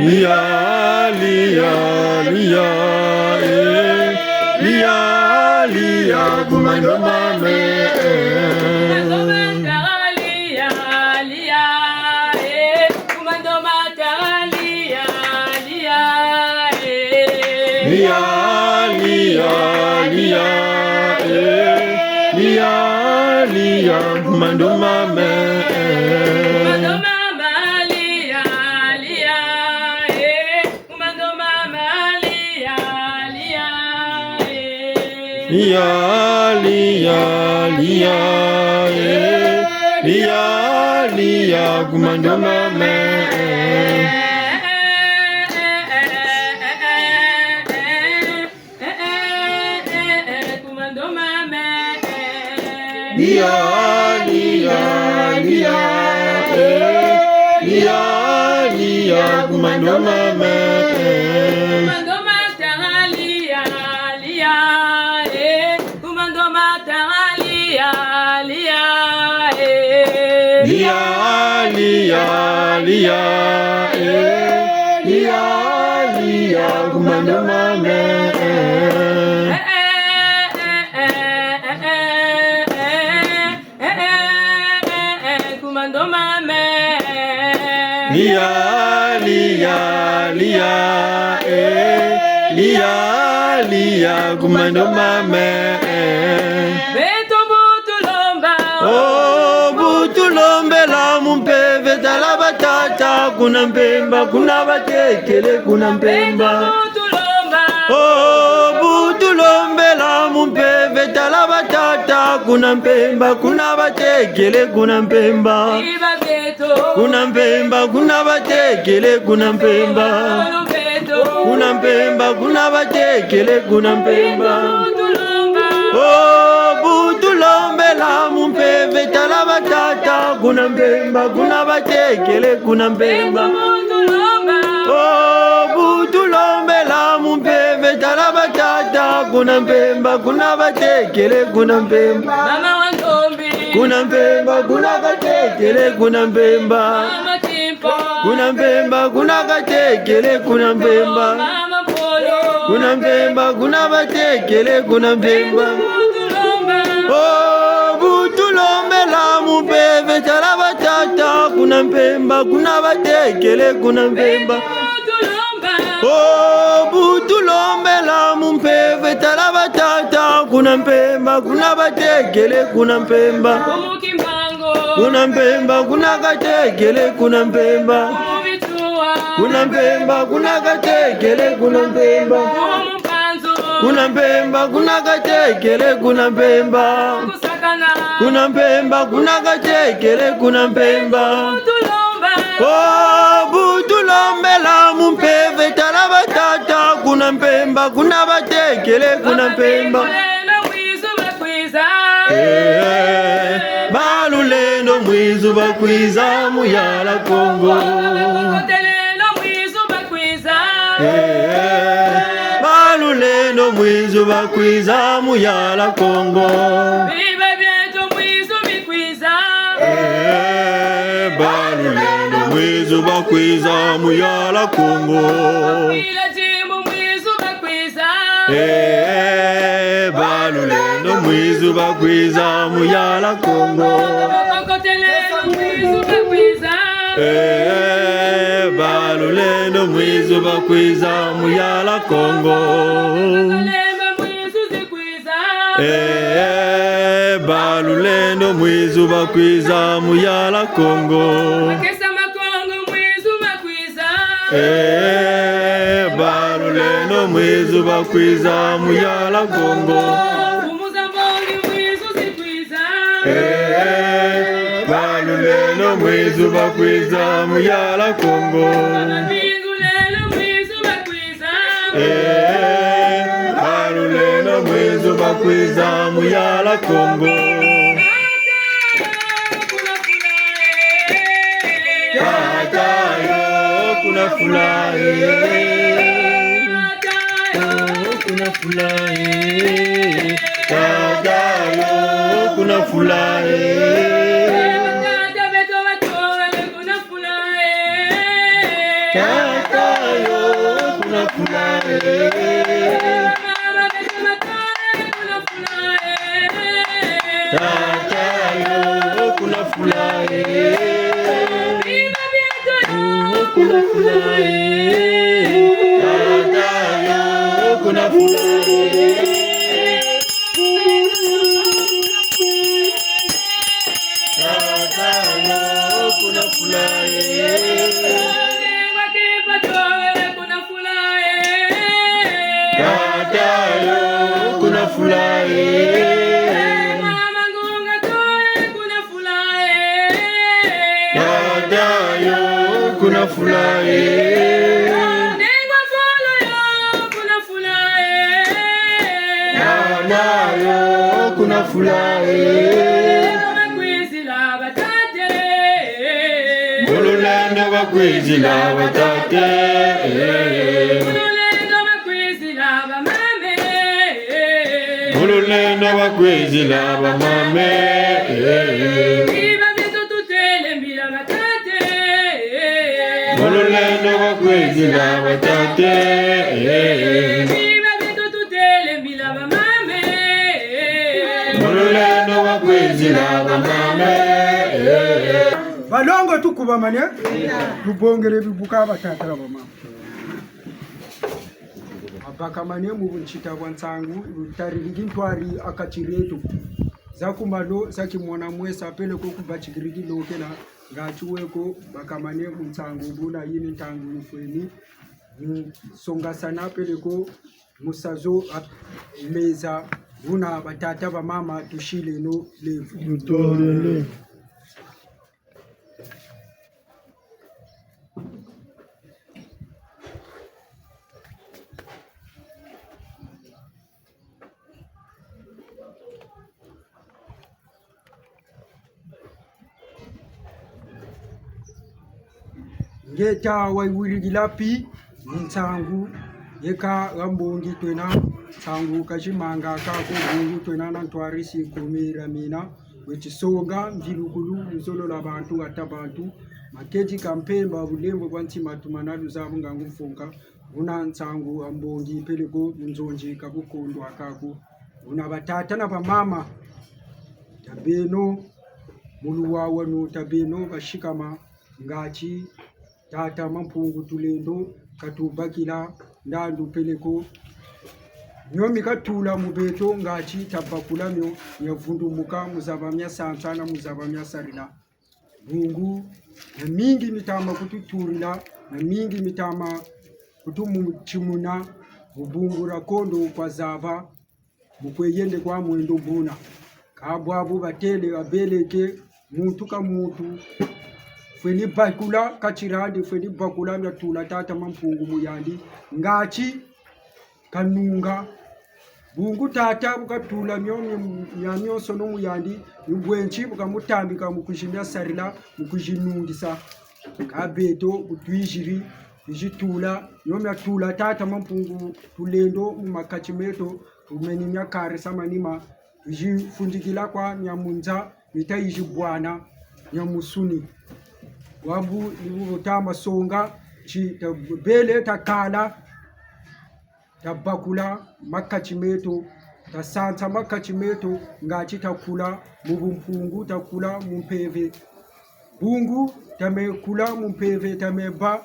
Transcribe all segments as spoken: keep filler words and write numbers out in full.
Lia, lia, lia, eh. Lia, lia, ku mandomame, eh. Lia, lia, eh. Lia, lia, lia, eh. Lia, lia, ku mandomame, eh. Lia, lia, lia, eh. Lia, lia, ku mandomame, eh. Lia, lia, lia, eh. Lia, lia, ku mandomame, eh. Ku mandomame, lia, lia, eh. Ku mandomame, lia, lia, eh. Lia, lia, lia, eh. Lia, lia, ku mandomame, eh. Eh, eh, eh, eh, eh, eh, eh, eh, eh, ku mandomame. Lia, lia, lia, eh. Lia, lia, ku mandomame, eh. Beto bu tulomba. Oh, bu tulombela mu mpeve, tala batata kuna Mpemba, kuna batekele kuna Mpemba. Beto bu tulomba. Oh, bu tulombela mu mpeve, tala batata kuna Mpemba, kuna batekele kuna Mpemba. Biba beto. Kuna Mpemba, kuna batekele kuna Mpemba. Biba beto. Kuna Mpemba, kuna batekele kuna Mpemba. Beto bu tulomba. Oh, bu tulombela mu mpeve, tala batata kuna Mpemba, kuna batekele kuna Mpemba. Beto bu tulomba. Oh, bu tulombela mu mpeve, tala batata kuna Mpemba, kuna batekele kuna Mpemba. Mama wa Ndombi. Kuna Mpemba, kuna katekele kuna Mpemba. Mama Kimpa. Kuna Mpemba, kuna katekele kuna Mpemba. Mama Mpolo. Kuna Mpemba, kuna batekele kuna Mpemba. Beto bu tulomba. Oh, bu tulombela mu mpeve, tala batata kuna Mpemba, kuna batekele kuna Mpemba. Beto bu tulomba. Oh, bu tulombela mu mpeve, tala batata kuna Mpemba, kuna batekele kuna Mpemba. Kumu Kimbangu. Kuna Mpemba, kuna katekele kuna Mpemba. Kumu Bituwa. Kuna Mpemba, kuna katekele kuna Mpemba. Kumu Mpanzu. Kuna Mpemba, kuna katekele kuna Mpemba. Kusakana. Kuna Mpemba, kuna katekele kuna Mpemba. Beto bu tulomba. Oh, bu tulombela mu mpeve, tala batata kuna Mpemba, kuna batekele kuna Mpemba. Balulendo mwizu bakwiza. Eh, balulendo mwizu bakwiza, Muyala Kongo. Bakokotele mwizu bakwiza. Eh, balulendo mwizu bakwiza, Muyala Kongo. Biba bieto mwizu bikwiza. Eh, balulendo mwizu bakwiza, Muyala Kongo. Bakwila dimbu mwizu bakwiza. Eh, balulendo mwizu bakwiza, Muyala Kongo. Bakokoteleno mwizu bakwiza. Eh, balulendo mwizu bakwiza, Muyala Kongo. Balemba mwizu zikwiza. Eh, balulendo mwizu bakwiza, Muyala Kongo. Bakesa Makongo mwizu bakwiza. Eh, balulendo mwizu bakwiza, Muyala Kongo. Mfumu za mbongi mwizu zikwiza. Eh, balulendo mwizu bakwiza, Muyala Kongo. Babingu lelo mwizu bakwiza. Eh, balulendo mwizu bakwiza, Muyala Kongo. Tata yo kuna fula, eh. Tata yo kuna fula, eh. Tata yo kuna fula, eh. Tata beto bato kuna fula, eh. Tata Tata yo kuna fula e. Kuna fula e. Tata yo kuna fula e. Tata yo kuna fula e. Tata yo kuna fula e. Tata yo kuna fula e. Tata yo kuna fula e. Mu lulendo bakwizila batata. Mu lulendo bakwizila bamama. Mu lulendo bakwizila batata. Mu lulendo bakwizila bamama. Balongo, tukubamane, tubongele bibuka batata na bamama. Babakamane mu buntsita bwa nsangu, butariri kintwari ha kati dieto. Za ku malo, za kimona meso, peleko ku batikiri kilokela, ngatu weko, bakamane mu nsangu, buna yi ni ntangu yifweni, mu songasana peleko, mu sa zo, a, meza, buna batata bamama tusileno levu. Tutolele. Ngeta wayiwirikila pi, ni nsangu, yeka ha mbongi twena, nsangu kazimanga kako, bungu twena na ntwari si kumi dia mina, weti songa, mvilukulu, luzolo lwa bantu, hata bantu, maketi ka mpemba, bulembo bwa ntima, tumana luzabu ngangu mfunka, buna nsangu ha mbongi peleko mu nzonzi ka kukondwa kako. Buna batata na bamama, tabeno mu luwawanu, tabeno basikama, ngati tata Mampungu Tulendo katubakila ndandu peleko. Mio mi katula mu beto ngati tabakula mio, mia vundumuka mu zaba mia sansana, mu zaba mia sarila. Bungu, miamingi mitama kututurila, miamingi mitama kutumu-, timuna, mu bungu dia kondo kwa zaba, mu kwe yende kwa mwendo buna. Ka bwabu batele babeleke, muntu ka muntu, fweni bakula kati diandi, fweni bakula mia tula tata Mampungu mu yandi, ngati kanunga. Bungu tata bu katula mio, mio, miamionsono mu yandi, ni bwenti bu kamutambika mu kwizi mia sarila, mu kwizi nungisa. Ka beto bu twiziri, kwizi tula, mio mia tula tata Mampungu Tulendo mu makati meto, tumeni mia karisa manima, kwizi fundikila kwa mia mu nza, mita yizi bwana, mia musuni. Bwabu ni bu butama songa, ti tabele takala, tabakula makati meto, tasansa makati meto, ngati takula mu bumpungu, takula mu mpeve. Bungu, tame kula mu mpeve, tame bâ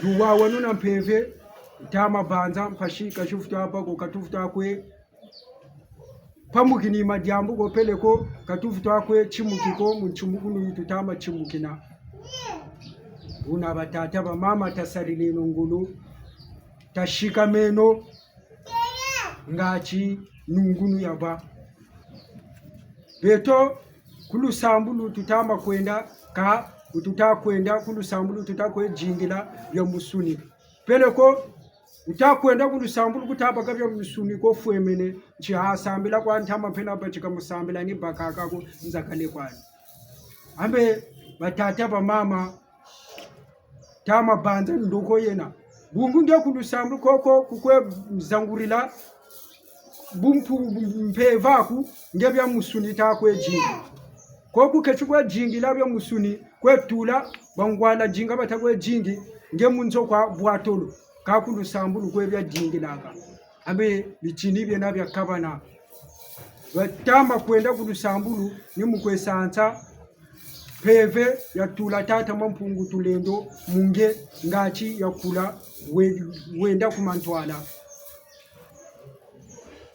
luwawanu na mpeve, tama banza mpasi ka tufweti bâ ko, ka tufweti kwe pamukini madiambu ko peleko, ka tufweti kwe timuki ko mu ntimukunu yi tutama timukina. Buna batata bamama tasarileno ngolo, tasikameno ngati nungunu yabâ. Beto ku lusambulu tutama kwenda, ka ku tuta kwenda ku lusambulu tuta kwe zingila bia musuni. Peleko, uta kwenda ku lusambulu kuta baka bia musuni ko fwemene, nti ha sambila kwa ntama mpe na batika mu sambila ni bakaka ko nzakale kwani. Ambe batata bamama, tama banza ndoko yena. Bungu nge ku lusambulu koko ku kwe zangurila bumpu-, mpeve aku, nge bia musuni ta kwe zingi. Koko keti kwe zingila bia musuni, kwe tula, bangwala zinga bata kwe zingi, nge mu nzo kwa bwatolo. Ka ku lusambulu kwe bia dingilaka. Abe bitini biena bia kabana. Batama kwenda ku lusambulu ni mu kwe sansa mpeve ya tula tata Mampungu Tulendo mu nge ngati ya kula we-, wenda ku mantwala.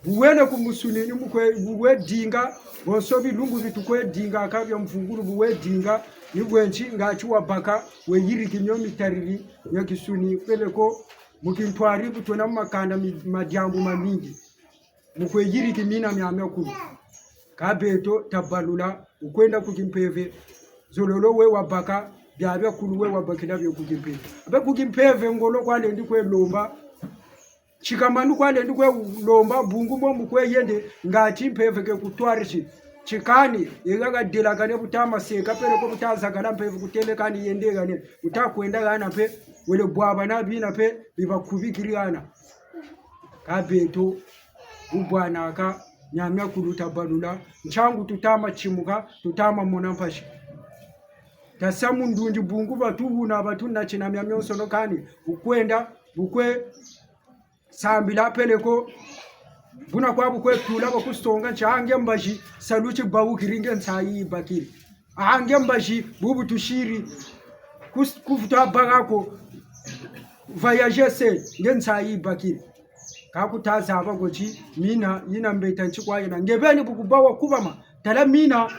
Bu wele ku musuni ni mu kwe, bu we dinga, bonso bilumbu bi tu kwe dingaka bia mvungulu bu we dinga, ni bwe nti ngati wabaka, we yiriki mio mitariri mia kisuni, peleko mu kintwari bu twena mu makanda mi-, ma diambu mamingi. Mu kwe yiriki mina miamiakulu. Ka beto tabalula, bu kwenda ku kimpeve. Zololo we wabaka, biabiakulu we wabakila bio ku kimpeve. Abe ku kimpeve ngolo kwa lendi kwe lomba. Tikamanu kwa lendi kwe lomba, bungu mo mu kwe yende, ngati mpeve ke ku twarisi. Tikani, ega ka delakane bu ta maseka, peleko bu ta zakala mpeve ku tele kani yende gane. Bu ta kwenda gana mpe, wele bwabana bina mpe, bi bakubikiri gana. Ka beto, bu bwanaka, miamiakulu tabalula, ntiangu tutama timuka, tutama mona mpasi. Tasa mu ndundi bungu batu buna batu na tina miamionsono kani, bu kwenda, bu kwe sambila peleko, buna kwa bu kwe tula ba ku songa nti a nge mbazi, salu ti bawukiri nge nsayi yibakiri. A nge mbazi, bubu tusiri, kus-, kuvutu baka ko, voyager se, nge nsayi yibakiri. Ka ku ta zaba ko ti, mina, yina mbeta nti kwa yena. Nge beni bu ku bawa kubama, tala mina,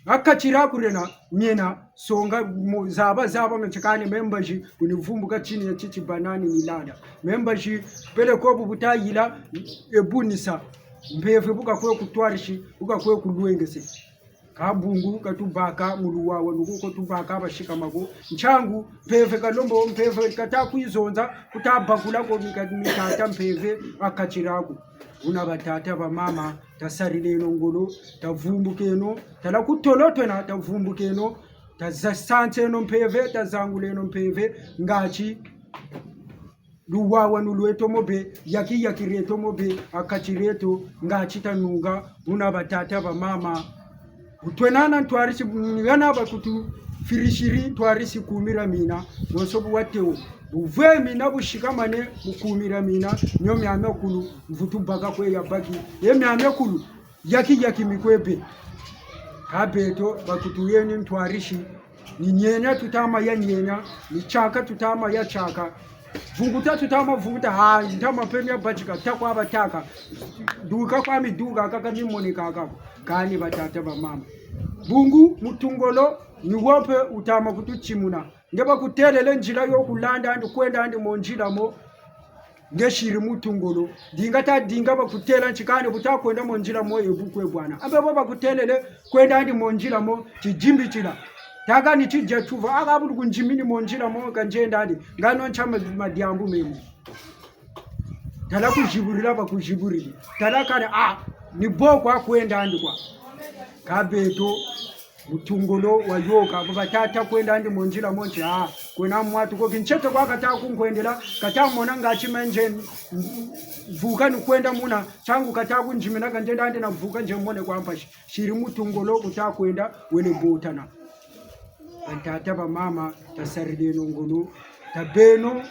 a kati diaku diena, miena, songa, mo, zaba, zaba, me nti kani, me mbazi, ku ni vumbuka tini ya titi banani ni landa. Me mbazi, peleko bu bu ta yila, e bu ni sa, mpeve bu ka kwe ku twarisi, bu ka kwe ku lwengese. Ka bungu ka tubaka mu luwawanu ko, ko tubaka basikama ko. Ntiangu, mpeve ka lombo, mpeve ka ta kwe zonza, ku ta bakula ko mika-, mitata mpeve a kati diaku. Buna batata bamama, tasarileno ngolo, tavumbukeno, tala ku tolo twena, tavumbukeno, taza-, sanseno mpeve, tazanguleno mpeve, ngati luwawanu lweto mo be, yaki yaki dieto mo be, a kati dieto, ngati tanunga, buna batata bamama. Bu twena na ntwarisi, bu ngana ba ku tu firisiri ntwarisi kumi dia mina, bonso bu wa tewo. Bu vwe mina bu sikamane mu kumi dia mina, mio miamiakulu, mvutu baka kwe ya baki. Ye miamiakulu, yaki yaki mi kwe be. Ka beto, ba ku tu yeni ntwarisi, ni nienia tutama ya nienia, ni tiaka tutama ya tiaka. Vunguta tutama vunguta, ha, ntama mpe mia batika, ta kwa bataka. Duka kwa mi duka, kaka mi moneka kaka. Kani batata bamama. Bungu, mutu ngolo, ni wo mpe wutama ku tu timuna. Nge ba ku telele nzila yo ku landa andi, kwenda andi mo nzila mo. Nge siri mutu ngolo. Dinga ta dinga ba ku tela nti kani bu ta kwenda mo nzila mo e bu kwe bwana. Ambe bo ba ku telele kwenda andi mo nzila mo tidimbitila. Ta kani tidia tuva, a ka bu ku nzimini mo nzila mo ka nzenda andi. Ngano ntia ma-, madiambu memo. Tala ku ziburila ba ku ziburili. Tala kani, a, ni bo kwa kwenda andi kwa. Ka beto. Mutu ngolo wayoka, bu batata kwenda andi mo nzila mo nti, a, kwena mwatu ko kintiete kwa kata ku nkwendela, kata mona ngati me nze vuka ni kwenda muna, ntiangu kata ku nzimina ka nzenda andi na vuka nze mone kwa mpasi. Siri mutu ngolo ku ta kwenda, wele botana. Batata bamama, tasarileno ngolo, tabeno,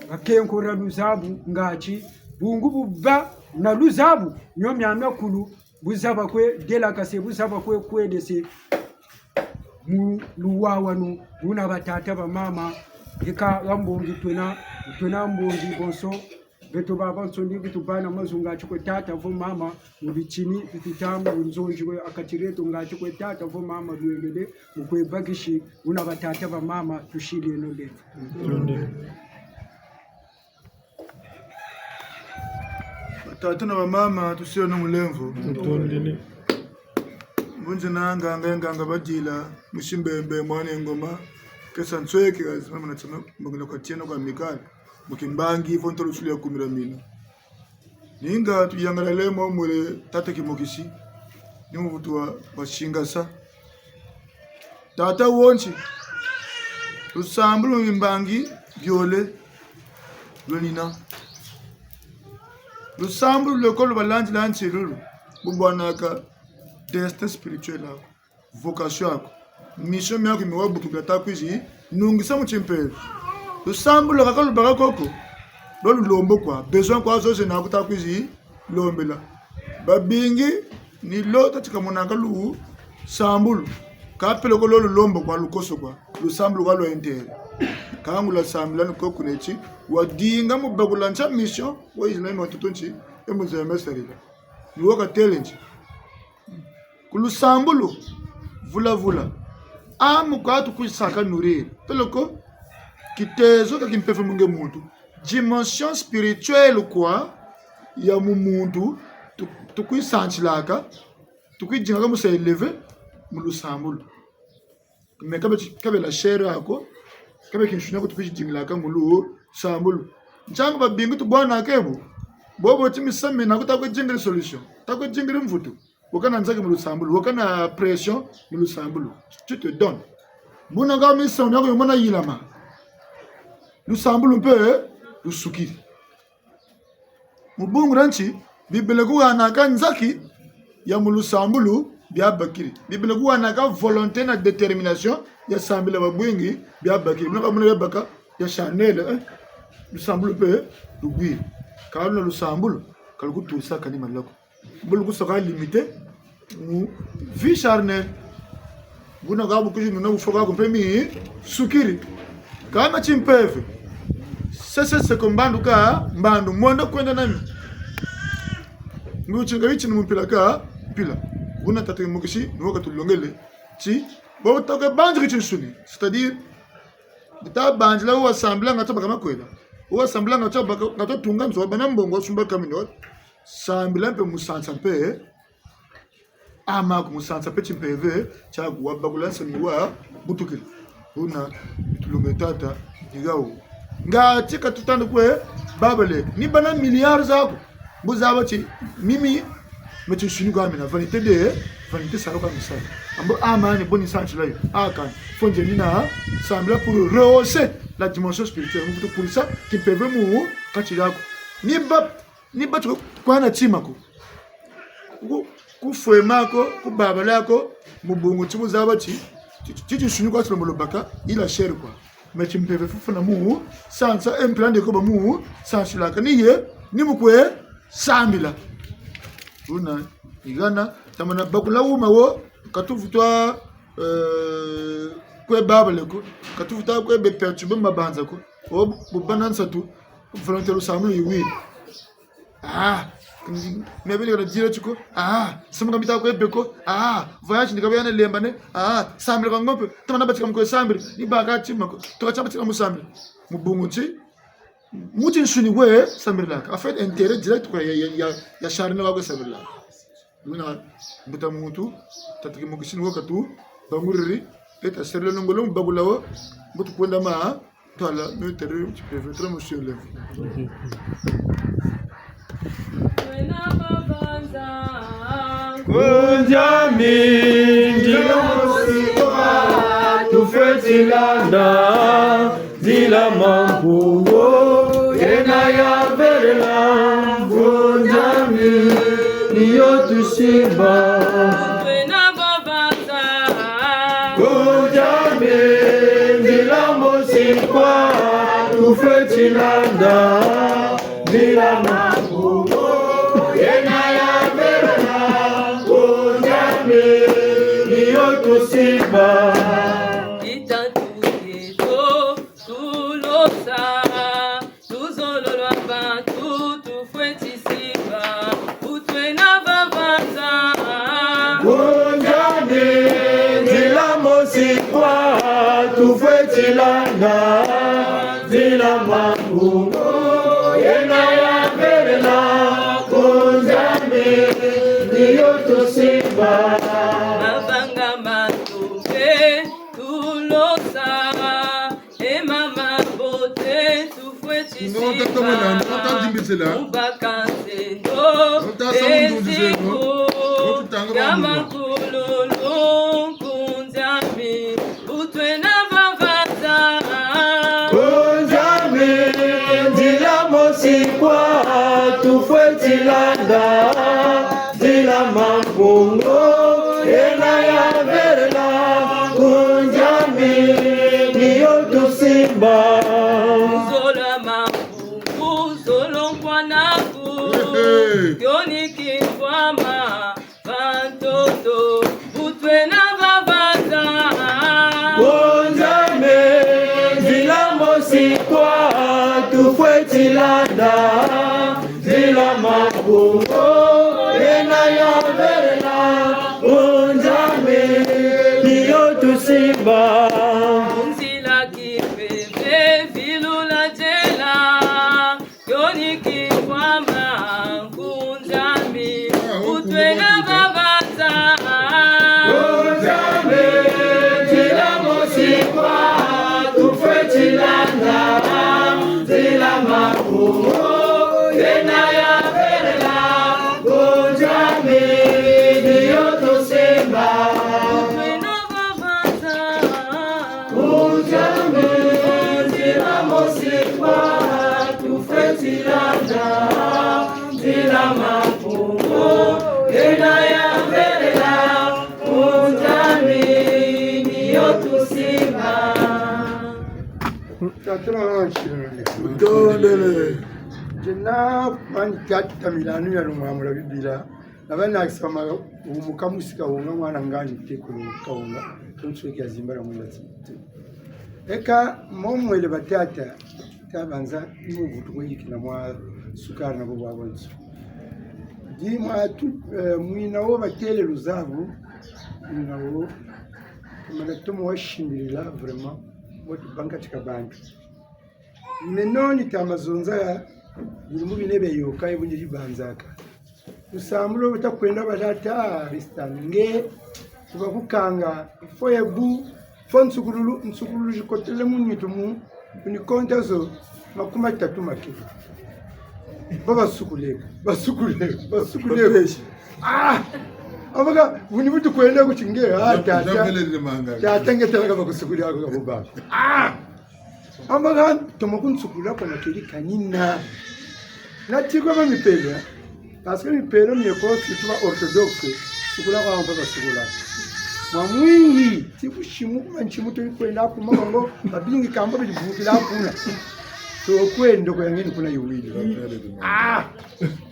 bakenkorela luzabu, ngati, bungu bu ba na luzabu, mio miamiakulu, bu zaba kwe delakase, bu zaba kwe kwedese mu luwawanu, buna batata bamama, eka ha mbongi twena, twena mbongi bonso, beto babansoni bi tu bâ na mazu ngati kwe tata vo mama, mu bitini, bi tu tâ mu nzonzi kwe a kati dieto ngati kwe tata vo mama, lwengele, mu kwe bakisi, buna batata bamama, tusileno lelo. Batata na bamama, tusileno mulemvo. Tutondele. Bunzi na nganga, nganga badila, musi Mbembe, mwana Ngoma, kesa nsweki, azima mwana tsama, mbongela kwa tieno kwa mikali, mu kimbangi, vo ntolo suli ya kumi dia mina. Ninga tuyangalele mo mwele tata Kimokisi, ni muvutu wa, wa singasa. Tata wo nti, lusambulu mu mimbangi biole lwenina. Lusambulu lweko lubalandila nti lulu, bu bwanaka destin spirituel aku, vocation aku, mission miaku mi wabutukila ta kwizi nungisa mu timpeve. Lusambulu kaka lubaka koko, lwa lulombo kwa, besoin kwa zozo na kuta kwizi lombela. Babingi ni lo tati kamonaka lusambulu. Ka peleko lo lulombo kwa, lukoso kwa, lusambulu kwa lwa intérêt. Ka ngula sambila ni koko neti, wadinga mu bakula ntia mission, wa izina imo tutu nti, e mu zeme sarila. Ni wo katele nti. Ku lusambulu, vula vula. Âme kwa tukwisaka nourrir. Peleko, kitezo kia kimpeve mu nge muntu. Dimension spirituelle kwa ya mu muntu, tu-, tukwisantilaka, tukwidingaka mu sa élever mu lusambulu. Mais ka bê ti-, ka bê la chair ako, ka bê kinsuni ako tukwidingilaka mu lusambulu. Ntiangu babingi tubwanaka ebo. Bobo ti misamu miena ko ta kwe dingiri solution. Ta kwe dingiri mvutu. Wakana nzaki mu lusambulu, wakana pression mu lusambulu. Tu te donnes. Buna nga misamu miaku yo mona yilama. Lusambulu mpe lusukiri. Mu bungu dia nti, Bibila kuhanaka nzaki ya mu lusambulu bia bakiri. Bibila kuhanaka volonté na détermination ya sambila babingi bia bakiri. Muna ka muna bia baka ya charnel, eh? Lusambulu mpe lubwiri. Ka luna lusambulu, ka lukutusa kani malako. Mbo lukusoka limité mu vie charnelle. Buna ka bukwizi nuna bufwa kaku mpe misukiri. Kâ na timpeve. Sese seko mbandu ka mbandu, mwanda kwenda nani. Ngu tinga bitini mu mpila ka mpila. Buna tata mukisi, ni wo katulongele. Ti, bo ta kwe banzi ki tinsuni. C'est-à-dire, bu ta banzila wo wasambila nga ta baka makwela. Wo wasambila nga ta baka, nga ta tunga nzo, bâ na mbongo, sumba camion. Sambila mpe mu sansa mpe, âme aku mu sansa mpe timpeve tiaku wabakula nsoni wabutukila. Buna, tulombe tata, digawu. Nga ti ka tutandi kwe, babale, ni bâ na milliards zaku. Mbo zaba ti, mimi, me tinsuni kwa mina, vanité de, vanité sala kwa misala. Ambo âme ani bo ni sansila yo. Akani, faut nzeni na, sambila pour rehausser la dimension spirituelle. Mu kutu kurisa, kimpeve mu, kati diaku. Ni ba, ni bati kwa na tima ko. Ku, kufwema ko, kubabala ko, mu bungu ti bu zaba ti, ti, ti, tinsuni kwa ti lombo lubaka, il a chair kwa. Mais timpeve fufuna mu, sansa, e mpila nde ko bâ mu, sansilaka ni ye, ni mu kwe, sambila. Buna, ni hana, tamana bakula wuma wo, ka tuvutwa, euh, kwe babale ko, ka tuvutwa kwe be perturber mabanza ko. O, bu bâ na nsatu, volonté lusambulu yiwiri. Ah, mia bele kana dira tiko. Ah, samu ka mita kwe beko. Ah, voyage ni ka bia na lembane. Ah, sambila ka ngompe. Tamana batika mu kwe sambila. Ni baka tima ko. Tuka tia batika mu sambila. Mu bungu ti, mu tinsuni we sambilaka. En fait, intérêt direct kwa ya, ya, ya, ya charnel wa kwe sambilaka. Buna, mbuta muntu, tata kimukisi ni wo katu banguriri, peta serele nongolo mu bakula wo, mbutu kwenda ma, twala, no tere, timpeve, tere mu siole. Nkunzi ami, nzila mosi kwa tufweti landa, nzila Mampungu yena yavelela. Nkunzi ami, ni yo tusimba. Nkunzi ami, nzila mosi kwa tufweti landa, nzila Mampungu yena yavelela. Nkunzi ami, ni yo tusimba. Itantu yeto tulosa, luzolo lwa bantu tufweti simba, bu twena vava nza. Nkunzi ami, nzila mosi kwa tufweti landa, nzila Mampungu yena yavelela. Nkunzi ami, ni yo tusimba. Mavanga ma ntombe tulosa, e mama mbote tufweti simba. Mu baka nzendo, e nziko ya makululu. Nkunzi ami, bu twena vava nza. Nkunzi ami, nzila mosi kwa tufweti landa, nzila Mampungu yena yavelela. Nkunzi ami, ni yo tusimba. Mambu zolo nkwa naku, kioni kimvwama, bantoto, bu twena babanza. Bonzame, nzila mosi kwa tufweti landa, nzila mabongo, yena ya velela, bonzame, ni yo tusimba. Nzila kimpeve vilula diela, kioni kimvwama, nkunzami, bu twena babanza. Nkunzami, nzila mosi kwa tufweti landa, nzila mabongo, yena ya velela, nkunzami, ni yo tusimba. Bu twena babanza. Nkunzami, nzila mosi kwa tufweti landa, nzila mabongo, yena ya velela, nkunzami, ni yo tusimba. Tata na wansi. Tondele. Jena kwani tata milanu ya lumwamula Bibila. Nabana kisama umuka musika wonga mwana ngani tekolo kawonga. Tonso kia zimbala mwela titi. Eka momwele batata, tabanza, ni mu vutu kwe yikina mwa sukari na bo bwa bonso. Di mwa tu, eh, mwina wo batele luzabu, mwina wo, mana tomo wa simbilila, vraiment, wo tubanga tika bantu. Meno ni tama zonza ya, bilumbu bine bia yoka, ebu ni bibanzaka. Lusambulu luta kwenda batata, Ristan, nge, tuba kukanga, fo ebu, fo nsukululu, nsukululu zikotele mu nitu mu, ni konta zo, makumi matatu makele. Ba basukule, basukule, basukule. Ah! Amaka, buni butu kwenda ku ti nge, ah, tata. Tata nge talaka bakusukule ako kabuba. Ah! Amaka, tomo kunsukula kwa na keri kanina. Na tikwa ba mipelo, eh? Parce que mipelo mieko, surtout ba orthodoxe, sukula kwa mpa basukula. Mwa mwingi, ti ku simu, kuma nsimu to kwenda kuma bango, babingi kamba bidi bukila kuna. To kwenda kwa yangeni kuna yuwili. Ah!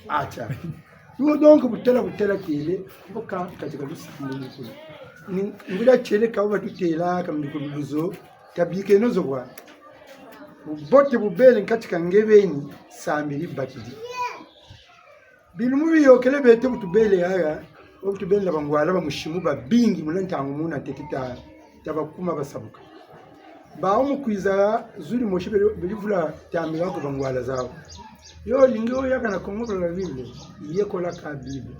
Acha. Yo donc butela butela kele, mboka katika lusambulu kuna. Ni, nguria tiele ka batutela, ka mbikuluzo, tabikeno zo kwa. Bubote bubele nkatika nge beni, sambili bakidi. Bilumbu biyokele beto bu tubele yaya, bu tubele na bangwala ba musimu babingi muna ntangu muna ntete ta, tabakuma basabuka. Bawu mu kwiza zu dimosi beri, beri vula tambila ko bangwala zawu. Yo lingi oyaka na Congo Brazzaville, yekola ka Bible.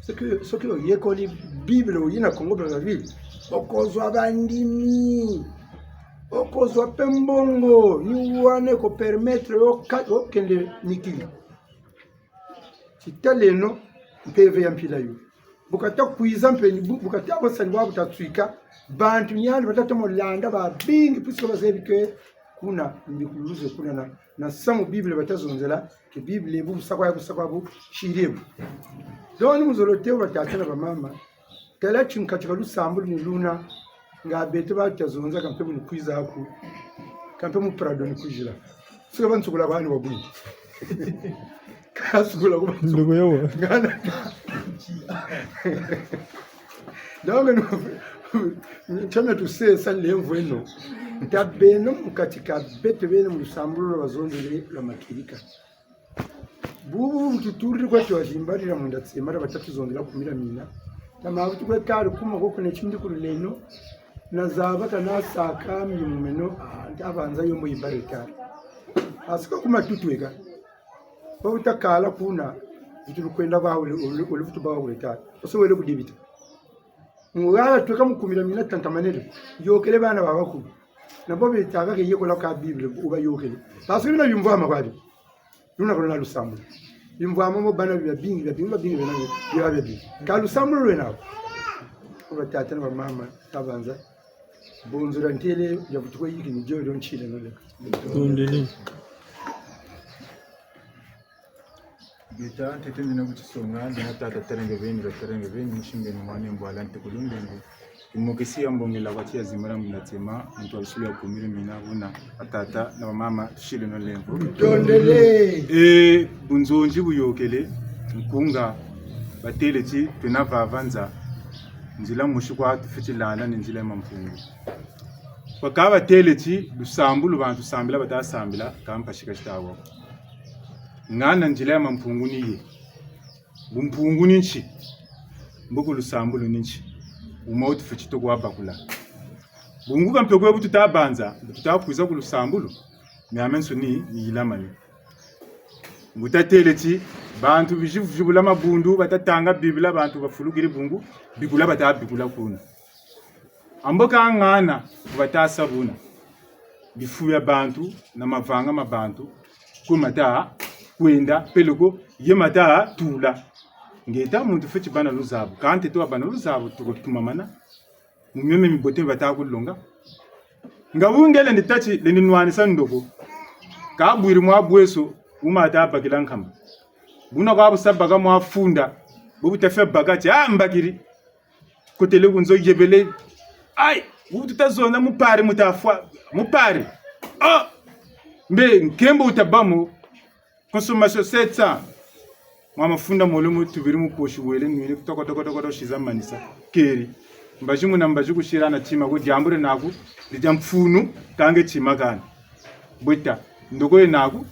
Soki, soki oyekoli Bible oyina Congo Brazzaville, okozwa bandimi. Okozwa pe mbongo, ni wana eko permettre yo ka, okende mikili. Ti taleno mpeve ya mpila yo. Bu kata kwiza mpe ni bu-, bu kata bosani bwa buta twika, bantu ni yandi bata tomo landa babingi, puisque bazebi que kuna mbikuluze kuna na, na samu Bible bata zonzela, que Bible bu busa kwa, busa kwa bu siri bu. Donc, ni mu zolo tê batata na bamama, tala ti nkatika lusambulu ni luna, nga beto bata zonza kampe bu ni kwiza aku, kampe mu Prado ni kwizila. Sika bansukula kwani wa bwingi. Kasukula ku bansukula. Ndoko yawa. Ngana. Donc, no, ntiana tusesa lemvo eno. Tabeno mu kati ka beto bene mu lusambulu lwa bazonzele lwa makirika. Bubu bu tutuliri kwa tiwa zimbarira munda tsema da batatu zongela kumira mina. Tama butu kwe kari kuma koko ne tindi kululeno. Na zaba ka na saka mi mu meno, ah, ntabanza yombo yibare kari. Asika kuma tutweka. Ba buta kala kuna, vutu lukwenda ba ule, ule, ule vutu ba ule kari. Oso wele kudibita. Ngwala tweka mu kumira mina tantamanele. Yokele bana ba bakulu. Na bo betaka ke yekola ka Bible, uba yokele. Parce que bina bimvwama kwa bi. Luna kuluna lusambulu. Bimvwama mo bana bia bingi, bia bingi, bia bingi, bia bingi, bia bingi. Ka lusambulu lwena. Ku batata na bamama, tabanza. Bonzo dia ntele, dia vutu kwe yiki ni dio dio ntile nole. Tondele. Beta, ntete ndina kutisonga, ndina tata terenge beni, ba terenge beni, musimbeni mwana mbwala ntekulu mbengu. Kimokisi ya mbongela kwa tia zimara muna tsema, muntu wa bisulu ya kumiri mina, buna batata na bamama, tusileno lemvo. Tondele. E, bunzonzi buyôkele, nkunga, batêle ti, twena vava nza, nzila mosi kwa tufweti landa ni nzila ya Mampungu. Bakaka batêle ti, lusambulu bantu sambila bata sambila, ka mpasi ka zita wa ko. Ngana nzila ya Mampungu ni ye. Bumpungu ni nki? Mbuku lusambulu ni nki? Wuma wo tufweti toko wa bakula. Bungu ka mpe kwe bu tuta banza, bu tuta kwiza ku lusambulu, miamiansoni miyilamane. Mbuta têle ti, bantu bizi-, zibula mabundu, bata tanga Bibila, bantu bafulukiri bungu, bikula bata bikula kuna. Ambo ka ngana, bu bata sa buna. Bifu bia bantu, na mavanga ma bantu, kwe mata kwenda, peleko, ye mata tula. Nge ta muntu fweti bâ na luzabu. Ka ntete wabâ na luzabu, tuko tumamana. Mu mio mia mibote mi bata kulonga. Nga bu nge lendi tâ ti, lendi nwanisa ndoko. Ka bwiri mwa bweso, wuma ata bakila nkama. Buna kwa bu sa baka mwa funda, bo bu ta fia baka ti, ah, mbakiri. Kotele ku nzo yebele. Ayi, bu tuta zonza mu pari muta fwa. Mu pari. Oh! Mbe, nkembo wuta bâ mo. Consommation sept cents. Mwa mafunda mole mu tubiri mu poche wele nwini toko toko toko toko siza manisa. Keri. Mbazi muna mbazi kusila na tima ko diambu die naku. Didia mfunu ka nge tima kani. Bweta. Ndoko ye naku.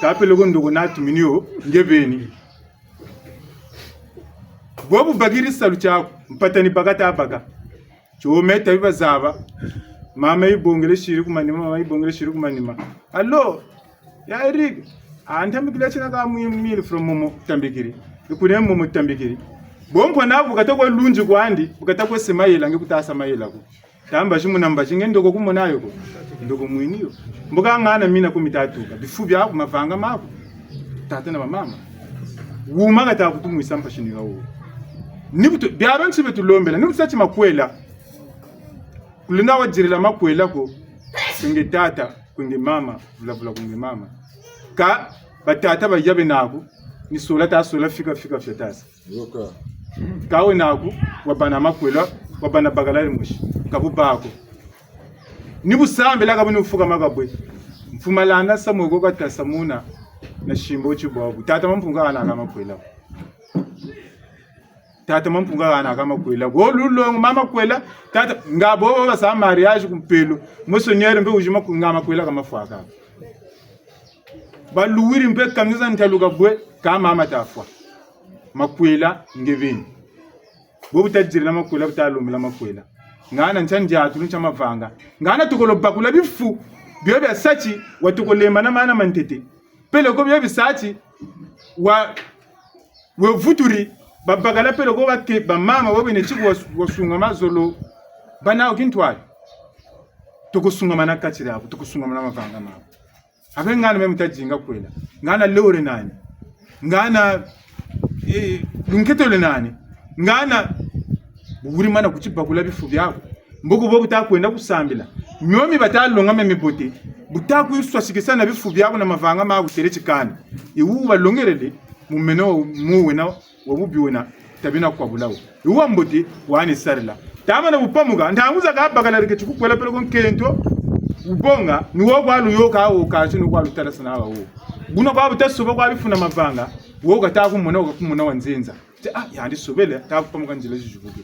Ka peleko ndoko natumini yo. Nge beni. Bo bu bakiri salu tiaku, mpata ni baka ta baka. Tio me ta bi bazaba. Mama yibongele siri ku manima, mama yibongele siri ku manima. Allô, ya Eric, ah, ntambikila tina ka mwi-, mille francs momo tambikiri. Ikune momo tambikiri. Bo mpo na bu kata kwe lunzi kwandi, bu kata kwe sa mayela, nge kuta sa mayela ko. Ta mbazi muna mbazi, nge ndoko kumona yo ko. Ndoko mwini yo. Mbo ka ngana mina ku mita tuka. Bifu biaku, mavanga maku. Tata na bamama. Wuma kata kutumwisa mpasi ni ha wo. Ni bu tu, bia bantu be tulombela. Ni bu sa ti makwela. Kulinda wadirila makwela ko. Kwe nge tata, kwe nge mama, vula vula kwe nge mama. Ka batata bayabe naku, ni sola ta sola fika fika fia tasa. Yoka. Ka we naku, wabâ na makwela, wabâ na bakala dimosi. Ka bu bâ ko. Ni bu sambila ka bu ni bu fukama ka bwe. Mfumu Malanda Samuel ko kata sa muna na simbo ti bwabu. Tata Mampungu hana ka makwela. Tata Mampungu hana ka makwela. Wo lulongo mama kwela. Tata, nga bobo basa mariage ku mpelo. Monseigneur mpe wuzima ku nga makwela ka mafwaka. Baluwiri mpe kamiza ntaluka bwe ka mama ta fwa. Makwela nge beni. Bo bu ta dirila makwela, bu ta lombela makwela. Ngana ntia ndiatulu ntia mavanga. Ngana tukolo bakula bifu. Bio bia sa ti, wa tukolo lembana mana mantete. Peleko bio bi sa ti, wa, we vuturi, babakala peleko bake, bamama, bo bene ti ku wa, wasunga mazolo. Bana wo kintwari. Tukusungamana kati diaku, tukusungamana mavanga maku. Abe ngana me muta dinga kwela. Ngana leo lwe nani. Ngana, eh, lunkete lwe nani. Ngana, bu wuri mana kuti bakula bifu biaku. Mboko bo bu ta kwenda ku sambila. Mio mi bata longa mia mibote. Bu ta kwiswasikisa na bifu biaku na mavanga maku têle ti kani. Iwu balongelele, mu meno mu wena wa bubi wena, ta bina kwabula wo. Iwu wa mbote, wani sarila. Tamana bu pamuka, ntangu zakaka bakala reke ti ku kwela peleko nkento, wubonga, ni wo kwa luyoka wo, kasi ni wo kwa lutalasana wo. Buna kwa bu ta soba kwa bifuna mavanga, wo kata kumona, wo ka kumona wa nzenza. Ti, ah, yandi sobele, ta bu pamuka nzila zizibuke.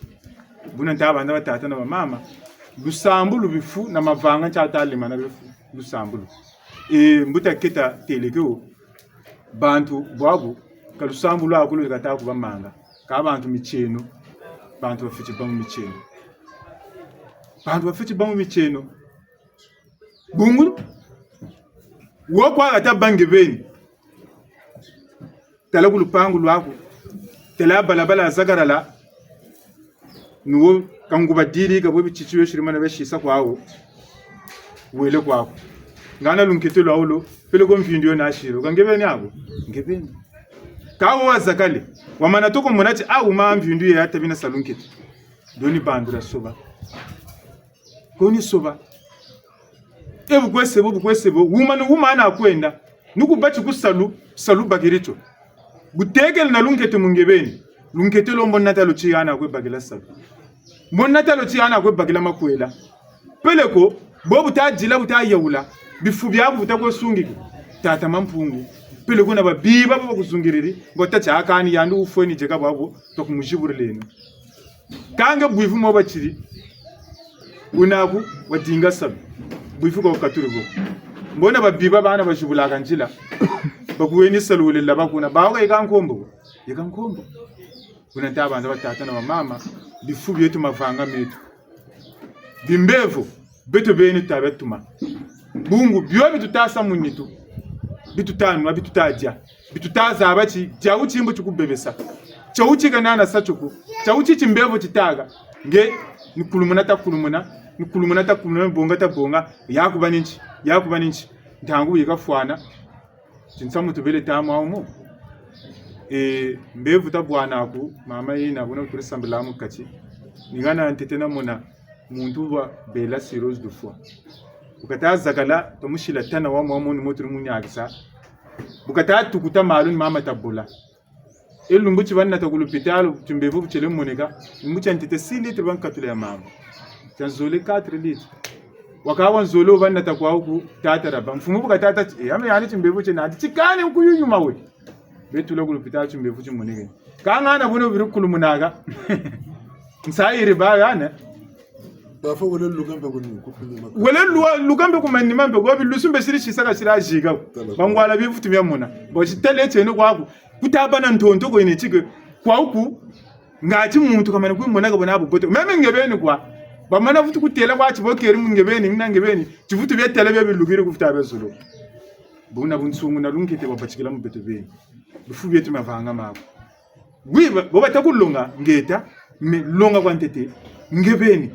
Buna nta banza batata na bamama, lusambulu bifu na mavanga ntia ta lema na bifu, lusambulu. E, mbuta keta têle ke wo, bantu bwabu, ka lusambulu lwaku lwe kata ku bamanga. Ka bantu mitieno, bantu bafweti bâ mu mitieno. Bantu bafweti bâ mu mitieno. Bungu, wo kwa kata bâ nge beni. Tala ku lupangu lwaku. Tala balabala zakarala. Ni wo ka nguba diri ka bwe bititi bia siri mana bia sisa kwawu. Wele kwaku. Ngana lunkete lwawu lo, peleko mvindu yo na siri. Ka nge beni ako? Nge beni. Ka wo wazakale. Wamana toko mona ti, ah, wuma mvindu ye ya ta bina sa lunkete. Dio ni bandula soba. Ko ni soba. E bu kwe sa bo, bu kwe sa bo. Wuma ni wuma na kwenda. Ni ku bati ku salu, salu bakiri tio. Bu tekele na lunkete mu nge beni. Lunkete lo mbo nata lo ti hana kwe bakila salu. Mona talo ti hana kwe bakila makwela. Peleko, bo bu ta dila, bu ta yawula, bifu biaku bu ta kwe sungiki. Tata Mampungu. Peleko na babiba bo bakuzungiriri, ngo tâ ti a kani yandi wufweni dieka bwabo, twa kumuziburileno. Kâ nge bwifu mo batiri, wena ku wadinga salu. Bwifu ka wukaturi bo. Mbo na babiba bana bazibulaka nzila. Bakuweni salu wele laba kuna. Bawu ka yeka nkombo. Yeka nkombo. Buna nta banza batata na bamama, bifu bieto mavanga meto. Bimbevo, beto beni tuta bia tuma. Bungu, bio bi tuta sa mu nitu, bi tuta nwa, bi tuta dia, bi tuta zaba ti, dia wuti mbo ti kubebesa. Tia wuti ka nana sa tio ko, tia wuti timbevo titâka. Nge, ni kulumuna ta kulumuna, ni kulumuna ta kulumuna, ni bonga ta bonga, ya kuba ni nti, ya kuba ni nti. Ntangu yika fwana. Tinsamu tubele tamu awu mo. E, mbevo ta bwana aku, mama yina, buna turi sambila mu kati. Ni hana ntete namona muntu wa bela cirrhose du foie. Bu kata zakala, twamusila tana wa mwa mo ni mo turi muniakisa. Bu kata tukuta malu ni mama tabola. E lumbu ti banata ku lupitalu, timbevo bu tiele moneka, lumbu tia ntete six litres bankatula ya mama. Tia nzole quatre litres. Wakawa nzole wo banata kwawu ku tata Raba. Mfumu bu katâ ti, e, ame yani timbevo tiena, ati ti kani nkuyu yuma we. Betula ku lupitalu timbevo timoneke. Kâ ngana buna biri kulumunaka. Nsayiri ba yana. Bafwa wele luka mpe ku ni-, ku manima. Wele lua-, luka mpe ku manima mpe, kwa bilusu mpe siri sisaka sira ziga. Tala. Bangwala bivutu bia mona. Bo titele tieno kwaku. Kuta bâ na ntonto ko yina tike. Kwaku. Nga ti muntu kamana kwimonaka buna bubote. Meme nge beni kwa. Bamana vutu kutêla kwa ti bo keri mu nge beni, na nge beni. Tivutu bia têla bia bilukiri ku vuta bia zulu. Buna bunsungu na lunkete bwabatikila mu beto beni. Bifu bieto mavanga maku. Oui, ba-, bo bata kulonga, ngeta, mais longa kwa ntete, nge beni,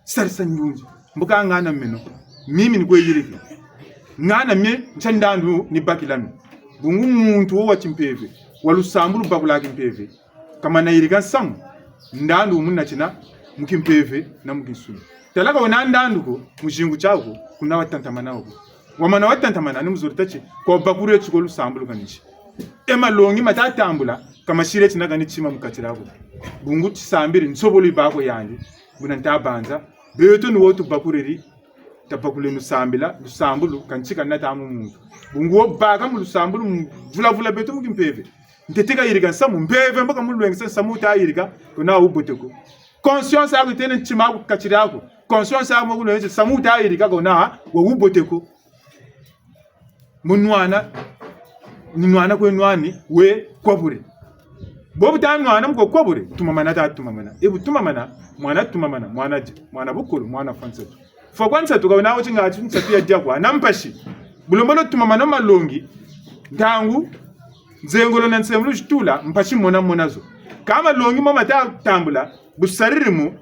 sarisa ndunzi, mbo ka ngana meno, mimi ni kwe yiriki. Ngana mie, ntia ndandu ni bakila mi. Bungu muntu wo wa timpeve, wa lusambulu bakula kimpeve. Kamana yirika nsamu, ndandu wumunatina, mu kimpeve, na mu kinsuni. Tala ka wena ndandu ko, mu zingu tiaku, kuna watantamana wo ko. Wamana watantamana, ni muzolo tâ ti, kwa bakure tiko lusambulu kani ti. E malongi mata tambula, ka masire tina kani tima mu kati diaku. Bungu tisambiri, nsobolo yibâ ko yandi, buna nta banza, beto ni wo tubakuriri, tabakuleno sambila, lusambulu, kansi kanata mu muntu. Bungu wo baka mu lusambulu, mu vula-vula beto mu kimpeve. Ntete kayirika nsamu, mpeve mbo kamulwengesa nsamu wuta yirika, ko na wubote ko. Conscience yaku yitêle ntima aku kati diaku. Conscience yaku mbo kulwengesa nsamu wuta yirika, ko na wa wubote ko. Mu nwana, ni nwana kwe nwani, we kwabure. Bo bu ta nwana mu ko kwabure, tumamana ta tumamana. E bu tumamana, mwana tumamana, mwana dia, mwana bukulu, mwana fwa nsatu. Fwa kwa nsatu, ka wena wo ti nga ti nsatu ya dia kwa, na mpasi. Bu lombolo tumamana malongi, ntangu, nzengolo na nsembulu zitula, mpasi mona mona zo. Ka malongi mo mata tambula, bu sariri mo,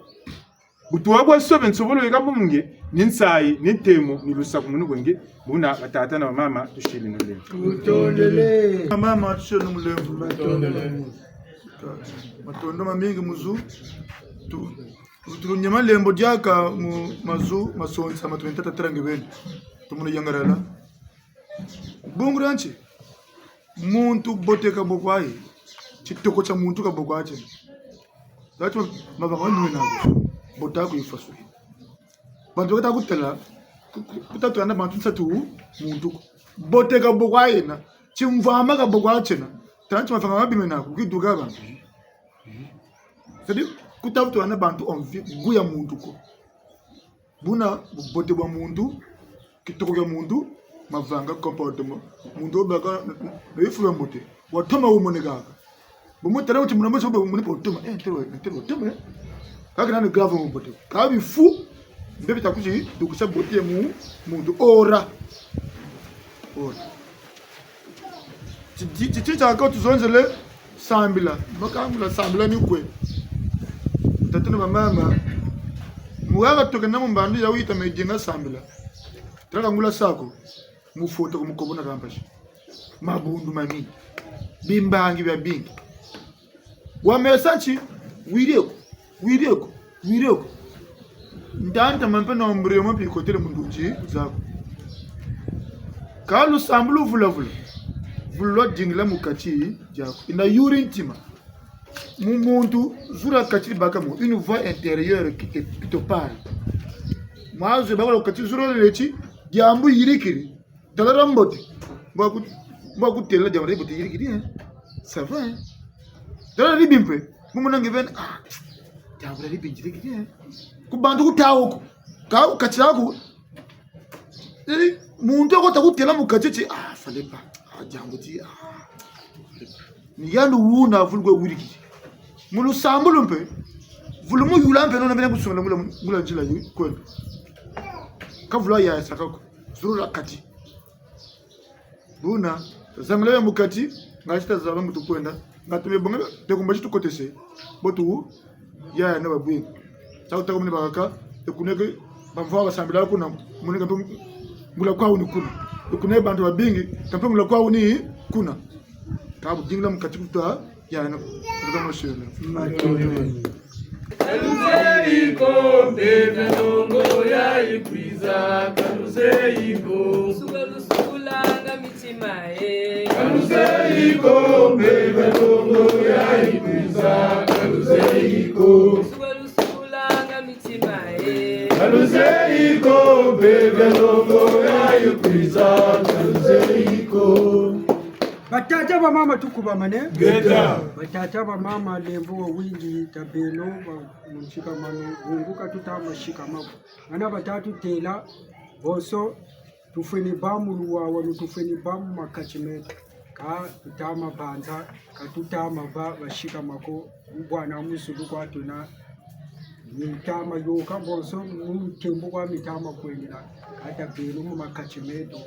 bu tuwa bwa sobe nsobolo yika mu nge, ni nsayi, ni ntemo, ni lusakumunu kwe nge, buna batata na bamama, tusiri no mulemvo. Tutondele. Bamama, tusiri no mulemvo. Tutondele. Matondo mamingi mu zu. Tu, tu, tu, nyama lembo diaka mu mazu, masonsa, matu ntata tera nge beni. Tumunu yangalala. Bungu dia nti? Muntu bote ka bokwa ye. Titoko tia muntu ka bokwa tie. Tati mavanga ma nwe nako. Bota ku yifasu. Bantu bakata kutala, ku-, ku-, kuta twana bantu nsatu muntu ko. Bote ka bokwa yena. Timvwama ka bokwa tiena. Tala ti mavanga mabi mena ko, kiduka bantu. C'est-à-dire, kuta twana bantu envie, goût ya muntu ko. Buna, bubote bwa muntu, kitoko kia muntu, mavanga, comportement. Muntu wo baka na, na, na bifu bia mbote. Watoma wumonekaka. Bu mutala wuti muna mbote, bu muni po toma. Eh, ntelo, ntelo, toma, eh. Kaka nani grave mu mbote. Ka bifu, mbe bita kuti, dukusa mbote mu, muntu. Ora. Ora. Ti, ti, ti, ti, tiaka tuzonzele sambila. Bakangula sambila ni kwe. Tata na bamama. Muganga toke na mu mbandu ya wita medinga sambila. Tala ngula sako. Mu foto ko mu kobo na kampasi. Mabundu mami. Bimbangi bia bingi. Wamesa nti, wirieko, wirieko, wirieko. Ntanta mampe na ombre yo mampe yikotele mu ndunzi zaku. Ka lusambulu luvula-vula. Vulu lwadingila mu kati diaku. Yina yuri ntima. Mu muntu, zulu dia kati baka mo, une voix intérieure qui te, qui te parle. Mwa zo bakula kati zulu leti, diambu yirikiri. Tala dia mbote. Mbo ku, mbo kutêla diambu dia mbote yirikiri, hein. Ça va, hein. Tala dia dibi mpe. Mu mona nge beni, ah, diambu dia dibi yirikiri, hein. Ku bantu ku tawo ko. Ka, ku kati diaku. Eh, muntu ako ta kutêla mu kati ti, ah, fallait pas. Ah, diambu ti, ah. Ni yandi wuna vulu kwe wirikiri. Mu lusambulu mpe, vulu muyula mpe, nono bena kusongela ngula, ngula nzila yi kwenda. Ka vulu yaya saka ko, zulu dia kati. Buna, zangala ya mu kati, ngatu ta zaba mu tukwenda, ngatu me bonga, te kumbazi tukotese, bo tu, yaya na babwingi. Sa kutaka muni bakaka, e kuna ke, bamvwa basambila kuna, muni kampe ngula kwawu ni kuna. E kuna bantu babingi, kampe ngula kwawu ni kuna. Ka budingila mu kati kuta, yaya na, kuta mosiyona. Kaluzeyi ko, mpeve longo ya yikwiza, kaluzeyi ko. Suka lusukulanga mitima, eh. Kaluzeyi ko, mpeve longo ya yikwiza, kaluzeyi ko. Suka lusukulanga mitima, eh. Kaluzeyi ko, mpeve longo ya yikwiza, kaluzeyi ko. Batata, bamama, tukubamane. Ngeta. Batata, bamama, lemvo wawingi, tabeno, ba, mu nsikamanu, bungu ka tutama sikama ko. Ngana bata tutêla, bonso, tufweni bâ mu luwawanu, tufweni bâ mu makati meto. Ka tutama banza, ka tutama bâ basikama ko, mu bwana mu zulu kwa twena, mitama yoka bonso, mu nkembo kwa mitama kwendela, ka tabeno mu makati meto.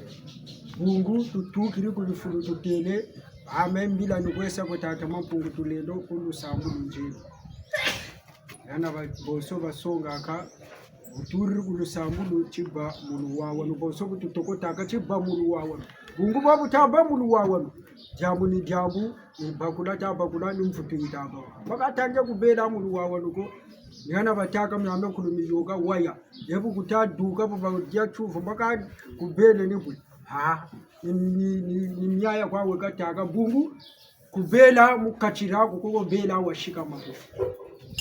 Bungu tutukiri ku lufulu tutêle, ame mbila ni kwe sa kwe tata Mampungu Tulendo ku lusambulu nzelu. Yana ba, bonso basongaka, bu turiri ku lusambulu ti bâ mu luwawanu, bonso bu tutokotaka ti bâ mu luwawanu. Bungu bwa bu tabâ mu luwawanu, diambu ni diambu, ni bakula tabakula, ni mvutu yi tabâ. Baka tangia kubela mu luwawanu ko, ni hana batâka miamiakulu miyoka waya. Ye bu kuta duka bu badia tiyuvu, baka kubele ni bwe. Ah, ni, ni, ni, ni miaya kwa weka taka bungu, kubela mu kati diaku, kuko bela wasikama ko.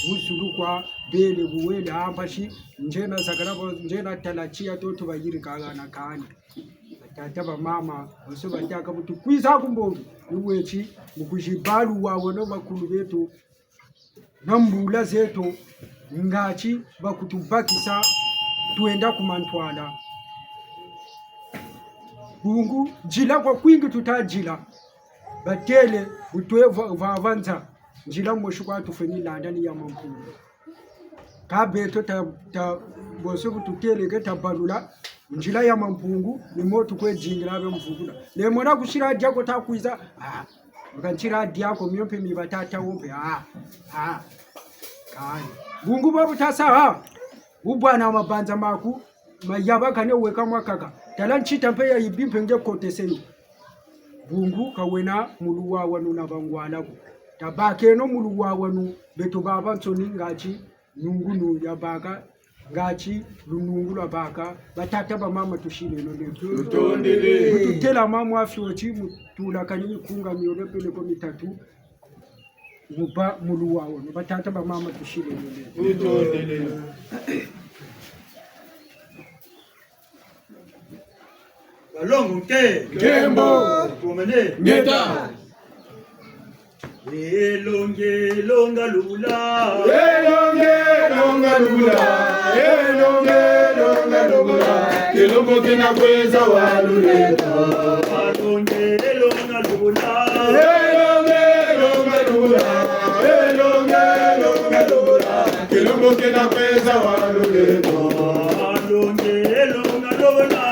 Mu zulu kwa bele bu wele, ah, mpasi, nzena zakala bo, nzena tala tiya to tubayirikaka na kani. Batata, bamama, bonso batâka bu tukwiza ku mbongi, ni weti, mu kuziba luwawanu bakulu beto, na mbula zeto, ngati bakutubakisa, twenda ku mantwala. Bungu, dila kwa kwingi tuta dila. Batêle, bu twe va, va, va nza, nzila mosi kwa tufweni landa ni ya Mampungu. Ka beto ta, ta, bonso bu tutêle ke tabalula, nzila ya Mampungu, ni mo tukwe dingila be mvukula. Le mona kusila dia ko ta kwiza, ah, ka nsila dia ko mio mpe mi batata wo mpe, ah, ah, kani. Bungu bwa bu tasa, ah, bu bwana mabanza maku, mayabakane weka mwakaka. Tala ntita mpe ya yibi mpe nge kotese yo. Bungu ka wena mu luwawanu na bangwala ko. Tabakeno mu luwawanu, beto babansoni ngati nungunu yabaka, ngati lunungu lwabaka, batata bamama tusileno lelo. Tutondele. Bu tutelama mwa fioti, mu tulakani mikunga miole peleko mitatu, mu bâ mu luwawanu, batata bamama tusileno lelo. Tutondele. Balongo nke. Nkembo. Komene. Ngeta. Elonge, longa lubula. Elonge, longa lubula. Elonge, longa lubula. Kilumbu kina kwiza wa lulendo. Elonge, longa lubula. Elonge, longa lubula. Elonge, longa lubula. Kilumbu kina kwiza wa lulendo. Elonge, longa lubula.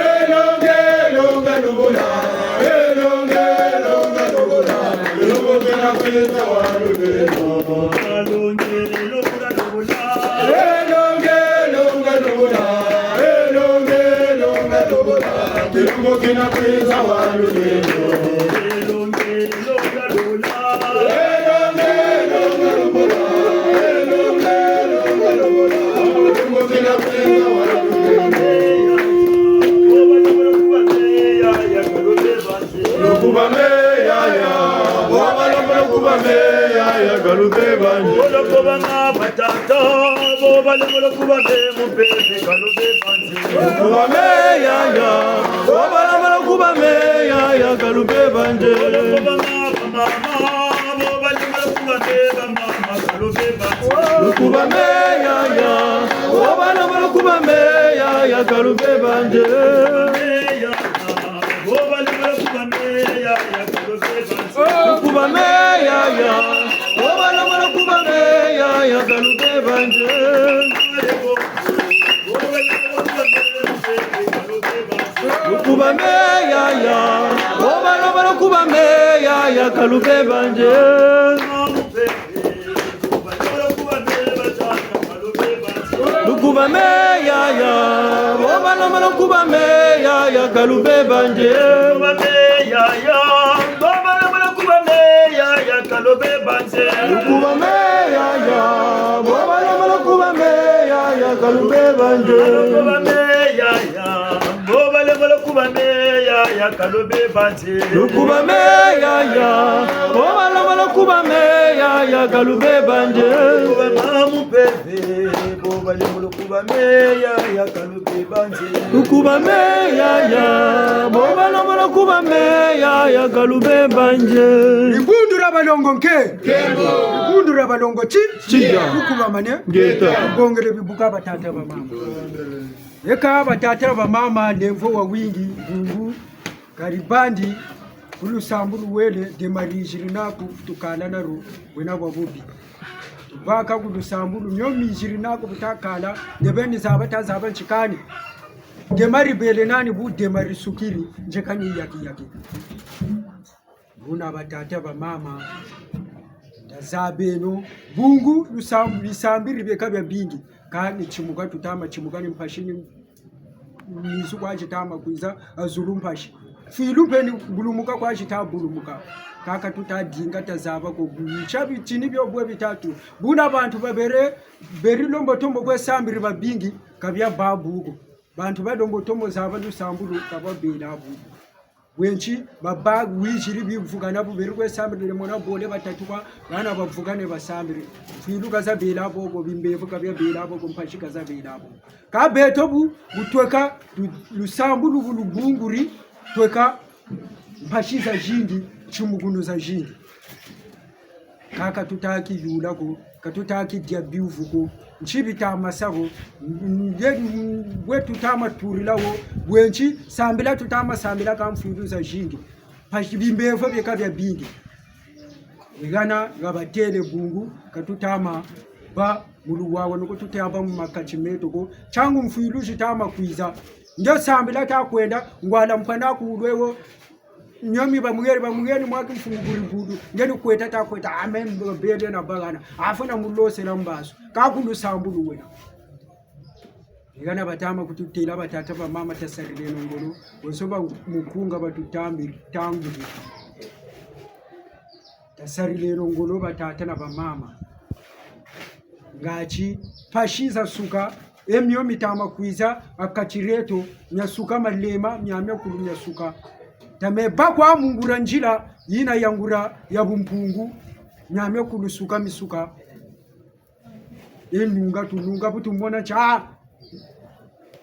Elonge, longa lubula. Elonge, longa lubula. Kilumbu kina kwiza wa lulendo. Elonge, longa lubula. Elonge, longa lubula. Elonge, longa lubula. Kilumbu kina kwiza wa lulendo. Elonge, longa lubula. Kalubeba nje. Bolo ko banga batata, bo balembolo kuba me mupepe, kalubeba nje. Kuba me yaya, bo balembolo kuba me yaya, kalubeba nje. Bolo ko banga bamama, bo balembolo kuba me bamama, kalubeba nje. Kuba me yaya, bo balembolo kuba me yaya, kalubeba nje. Kuba me yaya, bo balembolo kuba me yaya, kalubeba nje. Lukuba me yaya, bo balembolo kuba me yaya, kalubeba nje. Lukuba me yaya, bo balembolo kuba me yaya, kalubeba nje. Lukuba me yaya, bo balembolo kuba me yaya, kalubeba nje. Lukuba me yaya, bo balembolo kuba me yaya, kalubeba nje. Lukuba me yaya, bo balembolo kuba me yaya, kalubeba nje. Lukuba me yaya, bo balembolo kuba me yaya, kalubeba nje. Lukuba me yaya, bo balembolo kuba me yaya, kalubeba nje. Lukuba mamu pepe, bo balembolo kuba me yaya, kalubeba nje. Lukuba me yaya, bo balembolo kuba me yaya, kalubeba nje. Dibundu dia balongo nke. Dibundu dia balongo ti. Tiya. Lukuba mane. Ngeta. Bongele bibuka batata bamama. Eka batata bamama, lemvo wa wingi, bungu, kari bandi, ku lusambulu lwele, dema riziri naku, tukala nalu, wena bwa bubi. Baka ku lusambulu, mio miziri naku, butakala, nebeni zaba tazaba ntikani. Dema ribele nani bu dema risukiri, nje kani yaki yaki. Buna batata bamama, tazabeno, bungu, lusam-, bisambiri bieka biabingi. Kani timuka tutama, timuka ni mpasi ni, misu kwa titama kwiza, ha zulu mpasi. Mfwilu mpe ni bulumuka kwa tita bulumuka. Kaka tuta dinga tazaba ko bu. Ntia bitini bio bwe bitatu. Buna bantu babele, beri lombo tombo kwe sambiri babingi, ka bia babu ko. Bantu balombo tombo zaba lusambulu, ka babela bu ko. Bwe nti, baba wiziri bivukana bu beri kwe sambila mona bole batatu kwa, bana bavukane basambile. Mfwilu kazabela bo ko, bimbevo ka biabela bo ko, mpasi kazabela bo ko. Ka beto bu, bu tweka, lu-, lusambulu bu lubunguri, tweka mpasi zazingi, timugunu zazingi. Kaka tuta kiyula ko, ka tuta kidia biuvu ko. Nti bita masa ko, nge, nge tutama turila wo, bwe nti sambila tutama sambila ka mfwilu zazingi. Mpasi bimbevo bieka biabingi. Ni hana ha batele bungu, ka tutama bâ mu luwawanu ko, tutama bâ mu makati meto ko. Ntiangu mfwilu zitama kwiza. Nge sambila ta kwenda, ngwala mpana ku lwewo, Niomi bamweri, bamweri mwaki mfumu kuri budu. Ngeni kweta ta kweta, amen, bele na bagana. Afuna mulosela mbasu. Ka ku lusambulu wena. Ni hana batama kututela batata bamama tasarileno ngolo. Bonso ba mukunga batutambiri, tambiri. Tasarileno ngolo batata na bamama. Ngati mpasi zasuka, e mio mitama kwiza, ha kati dieto, miasuka malema, miamiakulu miasuka. Tame bâ kwa mu nguria nzila, yina ya nguria ya bumpungu, miamiakulu suka misuka. E nunga tununga, bu tumona tia,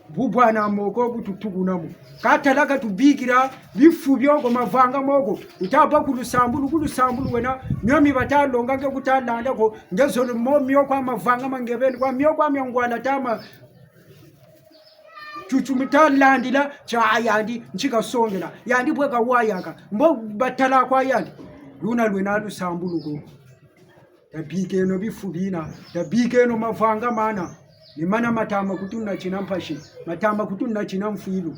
bu bwana moko bu tutukuna mo. Ka tala ka tubikila bifu bio ko, mavanga mo ko. Wuta bâ ku lusambulu, ku lusambulu wena, mio mi bata longa nge kuta landa ko, nge zolo mo mio kwa mavanga ma nge beni, kwa mio kwa mia ngwala tama. Tsutsu mita landila, tia yandi, nti kasongela. Yandi bwe kawayaka. Mbo batala kwa yandi. Luna lwena lusambulu ko. Tabikeno bifu bina, tabikeno mavanga mana. Ni mana matama kutunatina mpasi, matama kutunatina mfwilu.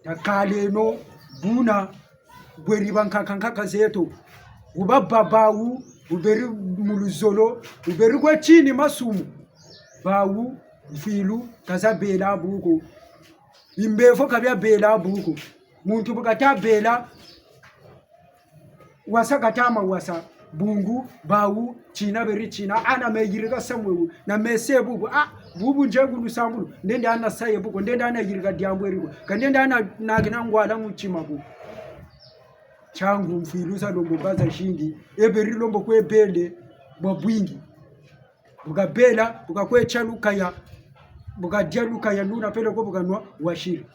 Takaleno buna bweri bankaka nkaka zeto. Wuba bâ bawu, wuberi mu luzolo, wuberi kwe tini masumu. Bawu mfwilu kazabela bu ko. Bimbevo ka biabela bu ko. Muntu bu kata bela, wasa katama wasa, bungu, bawu, tina beri tina, ana me yirika samwe wu, na me se bubu, ah, bubu nzengu lusambulu, ndende ana saye bu ko, ndende ana yirika diambu eri ko, ka ndende ana nakina ngwala mu tima ko. Tiangu mfwilu zalembo bâ zazingi, e beri lembo kwe bêle bwa bwingi. Bu kabêla, bu kakwe tia lukaya, bu kadia lukaya luna peleko bu kanwa, wasiri.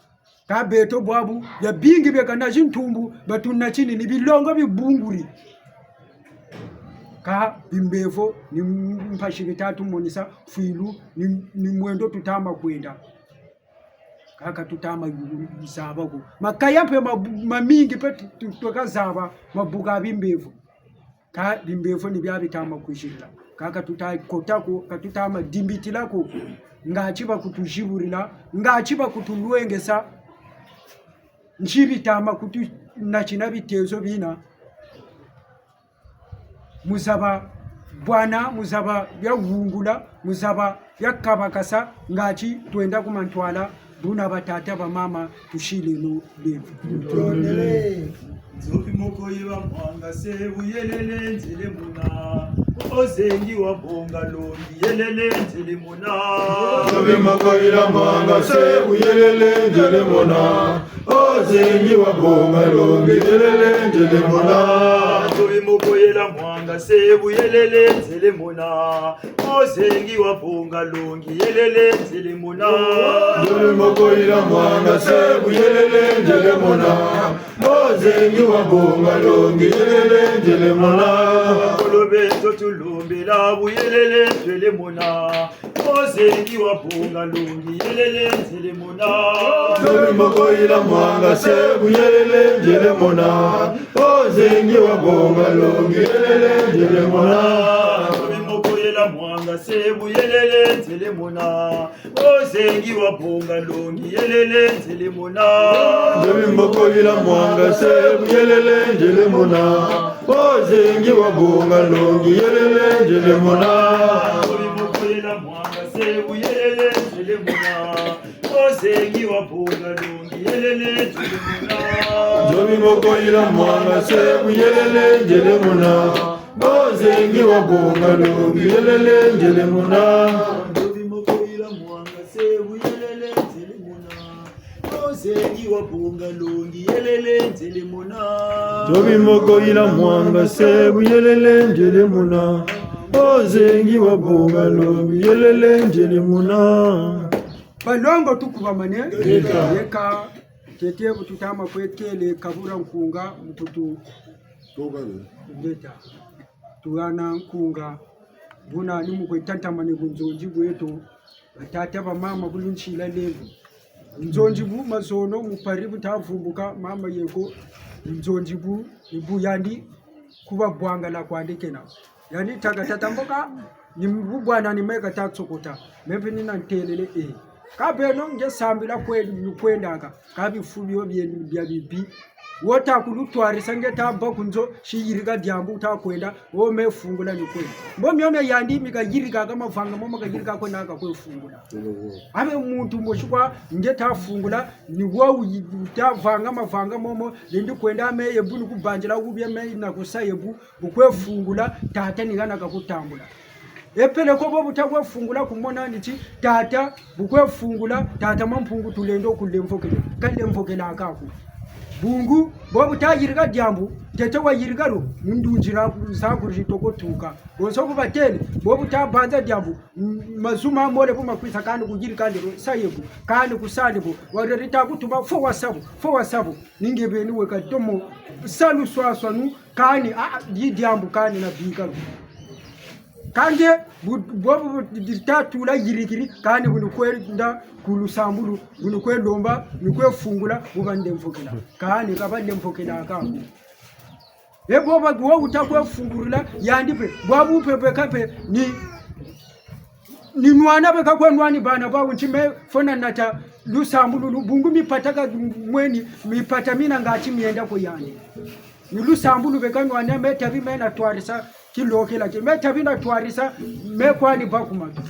Kâ beto bwabu, biabingi biakana zintumbu, batunatini ni bilongo bibunguri. Kâ bimbevo ni mpasi bita tumonesa, mfwilu ni, ni mwendo tuta ma kwenda. Kâ ka tuta ma zaba ko. Makaya mpe ma, mamingi mpe tu, tu, tweka zaba, mabuka bimbevo. Kâ bimbevo ni bia bita ma kwizirila. Kâ ka tuta kota ko, ka tuta ma dimbitila ko. Ngatu ba kutuziburila, ngatu ba kutulwengesa. Nti bita ma kutunatina bitezo bina. Mu zaba bwana, mu zaba bia wungula, mu zaba bia kabakasa, ngatu twenda ku mantwala, buna batata bamama, tusileno lelo. Tutondele. Nzobi moko yila mwangase, buyelele nzele mona. O zengi wa bonga longi, yelele nzele mona. Nzobi moko yila mwangase, buyelele nzele mona. O zengi wa bonga longi, yelele nzele mona. Nzobi moko yila mwangase, buyelele nzele mona. O zengi wa bonga longi, yelele nzele mona. Nzobi moko yila mwangase, buyelele nzele mona. O zengi wa bonga longi, yelele nzele mona. Kolo beto tulombela, buyelele nzele mona. O zengi wa bonga longi, yelele nzele mona. Nzobi moko yila mwangase, buyelele nzele mona. O zengi wa bonga longi, yelele nzele mona. Nzobi moko yila mwangase, buyelele nzele mona. O zengi wa bonga longi, yelele nzele mona. Nzobi moko yila mwangase, buyelele nzele mona. O zengi wa bonga longi, yelele nzele mona. Nzobi moko yila mwangase, buyelele nzele mona. O zengi wa bonga longi, yelele nzele mona. Nzobi moko yila mwangase, buyelele nzele mona. O zengi wa bonga longi, yelele nzele mona. Nzobi moko yila mwangase, buyelele nzele mona. O zengi wa bonga longi, yelele nzele mona. Nzobi moko yila mwangase, buyelele nzele mona. O zengi wa bonga longi, yelele nzele mona. Balongo tukubamane. Ngeta. Yeka, tete bu tuta ma kwe kele kabula nkunga, mputu. Tokane. Ngeta. Tuhana nkunga. Buna ni mu kwe tantamane bunzonzi bweto. Batata bamama kulu ntila lelo. Bunzonzi bu mazono mu pari buta vumbuka mama yeko. Bunzonzi bu, ni bu yandi kuba bwangala kwandi kena. Yandi taka tata mboka, ni bu bwana ni me kata tsokota. Me mpe ni na ntelele, eh. Kâ beno nge sambila kwe, kwendaka. Kâ bifu bio bie, bia bibi. Wo ta kulutwarisa nge ta bâ ku nzo, si yirika diambu ta kwenda, wo me fungula ni kwenda. Mbo mio mia yandi mi kayirikaka mavanga momo kayirika kwe naka kwe fungula. Abe muntu mosi kwa nge ta fungula, ni wo wu-, ta vanga mavanga momo, lendi kwenda me ye bu ni kubanzila wu bie me na kusa ye bu, bu kwe fungula, tata ni hana kakutambula. E peleko bo buta kwe fungula kumona ni ti, tata, bu kwe fungula, tata Mampungu tulendo kulemvokele, kalemvokelaka ko. Bungu, bo buta yirika diambu, tete wayirika lo, mu ndunzila za kuri toko tuka. Bonso bu batele, bo buta banza diambu, m-, mazu ma mole bu makwisa kani kuyirika ndelo, sa ye bu, kani kusa ndelo, wareri ta kutuma, fo wasa bu, fo wasa bu, ni nge beni weka tomo, sa luswaswanu, kani, a, a, di diambu kani na bika lo. Kâ nge, bu, bo, bu, bu, di, di, ta tula yirikiri, kani bu ni kwenda ku lusambulu, bu ni kwe lomba, ni kwe fungula, bu ba ndemvokela. Kani ka ba ndemvokelaka ko. E bo ba, bo wuta kwe fungulula, yandi mpe, bwabu mpe beka mpe, ni, ni nwana beka kwe nwani bana bawu, nti me fona nata lusambulu lu, bungu mipata ka mweni, mipata mina ngati mienda kwe yandi. Ni lusambulu beka nwana, me tabi me na twarisa, kilokela ki, me tabi na twarisa, me kwani bâ ku matu.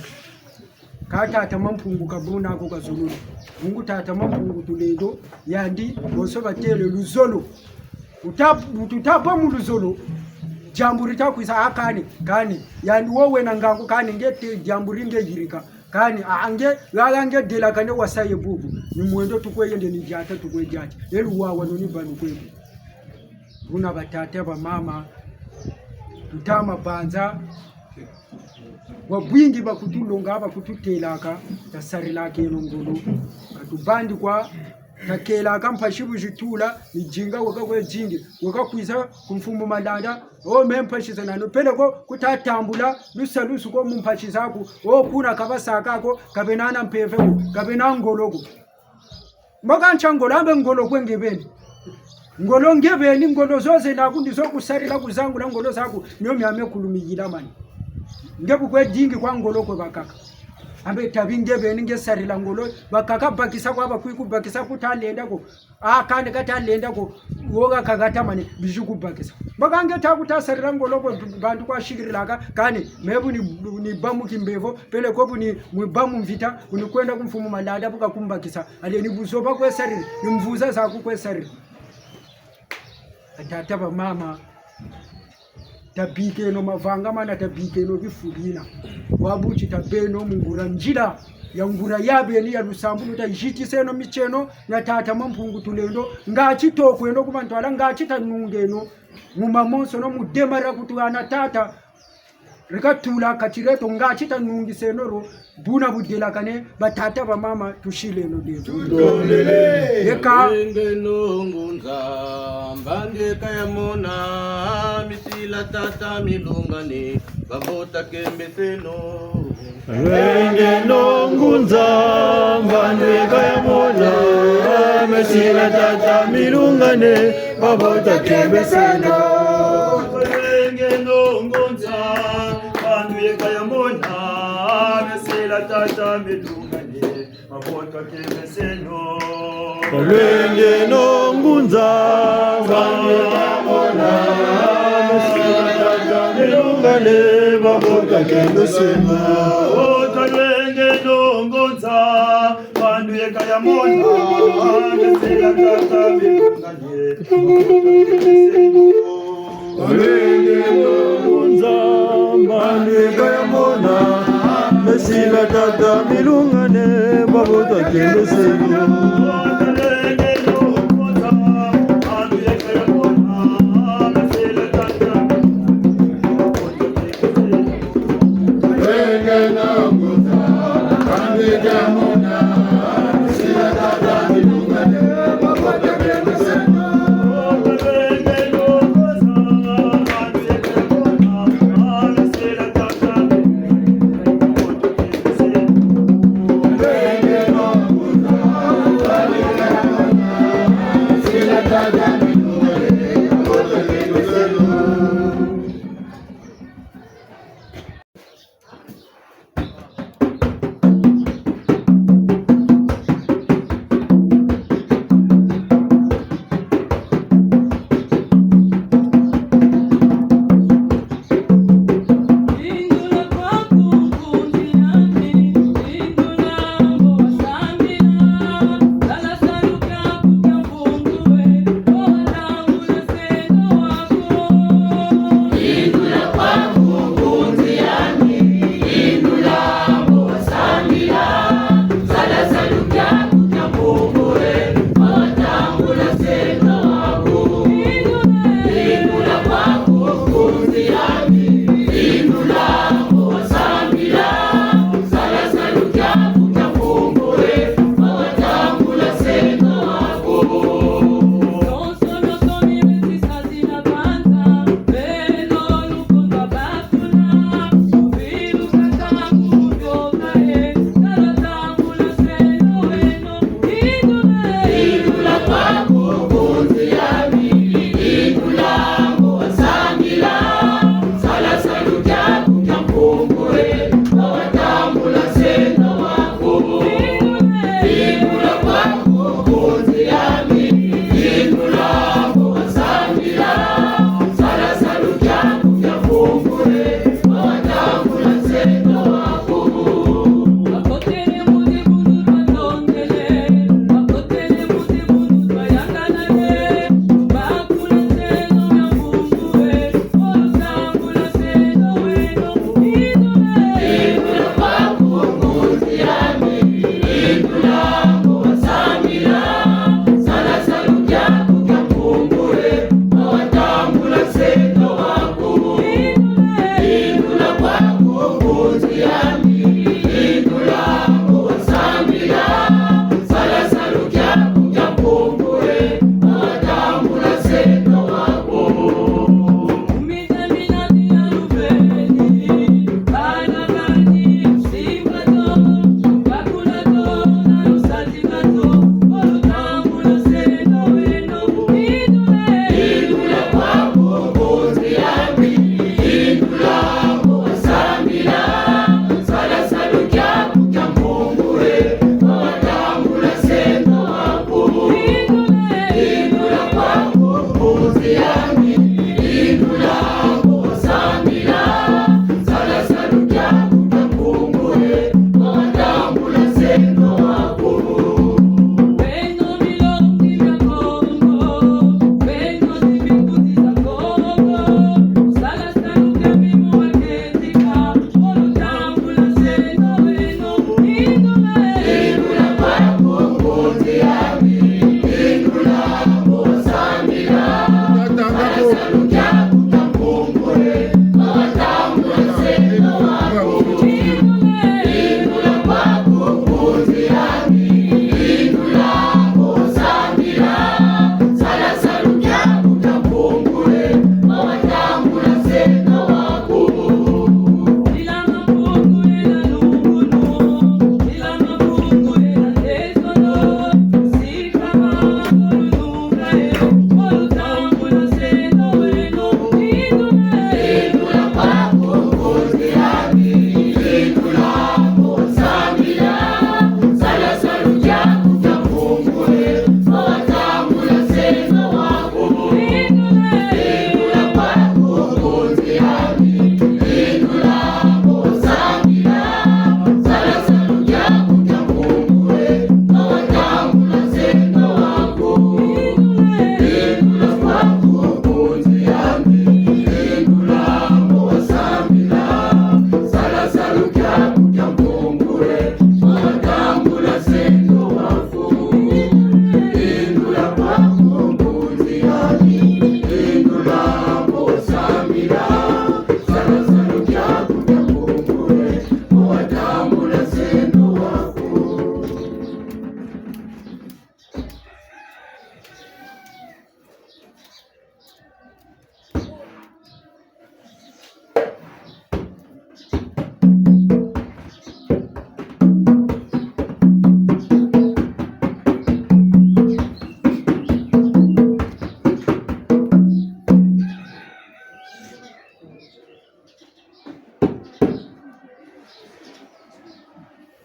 Kâ tata Mampungu ka buna ko kazololo. Bungu tata Mampungu tulendo, yandi, bonso batele luzolo. Uta-, tuta bâ mu luzolo, diambu dita kwisa, a kani, kani, yandi wo wena ngangu, kani nge te, diambu di nge yirika, kani, a, a nge, haha nge delakane wasa ye bubu, ni mwendo tukwe yende ni diata tukwe diati, e luwawanu ni banu kwe bu. Buna batata, bamama, tuta mabanza, bwa bwingi bakutulonga, bakututêlaka, tasarilakeno ngolo. Ka tubandi kwa, takêlaka mpasi bu zitula, ni zinga weka kwe zingi, weka kwiza ku mfumu Malanda, o me mpasi za nani, peleko kuta tambula lusalusu ko mu mpasi zaku, o kuna ka basaka ko, ka bena na mpeve ko, ka bena ngolo ko. Mbo ka ntia ngolo, ambe ngolo kwe nge beni. Ngolo nge beni, ngolo zo zena ku ndi zo kusarila, kuzangula ngolo zaku, mio miame kulu miyilamani. Nge bu kwe dingi kwa ngolo kwe bakaka. Ambe tabi nge beni nge sarila ngolo, bakaka bakisa kwa bakwiku bakisa kuta lenda ko. A kani kata lenda ko, wo ka kakatamane, bizi kubakisa. Mbo ka nge ta kuta sarila ngolo kwe bantu kwa sikirilaka, kani, me bu ni, ni bâ mu kimbevo, peleko bu ni, mu bâ mu mvita, bu ni kwenda ku mfumu Malanda, bu ka kumbakisa. Allez, ni buzoba kwe sarila, ni mvuza zaku kwe sarila. Batata, bamama, tabikeno mavanga mana, tabikeno bifulina. Bwabu ti tabeno mu nguria nzila, ya nguria ya beni ya lusambulu, tazitiseno mitieno mia tata Mampungu Tulendo, ngati tokweno ku mantwala, ngati tanungeno mu mamonsono, mu dema dia kutuhana tata. Rika tula kati dieto ngati tanungiseno dio, buna budelakane, batata, bamama, tusileno dieto. Yeka. Lengeno ngunza, mbandu yeka yamona, mesila tata milungane, babota kembeseno. Lengeno ngunza, mbandu yeka yamona, mesila tata milungane, babota kembeseno. Lengeno ngunza, mbandu yeka yamona, mesila tata milungane, babota kembeseno. Lengeno ngunza, mbandu yeka yamona, mesila tata milungane, babota kembeseno. Lengeno ngunza, mbandu yeka yamona, mesila tata milungane. Lengeno ngunza, mbandu yeka yamona, mesila tata milungane, babota kembeseno.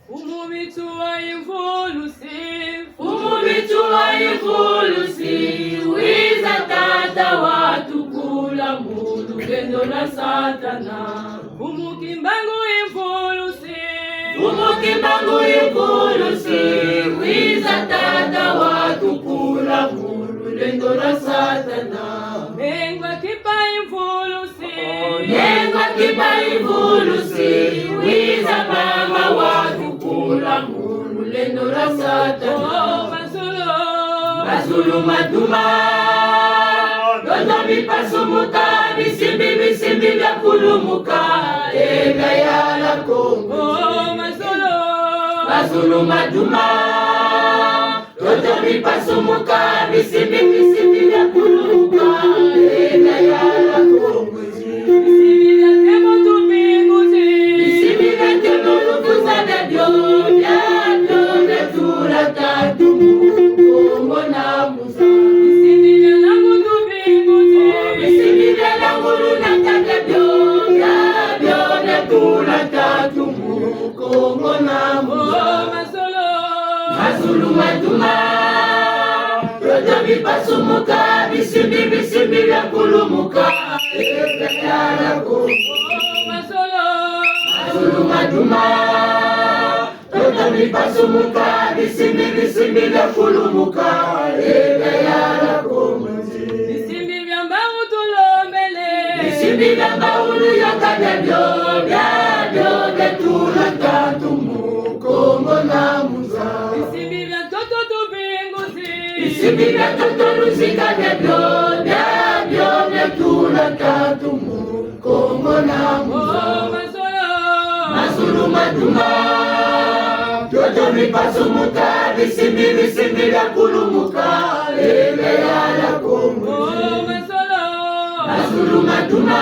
Mfumu Mitu wa Imvulusi, Mfumu Mitu wa Imvulusi, wiza tata watukula mu lulendo lwa Satana. Mfumu Kimbangu Imvulusi, Mfumu Kimbangu Imvulusi, wiza tata watukula mu lulendo lwa Satana. Mengo Kimpa Imvulusi, Mengo Kimpa Imvulusi, wiza mama watukula mu lulendo lwa Satana. Oh, mazulu, mazulu maduma, ntoto mipasumuka, bisimbi, bisimbi biakulumuka, e bia yala Kongo. Oh, mazulu, mazulu maduma, ntoto mipasumuka, bisimbi, bisimbi biakulumuka, e bia yala Kongo. Bisimbi bia ntemo tubinguti, bisimbi bia ntemo lukusa biabio, biabio biatula tatu mu Kongo na mu nza. Bisimbi bia nlangu tubinguti, bisimbi bia nlangu lunata biabio, biabio biatula tatu mu Kongo na mu nza. Oh, mazulu, mazulu maduma, ntoto mipasumuka, bisimbi, bisimbi biakulumuka, e bia yala Kongo. Oh, mazulu, mazulu maduma, ntoto mipasumuka, bisimbi, bisimbi biakulumuka, e bia yala Kongo. Bisimbi bia mbawu tulombele, bisimbi bia mbawu luyoka biabio, biabio biatula tatu mu Kongo na mu nza. Bisimbi bia ntoto tubinguti, bisimbi bia ntoto luzinga biabio, biabio biatula tatu mu Kongo na mu nza. Oh, mazulu, mazulu maduma, ntoto mipasumuka, bisimbi, bisimbi biakulumuka, e bia yala Kongo. Oh, mazulu, mazulu maduma,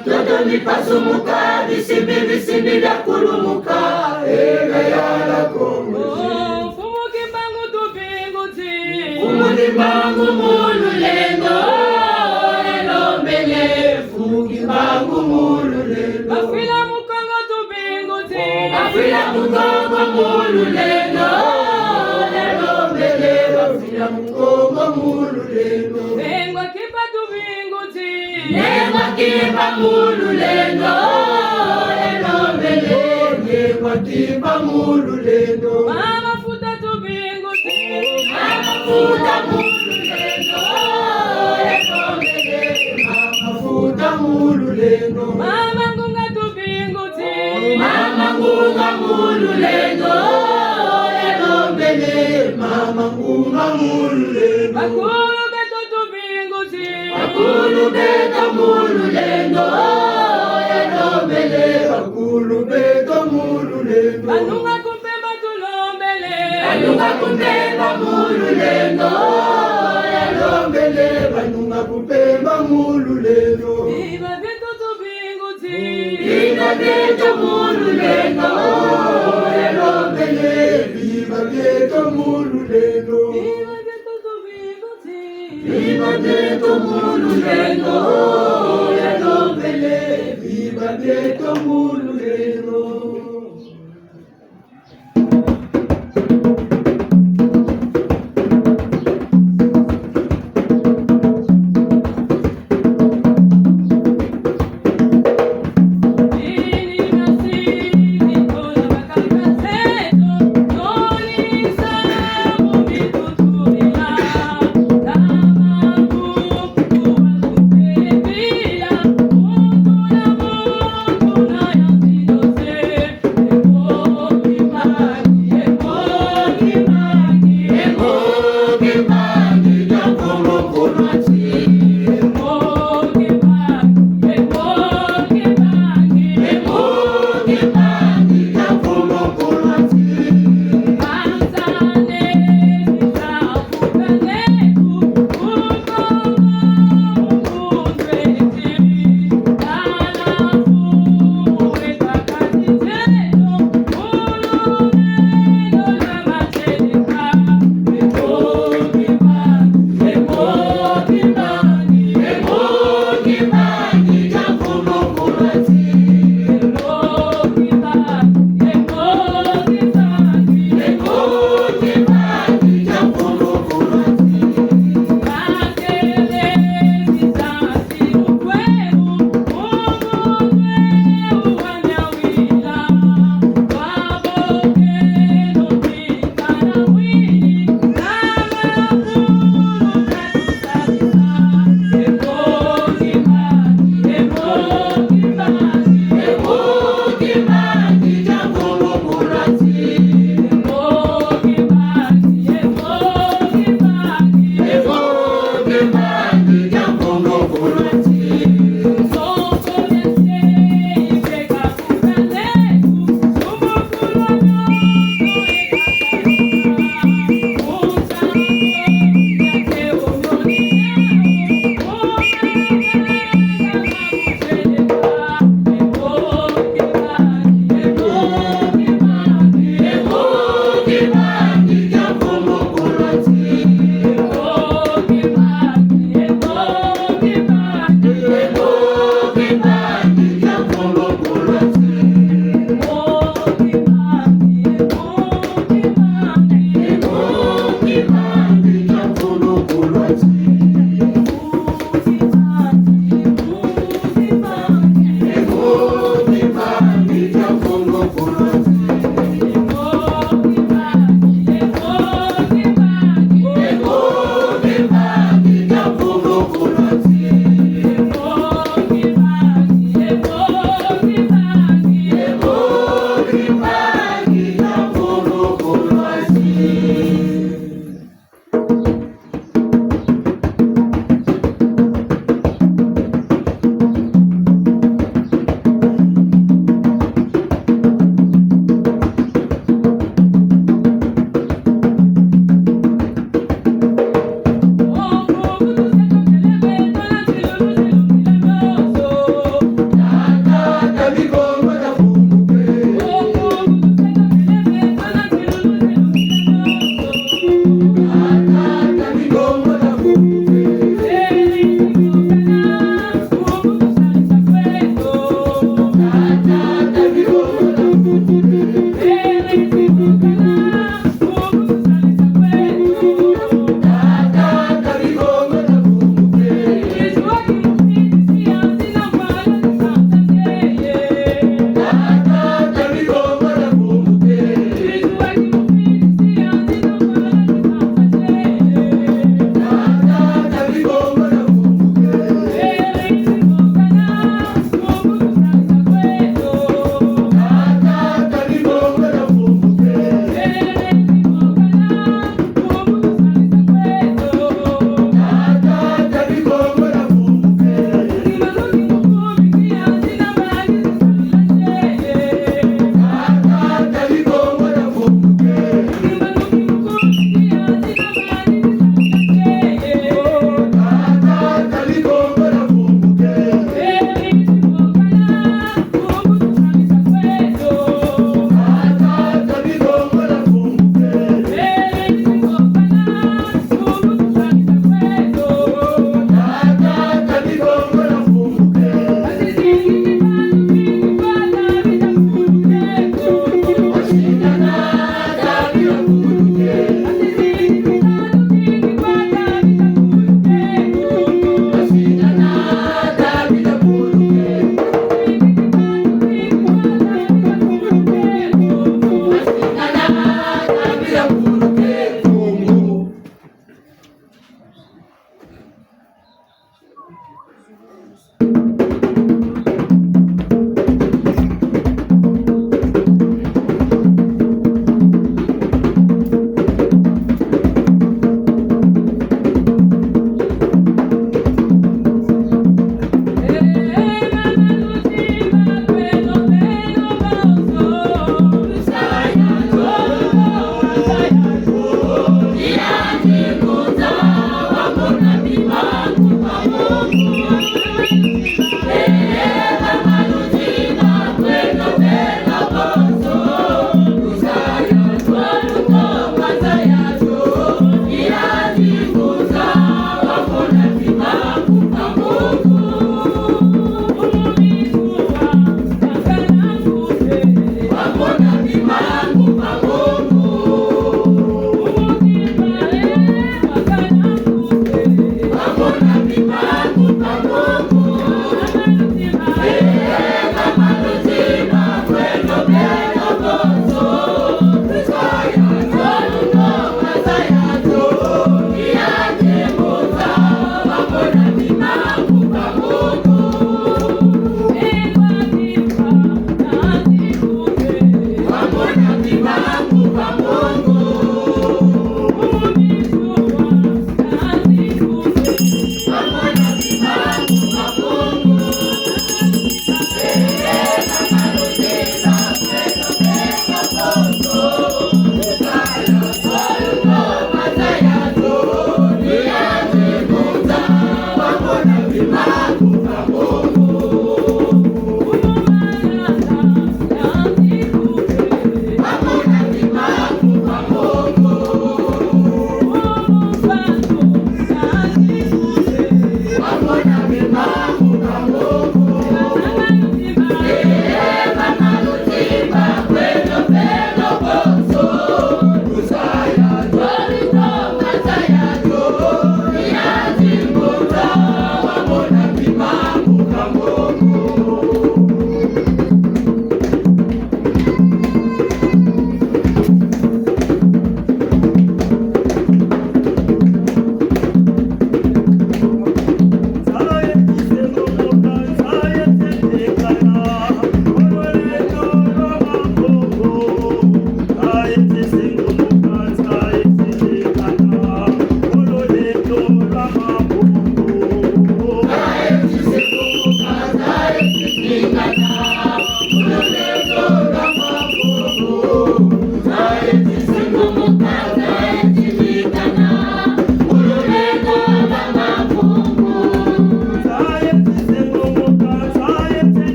ntoto mipasumuka, bisimbi, bisimbi biakulumuka, e bia yala Kongo. Oh, Mfumu Kimbangu tubinguti, Mfumu Kimbangu mu lulendo, elombele, Mfumu Kimbangu mu lulendo. Bafwila mu Kongo tubinguti, bafwila mu Kongo mu lulendo, elombele, bafwila mu Kongo mu lulendo. Mengo Kimpa tubinguti, Mengo Kimpa mu lulendo, elombele, Mengo Kimpa mu lulendo. Mama Futa tubinguti, Mama Futa mu lulendo, elombele, Mama Futa mu lulendo. Mama Ngunga tubinguti, Mama Ngunga mu lulendo, elombele, Mama Ngunga mu lulendo. Bakulu beto tubinguti, bakulu beto mu lulendo, elombele, bakulu beto mu lulendo. Banunga ku Mpemba tulombele, banunga ku Mpemba mu lulendo, elombele, banunga ku Mpemba mu lulendo. Biba beto tubinguti, biba beto mu lulendo, elombele, biba beto mu lulendo. Biba beto tubinguti, biba beto mu lulendo, elombele, biba beto mu lulendo.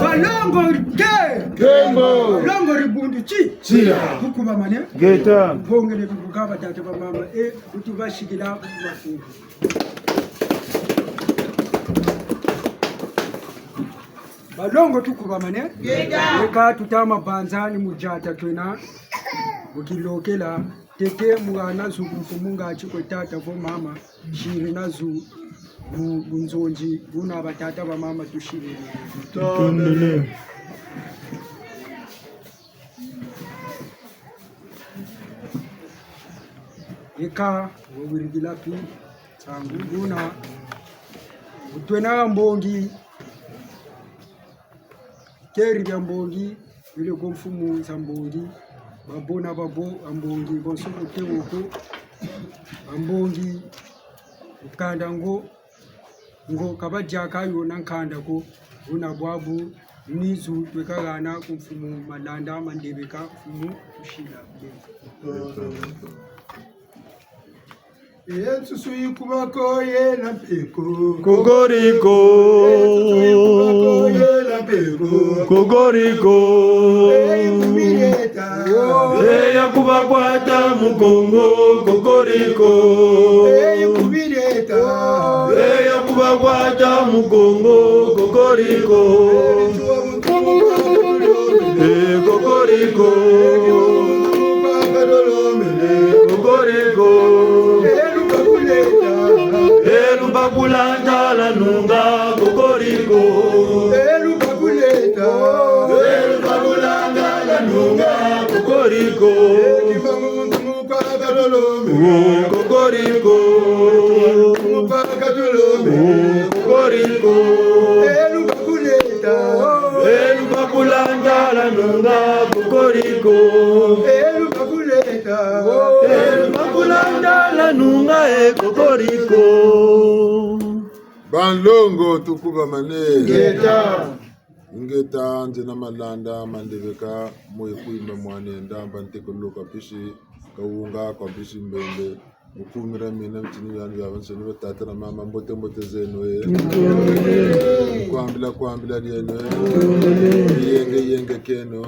Balongo ke! Kembo! Balongo dibundu ti! Tia! Tukubamane. Ngeta. Bongele bikukaba tata ba mama, e, kutu basikila mafuku. Balongo tukubamane. Ngeta. Leka tuta mabanza ni mu diata twena. Mu kilokela. Tete mu hana zu ku mfumu ngati kwe tata vo mama, siri na zu bu, bunzonzi, buna batata ba mama tusiri. Tondele. Eka, wawirikila pi, nsangu buna, bu twena ha mbongi, keri bia mbongi, bele ko mfumu za mbongi, babo na babo, ha mbongi, bonso kote woko, ha mbongi, mukanda ngo, ngo ka badiaka yo na nkanda ko, buna bwabu, nizu tweka hana ku mfumu Malanda, Mandebeka, mfumu Tusila. E nsusu yikuba ko yena mpe ko. Kokoriko. E nsusu yikuba ko yena mpe ko. Kokoriko. E yikubiri eta. E ya kubakwata mukongo. Kokoriko. E yikubiri eta. E ya kubakwata mukongo. Kokoriko. E kokoriko. Kokoriko. E lubakula ntala nunga. Kokoriko. E lubakula ntala nunga. Kokoriko. Oh, kokoriko. Oh, kokoriko. E lubakula ntala nunga. Kokoriko. E lubakula ntala nunga. E kokoriko. Banlongo, tukubamane. Ngeta. Ingeta, nzena Malanda, Mandebeka, moyo kwimba mwanenda, mba ntekolo kwa mpisi, kawunga kwa mpisi mbembe, mukumira mina bitini biandi biabiansoni, batata na mama, mbote mbote zeno, eh. Kwambila kwambila dieno, eh. Yenge yenge kieno.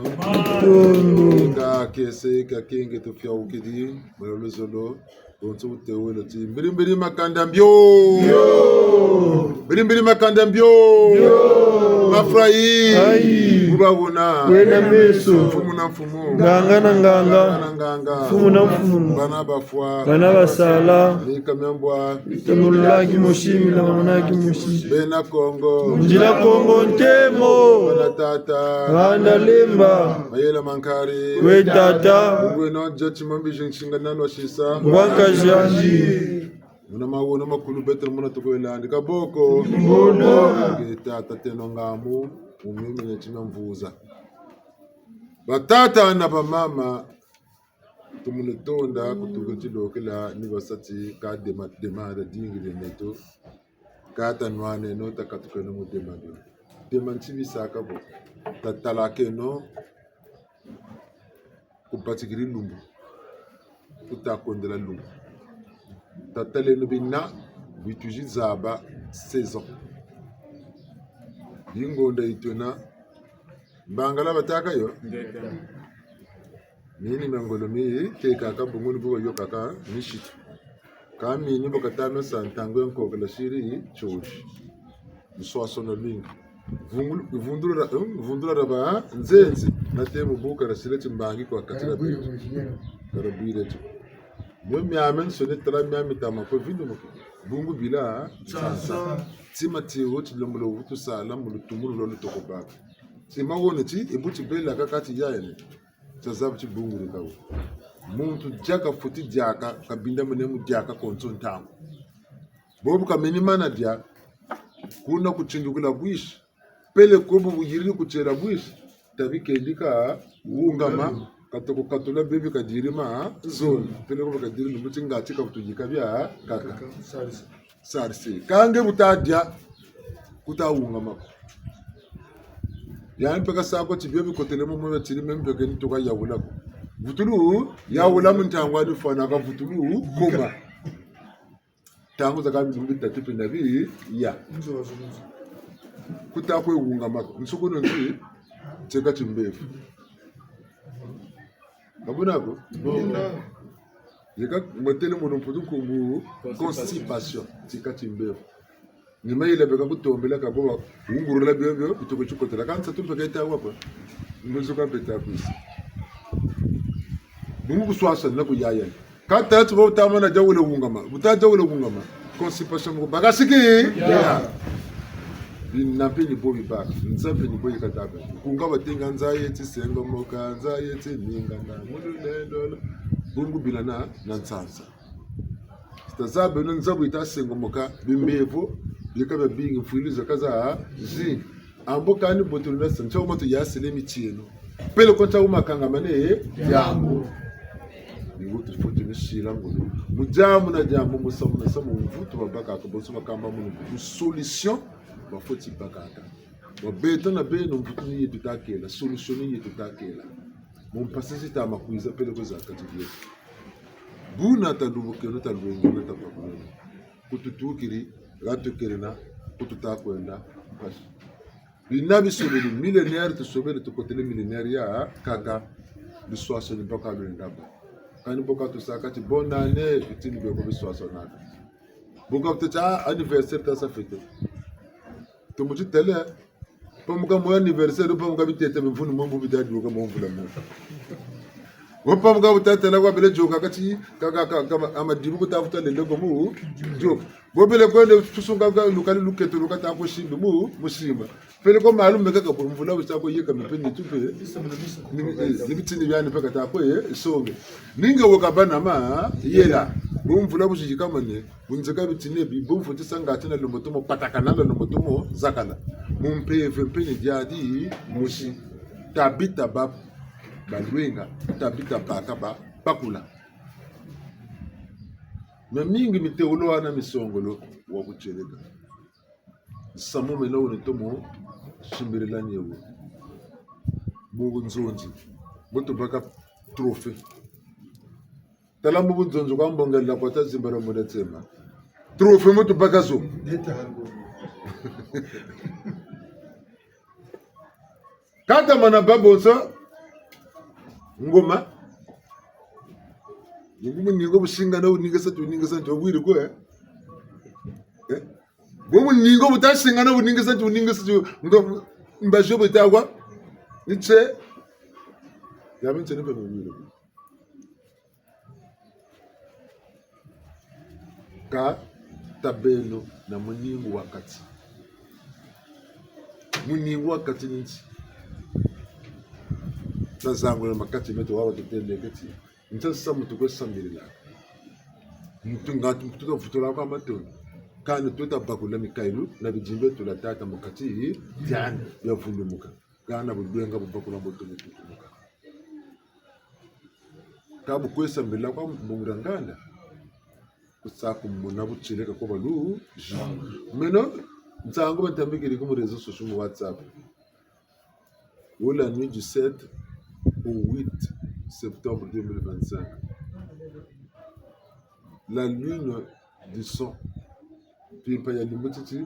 Ka kiese, ka kienge tufiawukidi, mwa luzolo. Bonso butewele ti, mbiri mbiri makanda mbio. Mbio. Mbiri mbiri makanda mbio. Mbio. Mafrayi. Ayi. Kuba bona. Kwena meso. Mfumu na mfumu. Nganga na nganga. Nganga na nganga. Mfumu na mfumu. Bana bafwa. Bana basala. Mika mia mbwa. Mitamulula kimosi, milamamuna kimosi. Bena Kongo. Nzila Kongo ntemo. Bana tata. Bana lemba. Mayela mankari. We tata. Ngweno jati mambi jinsinga nano sisa. Ngwa nkazi andi. Muna mawono makulu beto muna tukwelandi kaboko. Mbono. Nge tata teno ngamu, umimi ne tima mvuza. Batata na bamama, tumunu tonda, kutuka tilokela, ni basa ti ka dema, demanda dingi de neto. Ka ta nwaneno, ta katukeno mu demanda. Demanda ti bisaka bo. Ta talakeno, ku batikiri lumbu, ku ta kondela lumbu. Ta taleno bina, bi tuzi zaba saison. Yi ngonda yi twena, mbangala batâka yo? Mini mia ngolo mi tekaka bungu ni bu bayôkaka misitu. Ka mini bu kata mesa ntangu ya nkokela siri tiozi. Nswaswanu lwingi. Vungulu-, vundulula, eh, vundulula ba nzenze, na temo bu kara sila timbangi kwa kati na beto. Kara bwire tio. Mio miamiansoni tala miami tama kwe vindu muko. Bungu bila, nsansa. Tima tio tilembolo vutu sala mu lutumu lwa lutoko baka. Tima woni ti, e bu tibela kaka ti yaene. Tia zaba ti bungu di kawu. Muntu diaka fweti diaka, kabinda mene mu diaka konso ntangu. Bobu kameni mana dia, kuna kutindukila bwisi. Peleko bu buyiriri kutiela bwisi, tabi kendika wungama, katoko katula bebi kadiri ma zone. Peleko bu kadiri lumbu ti ngati ka butuyika bia kaka. Sarisi. Kâ nge bu ta dia, ku ta wungama ko. Yandi mpe kasa ko ti bio bikotele mo mo bia tiri me mpe ke ni tuka yawula ko. Vutulu, yawula mu ntangu ani fwana ka vutulu, koma. Ntangu zakaka bilumbu bitatu mpe na bi, ya. Ku ta kwe wungama ko. Nsuku no nti, tieka timbevo. Ka buna ko? Yeka motele mu lumputu nkumbu constipation, tieka timbevo. Ni mayela beka kutombela ka bo ba wungulula bio bio, bitoko tikotela. Kâ nsatu mpe ka yita wa ko. Mbuzuka mpe ta kwisa. Bungu kuswaswana na kuyayana. Kâ tala ti bo bu ta mana dia wele wungama. Bu ta dia wele wungama. Constipation mu bakasiki. Ya. Bina mpe ni bo bibaka. Nza mpe ni bo yeka taba. Kunga batinga nza yeti sengo moka, nza yeti ninga na mu lulendo. Bungu bila na, na nsansa. Tazabeno nzabu yita sengomoka, bimbevo bieka biabingi, mfwilu zeka zazingi. Ambo kani bo tulenda sa, ntia wuma tuyasile mitieno. Peleko ntia wuma kangamane diambu. Ni wo tufweti misila ngolo. Mu diambu na diambu, mu samu na samu, mvutu babakaka, bonso bakamba munu, mu solution bafweti bakaka. Wa beto na beno, mvutu ni yeto ta kela, solution ni yeto ta kela. Mu mpasi zita ma kwiza peleko za kati dieto. Buna talubukeno, talwengeno, tapakuleno. Ku tutukiri, ha tukerena, ku tuta kwenda, mpasi. Bina bisobele, millénaire tusobele, tukotele millénaire ya kaka. Luswaswani baka lwenda ba. Kani bo ka tusaka ti bonne année, bitini bieko biswaswanaka. Bo ka bu tâ ti, ah, anniversaire tasa fêter. Tumuti têle, pamuka mu anniversaire, pamuka bitete bimvunu mo mbu bita duka mu mvula mo. Wo pamuka bu tatêla kwa bele dioka kati, ka, ka, ka, ka, ma-, a madibu ku tafuta lele ko mu dioka. Bo bele kwenda tusunga ka lukali luketo luka ta ko simbi mu, mu simba. Peleko malu meka ka ko mvula bu sa ko yeka mpe ni tu mpe. Ni, ni, ni bitini biani mpe ka ta ko, eh, songe. Ni nge wo kabâ na mayela. Bo mvula bu si yikamane. Bu nzeka bitini bi, bu mfutisa ngati na lembo tomo patakana, na lembo tomo zakala. Mu mpeve mpe ni diadi mosi. Tabita ba, balwenga, tabita baka ba, bakula. Miamingi mitewolo hana misongolo, wa kutieleka. Nsamu mena wuna tomo, simbilila nie wo. Mu bunzonzi, bu tubaka trophée. Tala mu bunzonzi kwa mbongela kwa ta zimbala mu da tsema. Trophée mu tubaka zo. Ka tamana bâ bonso ngoma. Ni bu muninga bu singana, wuninga sa ti, wuninga sa ti, wabwiri ko, eh? Eh? Bu muninga bu ta singana, wuninga sa ti, wuninga sa ti, ngo, mbazi yo bu ta kwa. Ni tse. Ya mi tse ni mpe wabwiri ko. Ka tabeno na muningu wa kati. Muningu wa kati ni nti? Tazangula makati meto wawa tutêle kati. Ntia samu tukwe sambilila. Ntu nga tu-, tuta vutula kwa matondo. Kani tuta bakula mikayulu na bidimbu tula tata mu kati diani bia vundumuka. Kana bu lwenga bu bakula mbo tumu tutumuka. Ka bu kwe sambila kwa mbungula nganda. Ku sa ku mona butieleka kwa balu. Meno, nsangu ba ntambikiri ku mu réseaux sociaux, mu WhatsApp. Wo la nuit du sept au huit septembre deux mille vingt-cinq. La lune du sang. Mpimpa ya lumbu titi,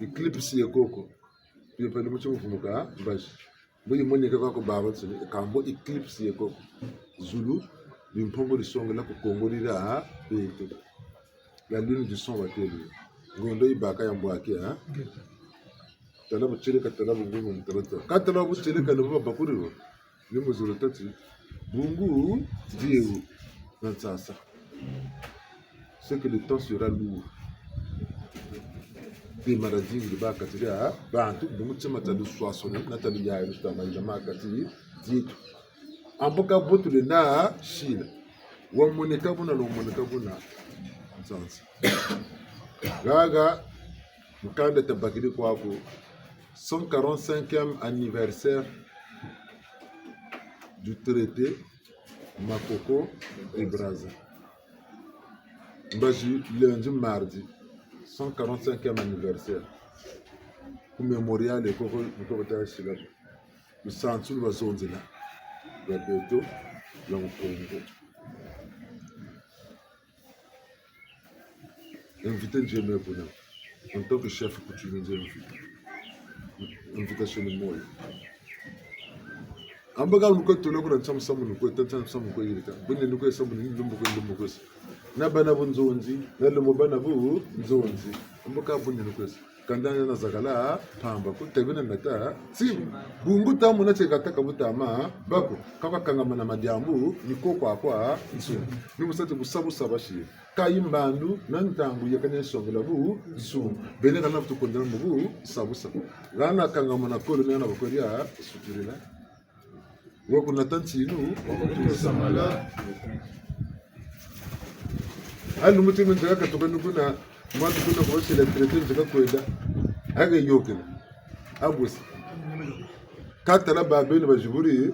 éclipse ye koko. Mpimpa lumbu ti mu vumuka mbazi. Mbo yimoneka kwa ko babansoni, ka mbo éclipse ye koko. Zulu, bimpongo disongela ku kongolila beto. La lune du sang batêle. Ngondo yibaka ya mbwaki, ha? Tala butieleka, tala bungu, tala tala. Ka tala butieleka ni bo babakuri bo. Ni mu zulu tâ ti, bungu, dieu, na nsasa. C'est que le temps sera lourd. Bima biazingi bibâ kati dia bantu, bungu tima tia luswaswani, na tia luyayi, lutamani na ma kati dieto. Ambo ka bo tulenda sila. Wamoneka buna, lwamoneka buna. Nsansa. Haha, mukanda tabakiri kwaku. Cent quarante-cinquième anniversaire du traité Makoko et Brazza. Mbazi lundi, mardi, cent quarante-cinquième anniversaire. Ku mémorial koko, koko bata sila. Lusansu lwa zonzela lwa beto, lwa Mukongo. Invité nzeme kuna. En tant que chef coutumier, nzeme invité. Invitation ni moyo. Amba ka nukwe tula kuna nsamu samu nukwe, ta nsamu samu nukwe yirika. Bune nukwe samu ni lumbu kwe lumbu kwe sa. Na bâ na bunzonzi, na lumbu bâ na bunzonzi. Amba ka bune nukwe sa. Kanda na zakala mpamba ko, tabi na nata, si, bungu ta mona tie kata ka bu tama bâ ko, ka bakangama na madiambu, ni ko kwakwansoni. Ni mu sa ti busa busa basi. Ka yi mbandu, na ntangu ya kani songela busungu. Bene kana vutu kondela mu busa busa. Hana kangama na kolo ni hana bakweri ya suturila. Wa kunata ntinu, wa kutusa mala. Alu muti minzaka katuka nukuna, mwatu kuna kwa sila traité nzaka kwenda. Ake yokela. Abusi. Katala babeni baziburi.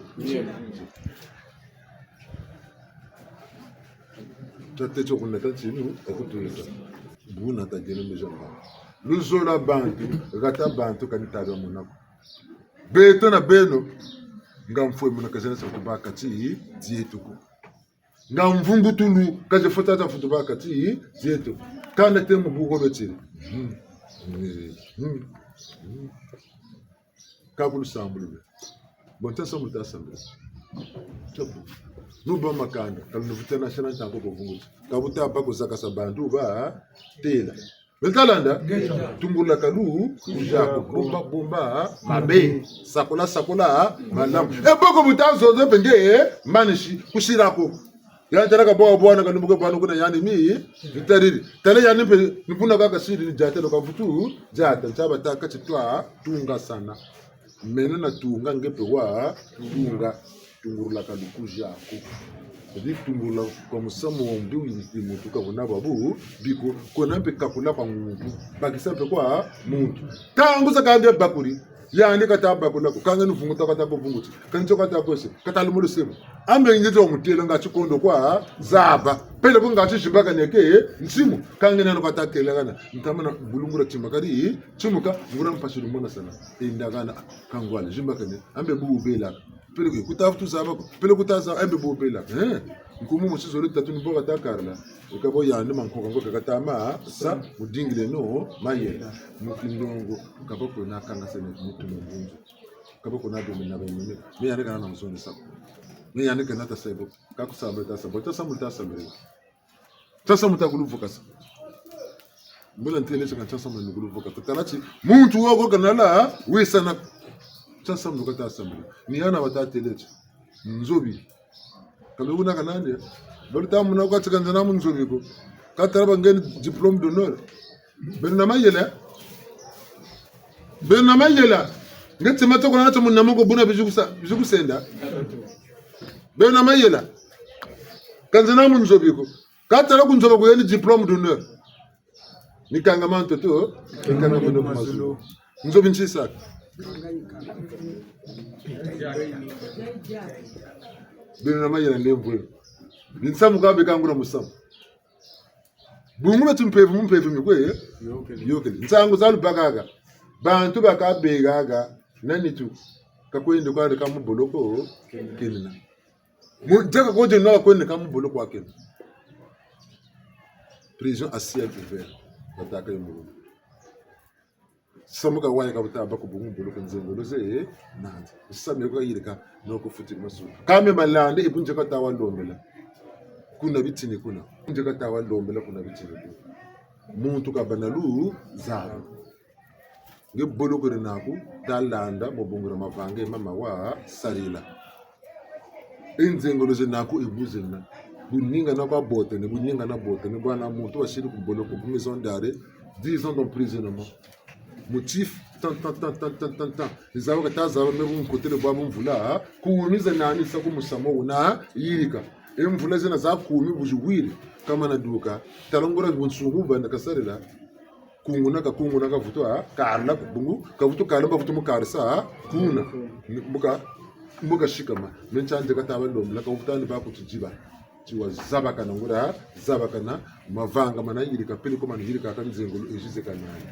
Tate tio kunata tinu, akutuza. Buna ta gene mizamba. Luzola bantu, gata bantu kani tabia monako. Beto na beno, nga mfwe muna kazena sa kutuba kati dietu ko. Nga mvungutulu, kaze fota ta futuba kati dietu. Kana te mu buko betiri. Hmm. Hmm. Hmm. Ka ku lusambulu lwe. Bon, ta sambulu ta sambulu. Tsopo. Nuba makanda, kalu nuvutana shana ntangu ko vunguti. Kabuta ba kuzakasa bantu ba tela. Betalanda? Ngeta. Tungula kalu, kuja ko, bomba, bomba, mabe. Sakola, sakola, malamu. E boko buta zozo pende, manisi, kusira ko. Yandi tala ka bwa bwana ka lumbu ka bwana kuna yandi mi, mitariri. Tala yandi mpe, ni buna kaka siri ni diata lo ka vutu, diata, ntaba ta kati twa, tunga sana. Mene na tunga nge mpe wa, tunga, tungurula ka lukuzi ako. Di tungurula kwa musamu wa mbi wiri muntu ka buna babu, biko, kona mpe kakula kwa muntu, bakisa mpe kwa muntu. Ntangu zakaka nge bakuri, yandi kata bakula ko, kâ nge ni vunguta kata ko vunguti, kani tio kata ko se, kata lumulu sebo. Ambe nge tio mutela nga tikondo kwa zaba. Peleko nga tizimbakane ke nsimu, kâ nge nano kata kelakana. Ntamana bulungura timakari, timuka, ngura mpasi lumona sana. Endakana, kangwala, zimbakane, ambe bubu belaka. Peleko, kuta vutu zaba ko, peleko kuta zaba, ambe bubu belaka. Eh? Nkumu mosi zole tatu ni bo kata karila. Eka bo yandi mankoka ngo kaka tama sa, mudingile no mayela. Mu kindongo, kaba ko na kanga sene mutu mu mbunzu. Kaba ko na domi na bemene. Me yandi kana na muzoni sa. Me yandi kana ta sebo. Ka kusambula ta sambula. Ta sambula ta sambula. Ta sambula ta kuluvukasa. Mbula ntele tsa ka ta sambula ni kuluvukasa. Tala ti, muntu woko kanala, wisana. Ta sambula ka ta sambula. Ni yana wa ta tele ti. Nzobi. Kalu wuna kanandi. Bali ta muna kwa tika nzana mu nzobi ko. Katala ba ngeni diplôme d'honneur. Beno na mayela. Beno na mayela. Nge tima toko na tso muna moko buna bizi kusa, bizi kusenda. Beno na mayela. Ka nzana mu nzobi ko. Katala ku nzoba kuyeni diplôme d'honneur. Ni kangama ntoto, ni kangama ntoto mazulu. Nzobi nti saka. Beno na mayela nde mvwe. Ni nsamu ka beka ngula musamu. Bungu beto mpeve mu mpeve mikwe, eh? Yokele. Yokele. Nsangu za lubakaka. Bantu baka begaka, na nitu. Kakwende kwa reka mu boloko, kenina. Mu, diaka ko dino kakwende ka mu boloko wa kenina. Prison à ciel ouvert. Bataka yo mu. Samu ka waya ka buta ba ku bungu boloko nzengolo ze, eh, nandi. Samu ka yirika, no ku futi masu. Kame malande, e bu nge kata wa lombela. Kuna bitini kuna. Nge kata wa lombela kuna bitini kuna. Muntu kabâ na luzabu. Nge boloko dina naku, ta landa, mu bungu dia mavanga, mama wa sarila. E nzengolo zena naku e bu zena. Bu ninga na kwa bote, ni bu ninga na bote, ni bwana muntu wasiri ku boloko, ku maison d'arrêt, dix ans d'emprisonnement. Motif, tan, tan, tan. Ni zaba kata zaba, me bu nkotele bwabu mvula, ha? Kumi za nani sa ku musamu wuna, yirika. E mvula zena za kumi bu ziwiri, kamana duka. Tala nguria bunsungu banda kasarila. Kunguna ka, kunguna ka vutu, ha? Karila, bungu, ka vutu karila, mba vutu mu karisa, ha? Kuna. Mbuka, mbuka sikama. Me ntia nge kata wa lombela, ka vutu ni ba ku tidiba. Ti wa zabakana nguria, zabakana, mavanga mana yirika, peleko mana yirika ka nzengolo, e zi ze ka nani.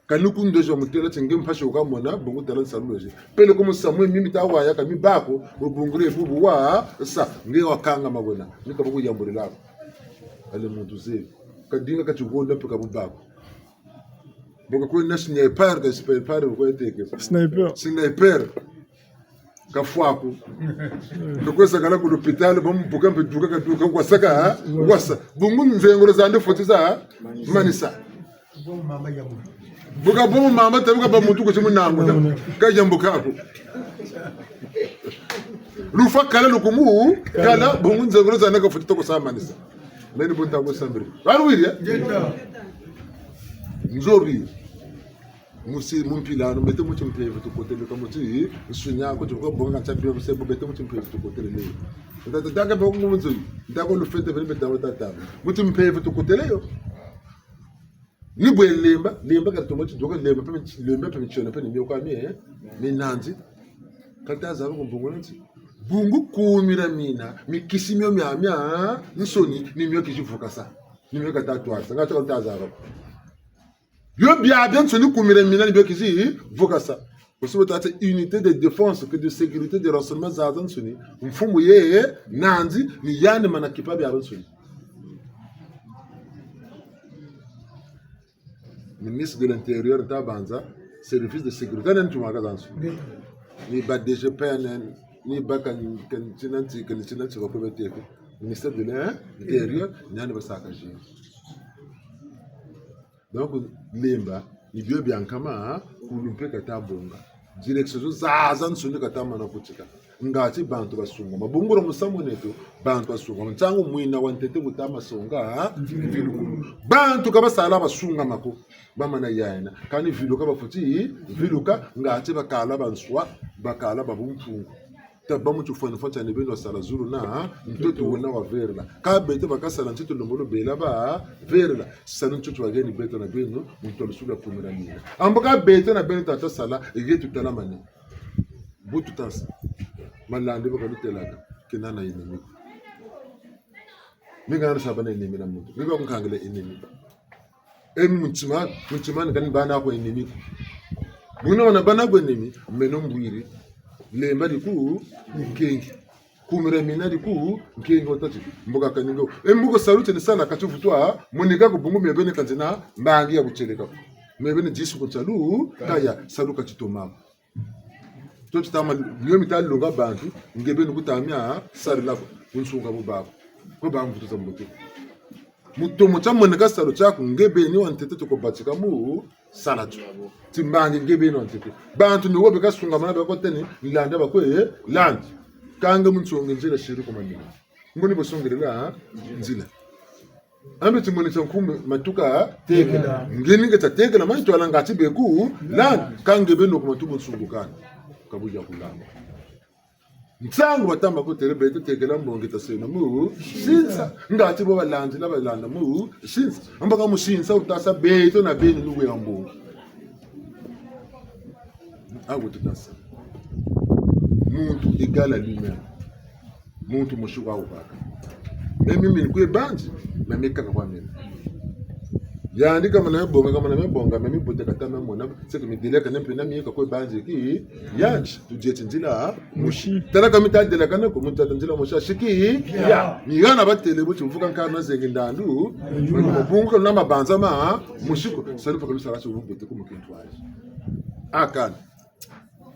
Kani ku ndozi wa mutela ti nge mpasi wu kamona, bungu tala nsalulu zi. Peleko musamu mi mita waya ka mi ba ko, mu bungu dia bubu wa sa, nge wa kangama wena, ni ka bu ku yambulila ko. Ale muntu zebi. Ka dinga ka ti honda mpe ka bu ba ko. Mbo ka kwena sniper, ka sniper, mbo ka teke. Sniper. Sniper. Kafwa ko. Ndokwesa kala ku lupitalu, ba mbuka mpe duka ka duka, wasa ka, ha? Wasa. Bungu nzengolo zandi fweti za, ha? Manisa. Bu ka bo mu mamba, ta bu ka ba muntu ku ti mu nanguna. Ka yambuka ko. Lufwa kala lukumu, kala, bungu nzengolo zandi ka fweti toko sa manisa. Meni bu nta ku sambiri. Wari wiri, eh? Nzobi. Musi, mu mpila ano, beto mu timpeve tukotele ka muti, nsunia ko tuka bonga ntia bia buse, beto mu timpeve tukotele le. Nta, nta, nta, ka bonga mu nzo, nta ko lufete beni beto tata. Mu timpeve tukotele yo. Ni bwe lemba, lemba ka tuma ti doka lemba, pe mi-, lemba pe mitiona pe ni mio kwa mi, eh? Mi nandi. Ka ta zaba ko mbongo nti. Bungu kumira mina, mikisi mio mia, mia, nsoni, ni mio kizi vukasa. Ni mio ka ta twasa, nga ta zaba ko. Bio biabiansoni kumira mina ni bio kizi vukasa. Parce que tata unité de défense que de sécurité de renseignement zazansoni. Mfumu ye nandi ni yandi mana kipa biabiansoni. Ministre de l'Intérieur ta banza service de sécurité nani tumaka zansoni. Ni ba D G P N, ni ba kan, kan tinanti, kan tinanti ba ko beteke. Ministère de l'Intérieur, nani ba saka gérer. Donc, lemba, ni bio bia nkama, kulu mpe ka ta bonga. Direction zo zazansoni ka ta mana kutika. Ngati bantu basungama. Bungula musamu neto, bantu basungama. Ntangu mwina wa ntete bu ta ma songa, mvilukulu. Bantu ka basala basungama ko. Ba mana yayina. Kani viluka bafweti, viluka, ngati bakala banswa, bakala ba bumpungu. Taba mu tifwani fwani tiani beno wasala zulu na ntoto wena waverela. Ka beto bakasala ntoto lembolo bela baverela. Salu ntoto wageni beto na beno, muntu wa lusulu ya kumira mina. Ambo ka beto na beno tata sala, ege tutalamani. Bu tuta sa. Malandi baka lutelaka, kena na ennemi ko. Minga na saba na ennemi na muntu. Minga kunkangila ennemi. E mu ntima, mu ntima ni kani bâ na ko ennemi ko. Buna wana bâ na ko ennemi, meno mbwiri. Lemba diku nkengi. Kumira mina diku nkengi wa tâ ti. Mbuka kani ngo. E mbuka salu tieni sala ka ti vutwa, monika ko bungu mie beni kanzina, mbangi ya butieleka ko. Mie beni disu ku nsalu, kaya, salu ka ti toma ko. To ti tama, mio mi ta longa bantu, nge beni ku ta mia sarila ko, ku nsunga bu bako. Ko ba mvutu za mbote. Mu tomo tia moneka salu tiaku, nge beni wa ntete tuko batika mu sala tio. Ti mbangi nge beni wa ntete. Bantu ni wo beka sungamana bako teni, nlanda bako e, landi. Ka nge mu nsongi nzila siri ku manima. Ngo ni bo songelela nzila. Ambe ti moni tia nkumbu matuka tekela. Nge ni nge tia tekela, mani twala ngati beku, landi. Ka nge beni ku matu bu nsungu kani. Ka bu ya kulanda. Nsangu batama ko têle beto tekela mbongi ta seno mu sinsa. Ngati bo balandila balanda mu sinsa. Amba ka mu sinsa wuta sa beto na beno ni we ya mbongi. Awu tuta sa. Muntu égal à lui-même. Muntu mosi kwa wubaka. Meno mi ni kwe banzi, meno mi kaka kwa meno. Yandi ka mana bonga, ka mana bonga, meno mi bote ka ta mona, c'est que mi delakane mpe na mi ka kwe banzi ki, yandi, tudieti nzila mosi. Tala ka mi ta delakana ko, mu tata nzila mosi, siki, ya. Ni hana batêle bu ti mvuka nkanu na zengi ndandu, mu bungu ka na mabanza ma, mosi ko, salu pa ka mi sala ti wu bote ku mu kintwari. Akana.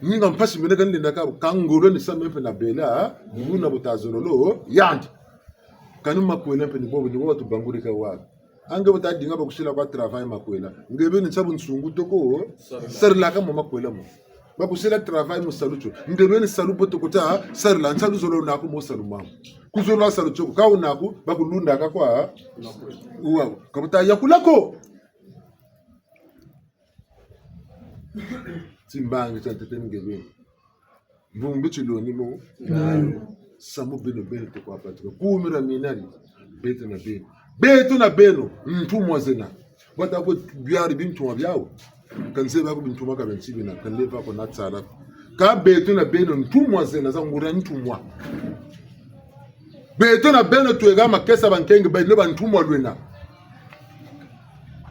Ninga mpasi mene kani lenda ka, ka ngolo ni sa me mpe na bela, buna bu ta zololo, yandi. Kani makwela mpe ni bobo, ni bobo tubanguri ka wa. A nge bu ta dinga bakusila kwa travail makwela. Nge beni nsabu nsungu toko, sarilaka mo makwela mo. Bakusila travail mu salu tio. Nge beni salu bo toko ta, sarila nsalu zolo naku mo salu mamu. Ku zolo salu tio, ka wunaku, bakulundaka kwa. Uwa, ka bu ta yakula ko. Timbangi tia ntete nge beni. Mvumbi tiloni mo. Nayo. Samu beno beni tukwa patuka. Kumira minari. Beto na beno. Beto na beno. Ntumwa zena. Bata ko biari bintumwa biawu. Ka nzeba ko bintumwa ka bentsi bina. Ka nleva ko na tsala. Ka beto na beno ntumwa zena za nguria ntumwa. Beto na beno tweka makesa bankenge beno bantumwa lwena.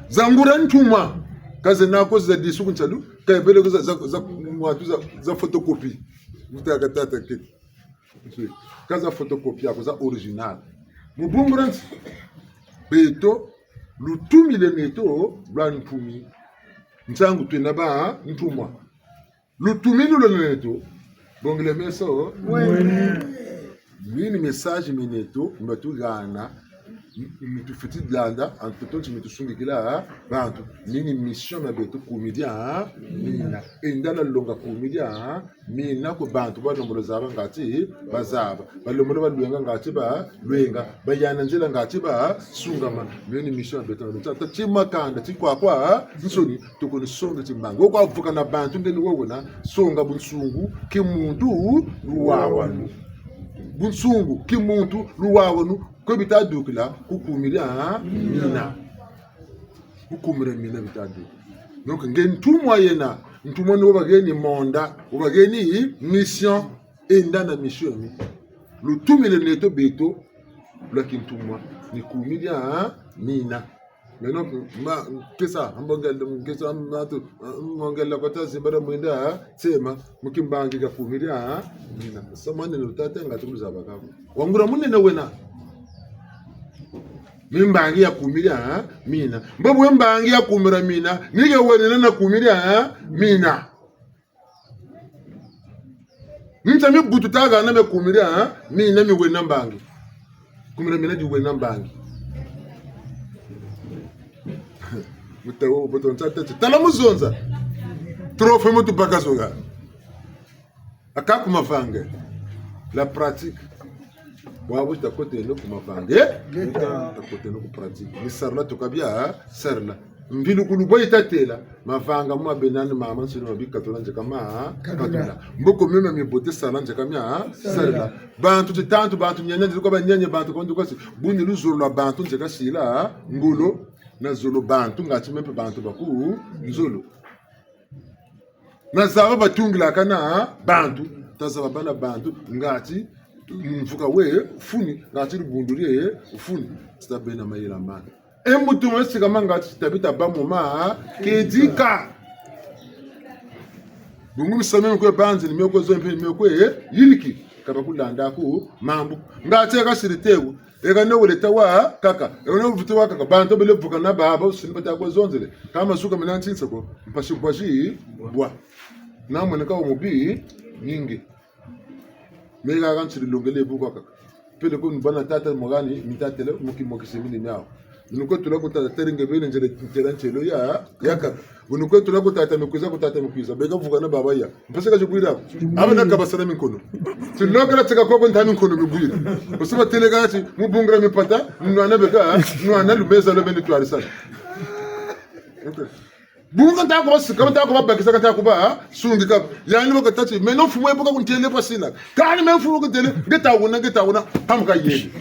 Za nguria ntumwa. Ka zena ko za disu ku nsalu. Ka bele ko za, za, za, mwatu za, za photocopie. Mutaka tata keti. Ka za photocopie ko za original. Mu bungu dia nti. Beto, lutumi lweneto, lwa ntumi. Nsangu twena bantumwa. Lutumi lweneto, bongele meso. Mwene. Mini message mieneto, mba tuhana. Mi tufweti landa, en tout temps, mi tusungikila bantu. Ni ni mission mia beto, kumi dia mina. Enda na longa kumi dia mina kwe bantu balembolo zaba ngatu bazaba. Balembolo balwenga ngatu balwenga. Bayana nzila ngatu basungama. Mio ni mission mia beto. Tata ti makanda, ti kwakwansoni, tukunisonga timbangi. Wo kwa vuka na bantu ndeni wo wena, songa bunsungu, kimuntu, luwawanu. Bunsungu, kimuntu, luwawanu. Kwe bita dukila, ku kumi dia mina. Ku kumi dia mina bita dukila. Donc, nge ntumwa yena, ntumwa ni wo baheni mandat, wo baheni mission, enda na mission mi. Lutumile neto beto, lwa kintumwa, ni kumi dia mina. Maintenant, ma, kesa, mbongele, kesa, matu, mbongele kota zimbala mwinda, tsema, mu kimbangi kia kumi dia mina. Samani no tata ngatu kulu zaba kaka. Wangula munene wena. Mi mbangi ya kumi dia mina. Mbo bwe mbangi ya kumi dia mina, ni ke wenene na kumi dia mina. Nta mi butu taga na me kumi dia mina mi wena mbangi. Kumi dia mina di wena mbangi. Muta wo boto nta tete. Tala mu zonza. Trophée mutu baka zonga. Aka ku mavanga. La pratique. Bwabu takoteno ku mavanga. Eh? Ngeta. Takoteno ku pratique. Ni sarila tukabia, sarila. Mvilukulu bwe yitatela. Mavanga mwa bena ni mamansoni mabikatula nzeka ma, katula. Katula. Mboko mema mibote sala nzeka mia, sarila. Sarila. Bantu titantu, bantu nyanya, nzeka ba nyanya, bantu kondi kosi. Buni luzolo lwa bantu nzeka sila, ngolo, na zolo bantu, ngati mpe bantu baku, nzolo. Na zaba batungilaka na bantu, tazaba bana bantu, ngati mvuka we funi, ngati lubundu lwe funi, tita bena mayela mana. E mutu mwe sikama ngati tita bita ba moma, kedika. Bungu misamu mi kwe banzi, ni mi kwe zo mpe, ni mi kwe yiriki, kaba kulanda ku mambu. Ngati kasiri tewu, Eka ne wele ta wa kaka, eka ne vutu wa kaka, bantu bele vuka na baba, usini bata kwa zonzele. Kama suka mina ntinsa ko, mpasi mpasi, bwa. Na mweneka wa mubi, ningi. Mega kansi longele bu kwa kaka. Pele ko mbana tata mogani, mitatele, muki moki semini miao. Nuko tula ku tata teringe bele nzele ntela ntelo ya, ya kaka. Buni kwe tula ku tata mikwiza, ku tata mikwiza. Beka vuka na baba ya. Mpasi ka zibwira. Aba na kabasana minkono. Tilokela tika koko nta minkono mibwira. Kusiba tele kati, mu bungira mipata, nwana beka, nwana lumeza lo beni twarisana. Okay. Bunga nta kuba sika, nta kuba bakisa, nta kuba, ha? Sungika. Yani baka tati, meno mfumu ebuka kuntele pasila. Kani meno mfumu kuntele, ngeta wuna, ngeta wuna, pamuka yeni.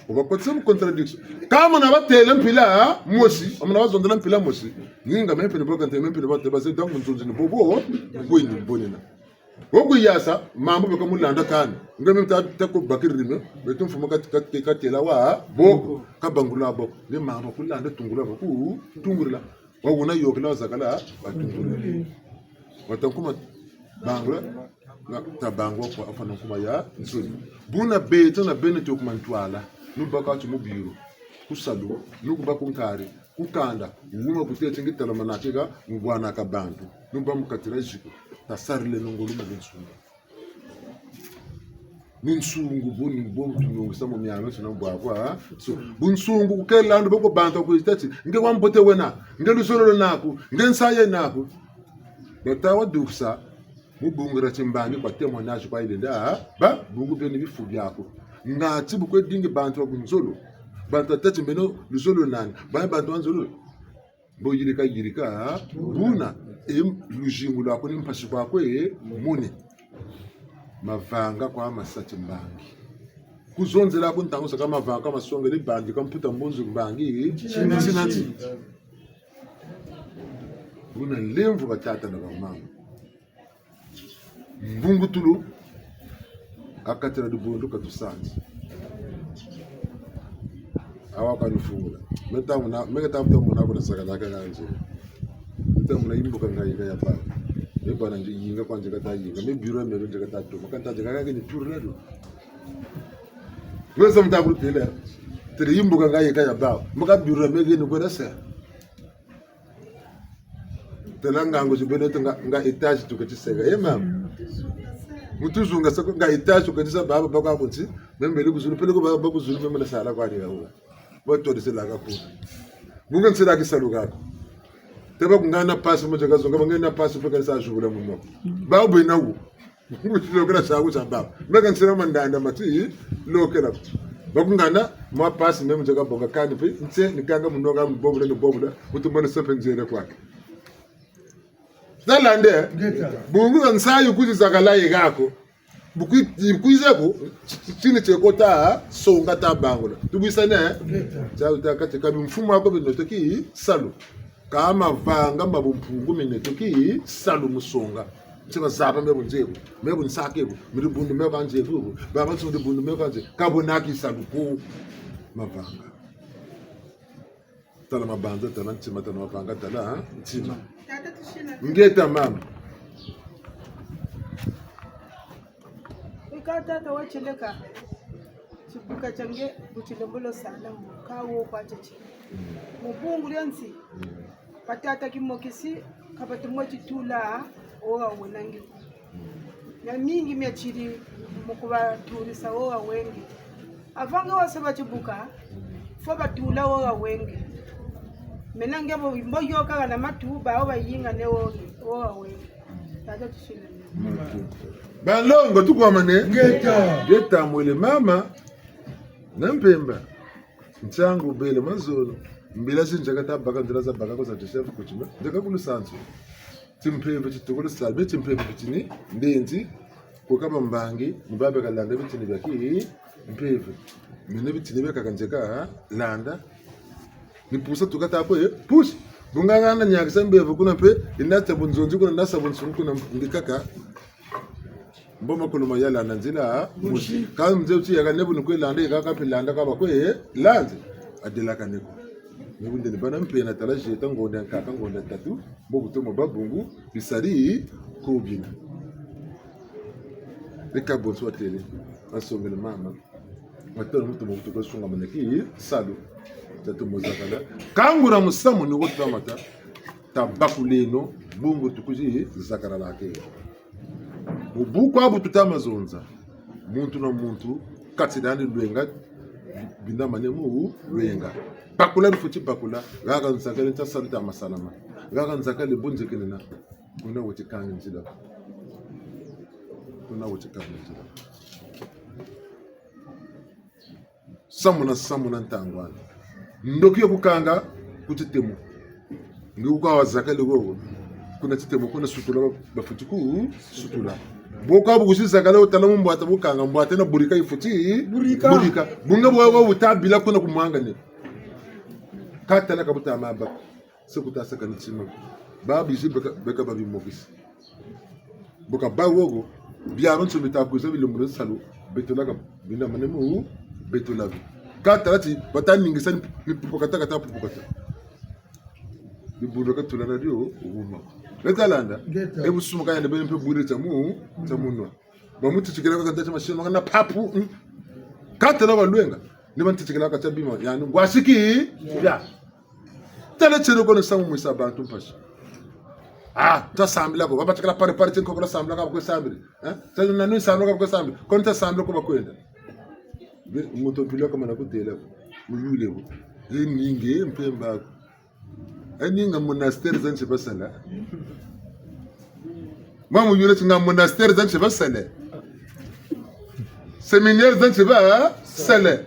Wubakotisa mu contradiction. Ka mona batêle mpila mosi, mona bazonzela mpila mosi. Ninga me mpe ni bo kante, me mpe ni bo kante, base donc nzonzi ni bobo, bweni bonina. Wo kuyasa, mambu beka mulanda kani. Nge me ta, ta ko bakiri me, beto mfumu kat, kat, katêla wa, bo, kabangula bo. Nge mambu kulanda tungula bo, ku, tungula. Wa wuna yokela wa zakala, batungula. Wata nkuma bangula, na, ta bangwa kwa, afana nkuma ya, nsoni. Buna beto na beno tio ku mantwala, nubaka ti mu biro, ku salu, nukuba ku nkari, ku kanda, wuma kutete ngi tala manakeka, mubwanaka bantu, nuba mu kati dia ziku, tasarileno ngolo mu bunsungu. Bunsungu buni bo butunungisa mu miamiansoni bwabwa. So, bunsungu kukela ndo boko bantu bakutati, nge wa mbote wena, nge luzolo lwenaku, nge nsayi yenaku. Bata wadukisa, mu bungu dia timbangi kwa témoignage kwa yilenda, ba, bungu beni bifu biaku. Ngati bu kwe dingi bantu ba bunzolo, bantu batati meno luzolo nani, ba bantu ba nzolo. Bo yirika, yirika, buna, e luzingu lwaku ni mpasi kwaku, e, muni. Mavanga kwa masa timbangi. Kuzonzela ku ntangu saka mavanga kwa masongele bangi, kwa mputa mbunzu mbangi, tina ti. Buna lemvo batata na bamama. Mbungutulu, ha kati dia dibundu katusanzi. Awa kanifungula. Me ta mona, me ka ta mona kuna sakala ka nganzi. Me ta mona yimbuka nga yika ya baba. E bana nje yinga kwa nje kata yinga. Me biro me nje kata tuma. Kanta nje kaka ni tourner do. Weza mta kulu têle. Têle yimbuka nga yika ya baba. Maka biro me nje ni kwenda se. Tala ngangu zi beno te nga, nga étage tuketi sega. Eh, mama. Mu tuzunga sa ko nga étage tuketi sa baba baka kunti. Meno mbele ku zulu, peleko ba, ba ku zulu, meno na sala kwa dia wa. Ba todisilaka ku. Bungu nsila ki salu kako. Te ba kungana pasi mu nzeka zonga, ba ngana pasi pe ka sa zibula munwa. Ba bwena wu. Lokela sa ku sa ba. Meno ka nsila mandanda mati, lokela. Ba kungana, mwa pasi meno mu nzeka bonga kani pe, nse, ni kanga munwa ka mu bobula, ni bobula, mutu mwana sa pe nzele kwake. Zalande, bungu ka nsayi kwizi zakala ye kako. Bu kwi-, bu kwiza ko, tini tie ko ta songa ta bangula. Tubwisane? Ngeta. Tia uta kati ka bimfumu ako binoto ki salu. Ka mavanga ma bumpungu minoto ki salu mu songa. Nti bazaba me bu nzebu, me bu nsake bu, mi dibundu me ka nzebu bu, baba nti dibundu me ka nzebu. Ka bwena ki salu ko mavanga. Tala mabanza, tala ntima, tala mavanga, tala, ha? Ntima. Tata Tushina. Ngeta mama. Ika tata wa tieleka. Tibuka tia nge, bu tilembolo sala mu, ka wo kwa tete. Mm. Mu bungu dia nsi. Mm. Ka tata kimokisi, ka batu mwe titula, wo ka wena nge. Na mingi mia tiri mu kubaturisa wo ka wenge. Avant nge wa saba tibuka, faut batula wo ka wenge. Mena nge bo, mbo yôkaka na matu, bawu bayingane wo nge, wo ka wenge. Tata Tushina. Banlongo tukwamane? Ngeta. Ngeta mwele mama, na mpemba. Ntiangu bele mazono. Mbila zi nzeka ta baka nzila za baka ko za ti chef coutumier. Nzeka ku lusansu. Timpeve ti tukulu sala, be timpeve bitini, ndenzi, ko ka bambangi, ni ba beka landa bitini bia ki, mpeve. Mene bitini bia kaka nzeka, ha, landa. Ni pusa tuka ta ko, eh, push. Bunga ngana niakisa mbevo kuna mpe, ina sa bunzonzi kuna, na sa bunsungu kuna, ndi kaka. Mbo makulu ma ya landa nzila, musi. Musi. Ka mze uti yaka nebu ni kwe landa, yaka ka mpe landa ka ba kwe, eh, landa. Adelaka neko. Nebu ndeni bana mpe na tala zeta ngonda nkaka ngonda tatu. Mbo bu tomo ba bungu, bisari ko bina. Eka bonso watele, wasongele mama. Watele mutu mu kutuka sunga maneki, salu. Tatu muzakala. Kangula musamu ni wo tutamata, tabakuleno, bungu tukuzi zakala lake. Mu buku abu tutama zonza. Muntu na muntu, kati diandi lwenga, bindamane mu lwenga. Bakula bifweti bakula, haha nzakale nta salu ta masalama. Haha nzakale bu nzekenena. Kuna weti kanga nzila. Kuna weti kanga nzila. Samu na samu na ntangu ani. Ndoki yo kukanga ku titemo. Nge ku ka wazakale wowo. Kuna titemo kuna sutula ba, bafweti ku sutula. Bo ka bu kusi zakale wutala mu mbwata bu kanga mbwata na burika yifweti. Burika. Burika. Bunga bwa, bwa wuta bila kuna ku mwangane. Ka tala ka buta mabaka. Se ku ta saka ni tima. Ba bizi beka, beka ba bimokisi. Bu ka ba wowo, biabionso bita kwiza bilembolo salu, beto laka, bindamane mu, beto labi. Ka tala ti, bata ningisa ni, ni pupukata kata pupukata. Bibundu ka tula na dio, wuma. Ngeta landa, ngeta. E bu sumuka yandi beni mpe bwiri tia mu, tia munwa. Ba mu titikila ka kanta tia masino, ngana papu, hmm. Ka tala ba lwenga, ni ba ntitikila ka tia bima, yandi, ngwasiki, ya. Tala tieno kono samu mwisa bantu mpasi. Ah, ta sambila ko. Baba tikala pare pare tieno kono sambila ka kwe sambila. Eh? Tala nanu sambila ka kwe sambila. Kono ta sambila ko bakwenda. Be, moto mpila kamana kutela ko. Muyule ko. E ninge mpemba ko. E ninga monastère za nti basala. Mwa muyule ti nga monastère za nti basala. Séminaire za nti basala.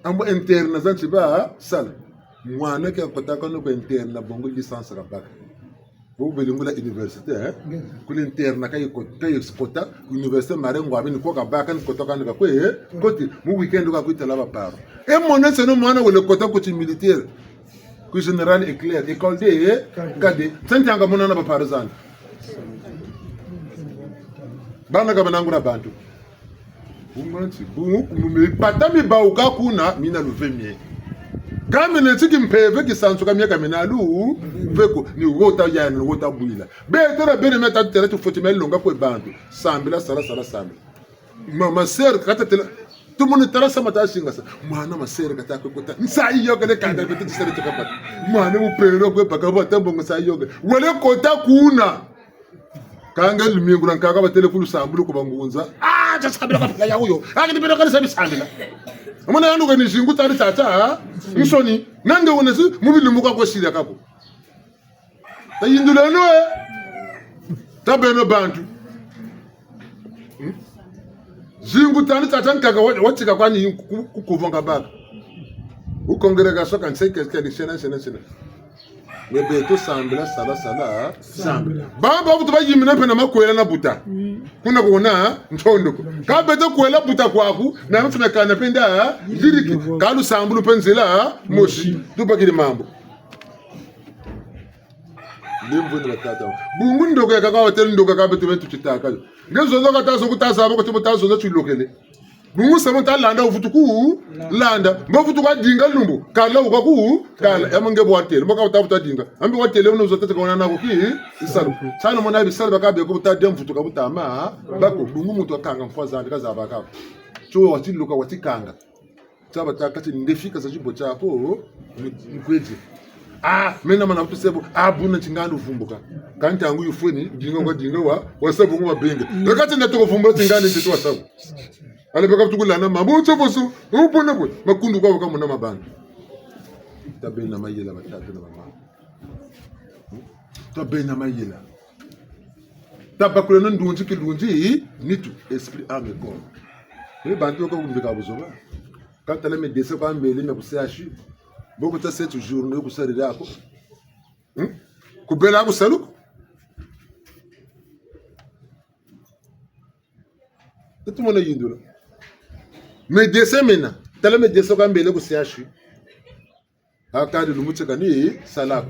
Ambo internat za nti basala. Mwana ke kota kano ku internat bongo licence ka baka. Bo bele ngula université, hein? Ngeta. Ku l'interna ka yi ko-, ka yi kota, université mare ngwa bini ko ka baka ni kota kani ka kwe, eh? Koti, mu weekend ka kwitala ba parents. E mona seno mwana wele kota ku ti militaire. Ku général éclair, école de, eh? Cadet. Cadet. Senti anga mona na ba parents zani. Bana ka banangula bantu. Bungu nti, bungu, mu, mipata mi bawuka kuna, mina luve mie. Ka mina ti kimpeve kisansuka mie ka mina luve ko, ni wo ta yani, ni wo ta bwila. Beto na beno mia ta têla ti fweti mia longa kwe bantu. Sambila, sala, sala, sambila. Ma, ma sœur, ka ta têla, tumuni tala sa ma ta singasa. Mwana ma sœur ka ta kwe kota. Nsayi yokele kanda beto ti sere ti ka bata. Mwana mu pelo kwe baka bata bongo nsayi yokele. Wele kota kuna. Kâ nge lumingu lwa nkaka batêle ku lusambulu ku bangunza. Ah, ta sambila kwa mpila ya wuyo. Ah, kati beno kani sa bisambila. Amona yandi kani zingu tani tata, ah? Nsoni. Nge wonesi, mu bilumbu kwa kwe sila kako. Tayinduleno, eh. Ta beno bantu. Hmm? Zingu tani tata nkaka wa-, watika kwani ku, ku, ku kuvonga baka. Wu congregation ka nseke, ke, ke, sena, sena, sena. Nge beto sambila, sala, sala, sambila. Baba, bavutu bayimina mpe na makwela na buta. Kuna kuona, ntondo ko. Kâ beto kwela buta kwaku, na mtu na kana penda, diriki. Kâ lusambulu mpe nzila, mosi. Tubakiri mambu. Ndemvo ni batata. Bungu ndoka ya kaka watêle ndoka kâ beto beto titaka. Nge zozo kata zo kuta zaba ko ti bo ta zozo tilokele. Bungu sa mu ta landa wuvutu ku landa. Mbo wuvutu kwa dinga lumbu. Kala wu kwa ku kala. Ya mu nge bo watêle. Mbo ka wuta wuta dinga. Ambi watêle wuno zo tata ka wuna nako ki. Isalu. Sa na mona bisalu baka beko wuta dia mvutu ka wuta ma. Bako bungu muntu wakanga mfwa zandi ka zaba ka. Tio watiloka watikanga. Tia batâka ti ndefi ka za tibo tiako, mu-, mukwedi. Ah, mena mana kutu sebo, ah, buna tingandi wuvumbuka. Kâ ntangu yifweni, dinga kwa dinga wa, wa sebo ngu wa benge. Kâ kati na toko vumbula tingandi ntete wa sebo. Ale beka tukulana mambu, tsofoso, ubona bwe, makundu kwa waka muna mabana. Tabeno na mayela batata na bamama. Hmm? Tabeno na mayela. Tabakuleno ndunzi kilunzi, nitu, esprit, âme, corps. Ni bantu baka kumbika buzoba. Kâ tala médecin kwa mbele mia ku C H U. Bo kuta sept jours ndio kusalila ko. Hmm? Kubela ku salu ko. Tatu mona yindula. Médecin mena. Tala médecin kwa mbele ku C H U. Aka di lumbu tieka ni sala ko.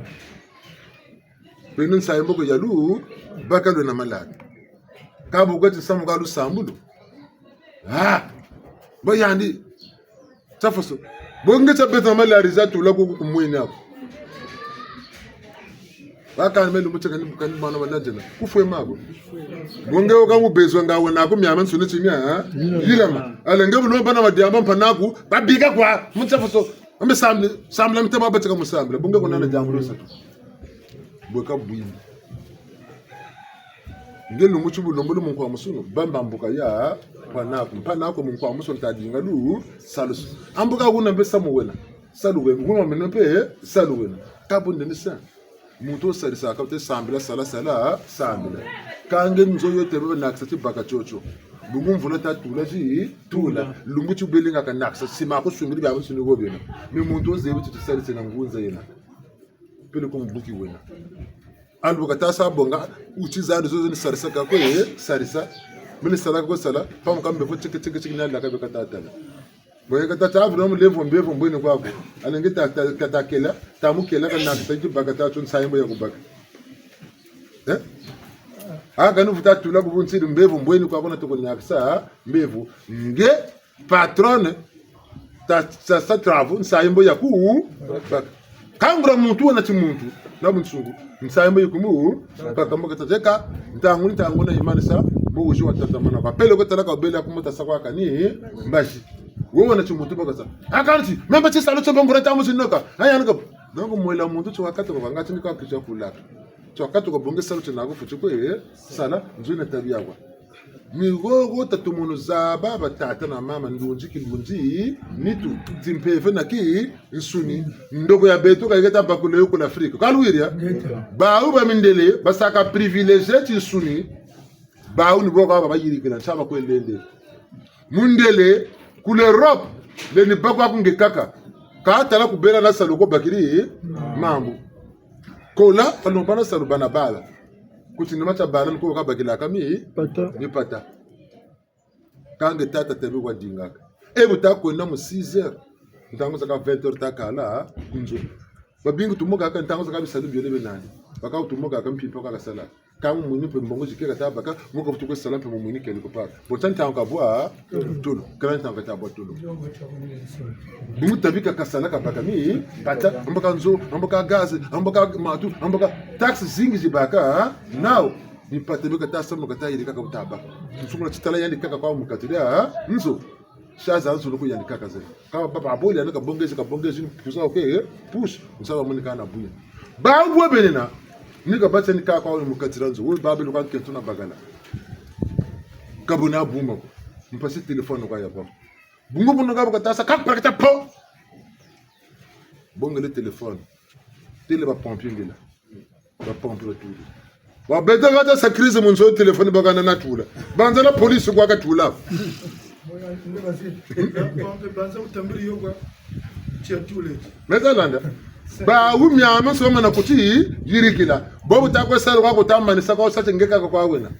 Beno nsayi mbo ko ya lu, baka lwena maladi. Kâ bu kwe ti samu ka lusambulu. Ah! Bo yandi. Tsafoso. Bo nge tsa beta maladi za tula ku, ku mwini ako. Bakani me lumbu tieka ni, kani mwana wa nadjena. Kufwe mabo. Bo nge wo ka mu bezwa nga wena ko miamiansoni timia, ha? Yilama. Ale nge bu no bana wa diamba mpangi aku, babika kwa, mu tsafoso. Ambe sambila, sambila mitema batika mu sambila. Bungu kuna na diambu lo satu. Bwe ka bwini. Nge lumbu ti bu lombolo mu nkwamusu no, bamba mbuka ya, mpangi aku. Mpangi aku mu nkwamusu no ta dinga lu, salu so. Ambuka wuna mpe samu wena. Salu wena. Wuna mena mpe, salu wena. Ka bu nde ni sa. Muntu wo sarisa ka te sambila, sala, sala, sambila. Kâ nge nzo yo te bebe nakisa tibaka tiotio. Bungu mvula ta tula ti, tula. Lumbu ti bele nga ka nakisa, sima ko sumbiri biabiansoni wo bena. Mais muntu wo zebi ti ti sarisa na ngunza yena. Peleko mbuki wena. Alu kata sa bonga, wuti zandi zozo ni sarisa ka kwe, sarisa. Mini sala ka kwe sala, pamu ka mbevo tiki, tiki, tiki, na laka beka ta tala. Bo ye kata ta vula mu levo mbevo mbweni kwaku. Alenge ta, ta, ta, ta kela, ta mu kela ka nakisa tibaka ta tio nsayi mbo ya kubaka. Eh? Aka ni vuta tula ku buntsiri mbevo mbweni kwaku na toko nakisa, mbevo. Nge, patron, ta, ta, sa travaux, nsayi mbo ya ku, baka. Kangula muntu wena ti muntu, na bunsungu, nsayi mbo ya ku mu, baka mbo kata teka, ntangu, ntangu na yimanisa, mbo wuzi wa tatamana kwa. Peleko tala ka bele ku mota sa kwa kani, mbazi. Wo wena ti muntu baka sa. Akanti, même ti salu tio mbo ngura tamu sinoka. Aya naka. Donc, mwela muntu tio wakati kwa ngati ni kwa kitia kulaka. Tio wakati kwa bonge salu tio na ku futi kwe, sala, nzo na tabi ya kwa. Ni wowo tatu mono zaba, batata na mama, ndunzi kilunzi, nitu, timpeve na kinsuni, ndoko ya beto ka yiketa bakula yo ku l'Afrique. Ka luwiri ya? Ngeta. Bawu ba mindele, basaka privilégier tinsuni, bawu ni bo ka ba bayirikila, nsa ba kwe lende. Mundele, ku l'Europe, lendi baka kwaku nge kaka. Kâ tala ku bela na salu ko bakiri, mambu. Kola, kalombana salu bana bala. Kuti ni mata bala, ni ko ka bakilaka mi, pata. Mi pata. Kâ nge tata tebe kwa dingaka. E bu ta kwenda mu six heures. Ntangu zakaka vingt heures ta kala, ku nzo. Babingi tumokaka, ntangu zakaka bisalu biole bie nandi. Baka tumokaka mpimpa kaka sala. Kâ mu mwini mpe mbongo zikeka ta baka, mu ka vutu kwe sala mpe mu mwini kele ko paka. Bo ta ntangu ka bwa, tolo. Kala ntangu ka ta bwa tolo. Bungu tabika ka sala ka baka mi, pata, ambo ka nzo, ambo ka gaz, ambo ka matu, ambo ka taxes zingi zi baka, ha? Nao, ni pata bika ta samu ka ta yirika ka bu ta baka. Nsungula titala yandi kaka kwa mu kati dia, ha? Nzo. Sa zazansoni ko yandi kaka zena. Ka ba, ba, bole yandi ka bongezi, ka bongezi, ni pusa, ok, eh? Push, nsa ba moni ka na bwini. Bawu bwe bena na. Ni ka bati ni ka kwa mu kati dia nzo, we babe luka nkento na bakala. Ka buna buma ko. Mpasi téléphone kwa ya ba. Bungu bunu ka bu kata sa, ka ku palakita po. Bongele téléphone. Têle ba pompier ngela. Ba pompier batuli. Wa beto kata sa crise mu nzo téléphone bakana na tula. Banza la police kwa katula. Banza utambiri yo kwa. Tia tule. Meta landa. Bawu miamiansoni mana kuti yirikila. Bobu ta kwe sala kwa kuta manisa kwa sa ti nge kaka kwa wena.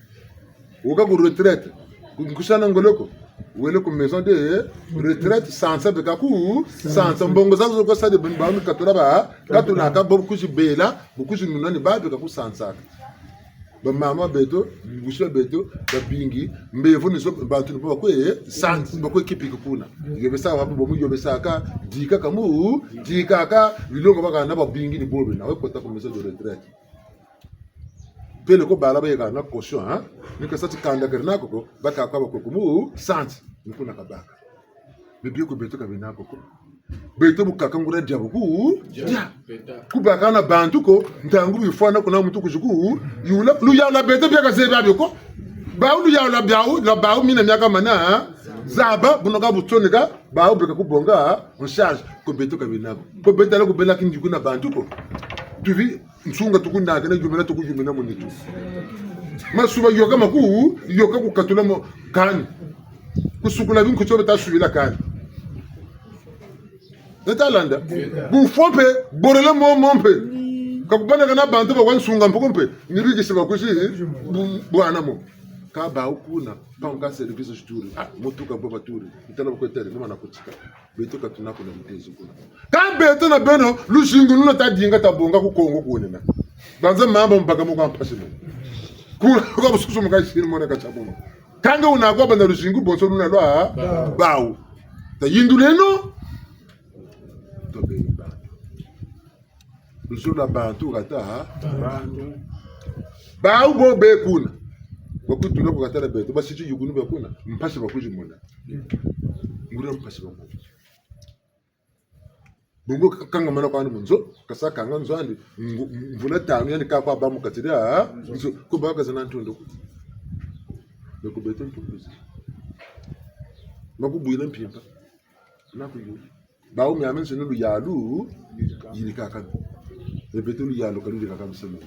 Wuka ku retraite. Ku, ku sa na ngolo ko. Wele ku maison de retraite, sansa beka ku sansa. Mbongo zaku zo kwe sala beni ba mi katula ba, katulaka bo kwizi bela, bo kwizi nuna ni ba beka ku sansaka. Ba mama beto, busi beto, babingi, mbevo ni zo, bantu ni bo ba kwe sansa, ba kwe kipika kuna. Yobesa wa bo mu yobesaka, dika ka mu dikaka, bilongo bakana babingi ni bo bena, we kota ku maison de retraite. Peleko bala bayeka na caution, hein? Ni ka sa ti kanda keri nako ko, bakaka ba kwe ku mu sansa, ni kuna kabaka. Bibio ko beto ka bena ko ko. Beto bu kaka nguria dia bu ku dia. Ku baka na bantu ko, ntangu bifwana kuna muntu kuzi ku yula, luyalu lwa beto bia kazebi bio ko. Bawu luyalu lwa bawu, lwa bawu mina miaka mana zaba, buna ka butsoneka, bawu beka ku bonga en charge, ko beto ka bena ko. Ko beto la ku bela kindiku na bantu ko. Tuvi, nsunga tuku naka na yumina tuku yumina mu nitu. Masuba yoka maku, yoka ku katula mo kani. Ku sukula binku tio beta subila kani. Neta landa. Bu fo mpe, borele mo, mo mpe. Ka ku bana kana bantu ba kwa nsunga mpuku mpe. Ni bikisi ba kwizi, bu, bwana mo. Ka bawu kuna, pa nka service zituri. Ah, mutuka bo baturi. Ntala ba kwe tari, ni mana kutika. Beto ka tuna kuna mitezo kuna. Ka beto na beno, luzingu luna ta dinga ta bonga ku Kongo kunena. Banza mamba mpaka mu kwa mpasi mo. Kuna kwa bususu mu ka siri mona ka tia kuno. Ka nge wuna kwa bana luzingu bonso luna lwa bawu. Ta yinduleno. To beni bantu. Luzolo lwa bantu kata, ha? Bantu. Bawu bo be kuna. Ba kutula ku kata na beto, ba siti yukunu be kuna. Mpasi ba kwizi mona. Nguria mpasi ba mona. Bungu ka-, kanga mana kwandi mu nzo, ka sa kanga nzo andi, ngu-, mvula tanu yandi ka kwa ba mu kati dia nzo, ko ba ka zena ntondo ko. Be ku beto ntondo zi. Ma ku bwila mpimpa. Na ku yula. Bawu miamiansoni luyalu, yirikaka. E beto luyalu ka luyirikaka mu sema.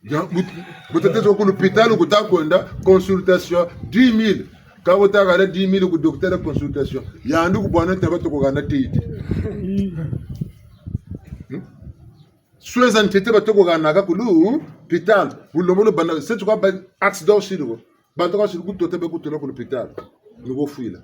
Ya, bu-, bu tete zo ku lupitalu ku ta kwenda, consultation dix mille. Ka bu ta hana dix mille ku docteur consultation. Yandi ku bwana ta ba toko hana tete. Hmm? Soins za ntete ba toko hanaka ku lupitalu. Bu lomolo bana, se tu kwa ba accident usiri ko. Bantu ka siri ku tota be ku tula ku lupitalu. Ni ko fwila.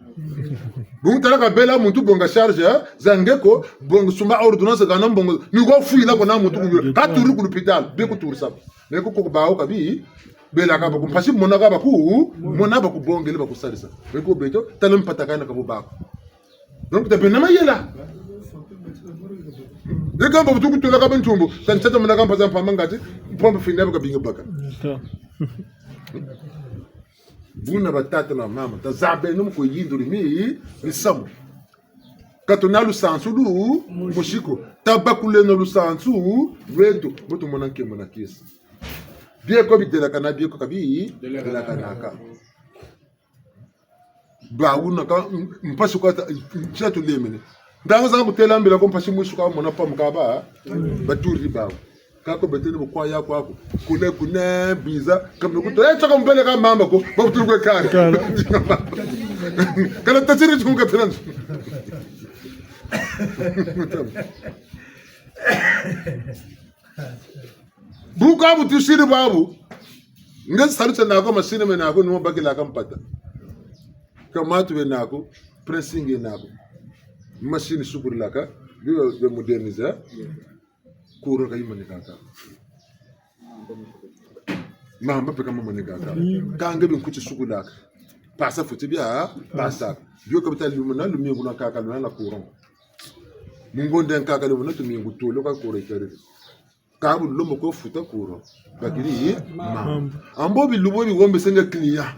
Bungu tala ka bela muntu bonga charge, eh, za nge ko, bonga sumba ordonnance hana mbongo. Ni ko fwila ko na muntu ku yula. Ka turi ku lupitalu, be ku turi sa ko. Ni ko ko bawu ka bi, bela ka ba ku mpasi mona ka ba ku, mona ba ku bongele ba ku sarisa. Ni ko beto, tala mpata kana ka bo ba ko. Donc, ta bena mayela. E kamba bu tuku tula ka bantumbu. Tan tata mona ka mpasa mpamba ngati, mpamba fina baka bingi baka. Buna batata na mama, ta zabeno mu kwe yindula mi, misamu. Ka tuna lusansu lu, musi ko. Ta bakuleno lusansu, lweto, bu tumona nkembo na kiese. Bieko bidelakana, bieko ka bi, delakanaka. Bawu na ka, mpasi kwa ta, tia tulemene. Ntangu za kutela mbila ko mpasi mwisu ka mona pamu ka ba, baturi bawu. Ka ko beto ni bu kwa ya kwa ko. Kune, kune, biza, kambe kuto. Eh, tsaka mbele ka mamba ko, ba kuturi kwe kare. Kare. Kana tatiri tumuka tena. Bu ka bu tusiri babu. Nge salu tia nako, masini me nako, ni mo bakilaka mpata. Ka matu be nako, pressing nako. Masini sukurilaka, bio be moderniser. Courant ka yimanikaka. Mamba mpe ka mamanikaka. Ka nge bi nkuti sukulaka. Pasa futi bia, pasa. Bio ka bita lumuna, lumingu na kaka, luna na courant. Mu ngonda nkaka lumuna tumingu tolo ka courant ikariri. Ka bu lombo ko futa courant. Bakiri, mamba. Mamba. Ambo bilubo bi wombese nge client.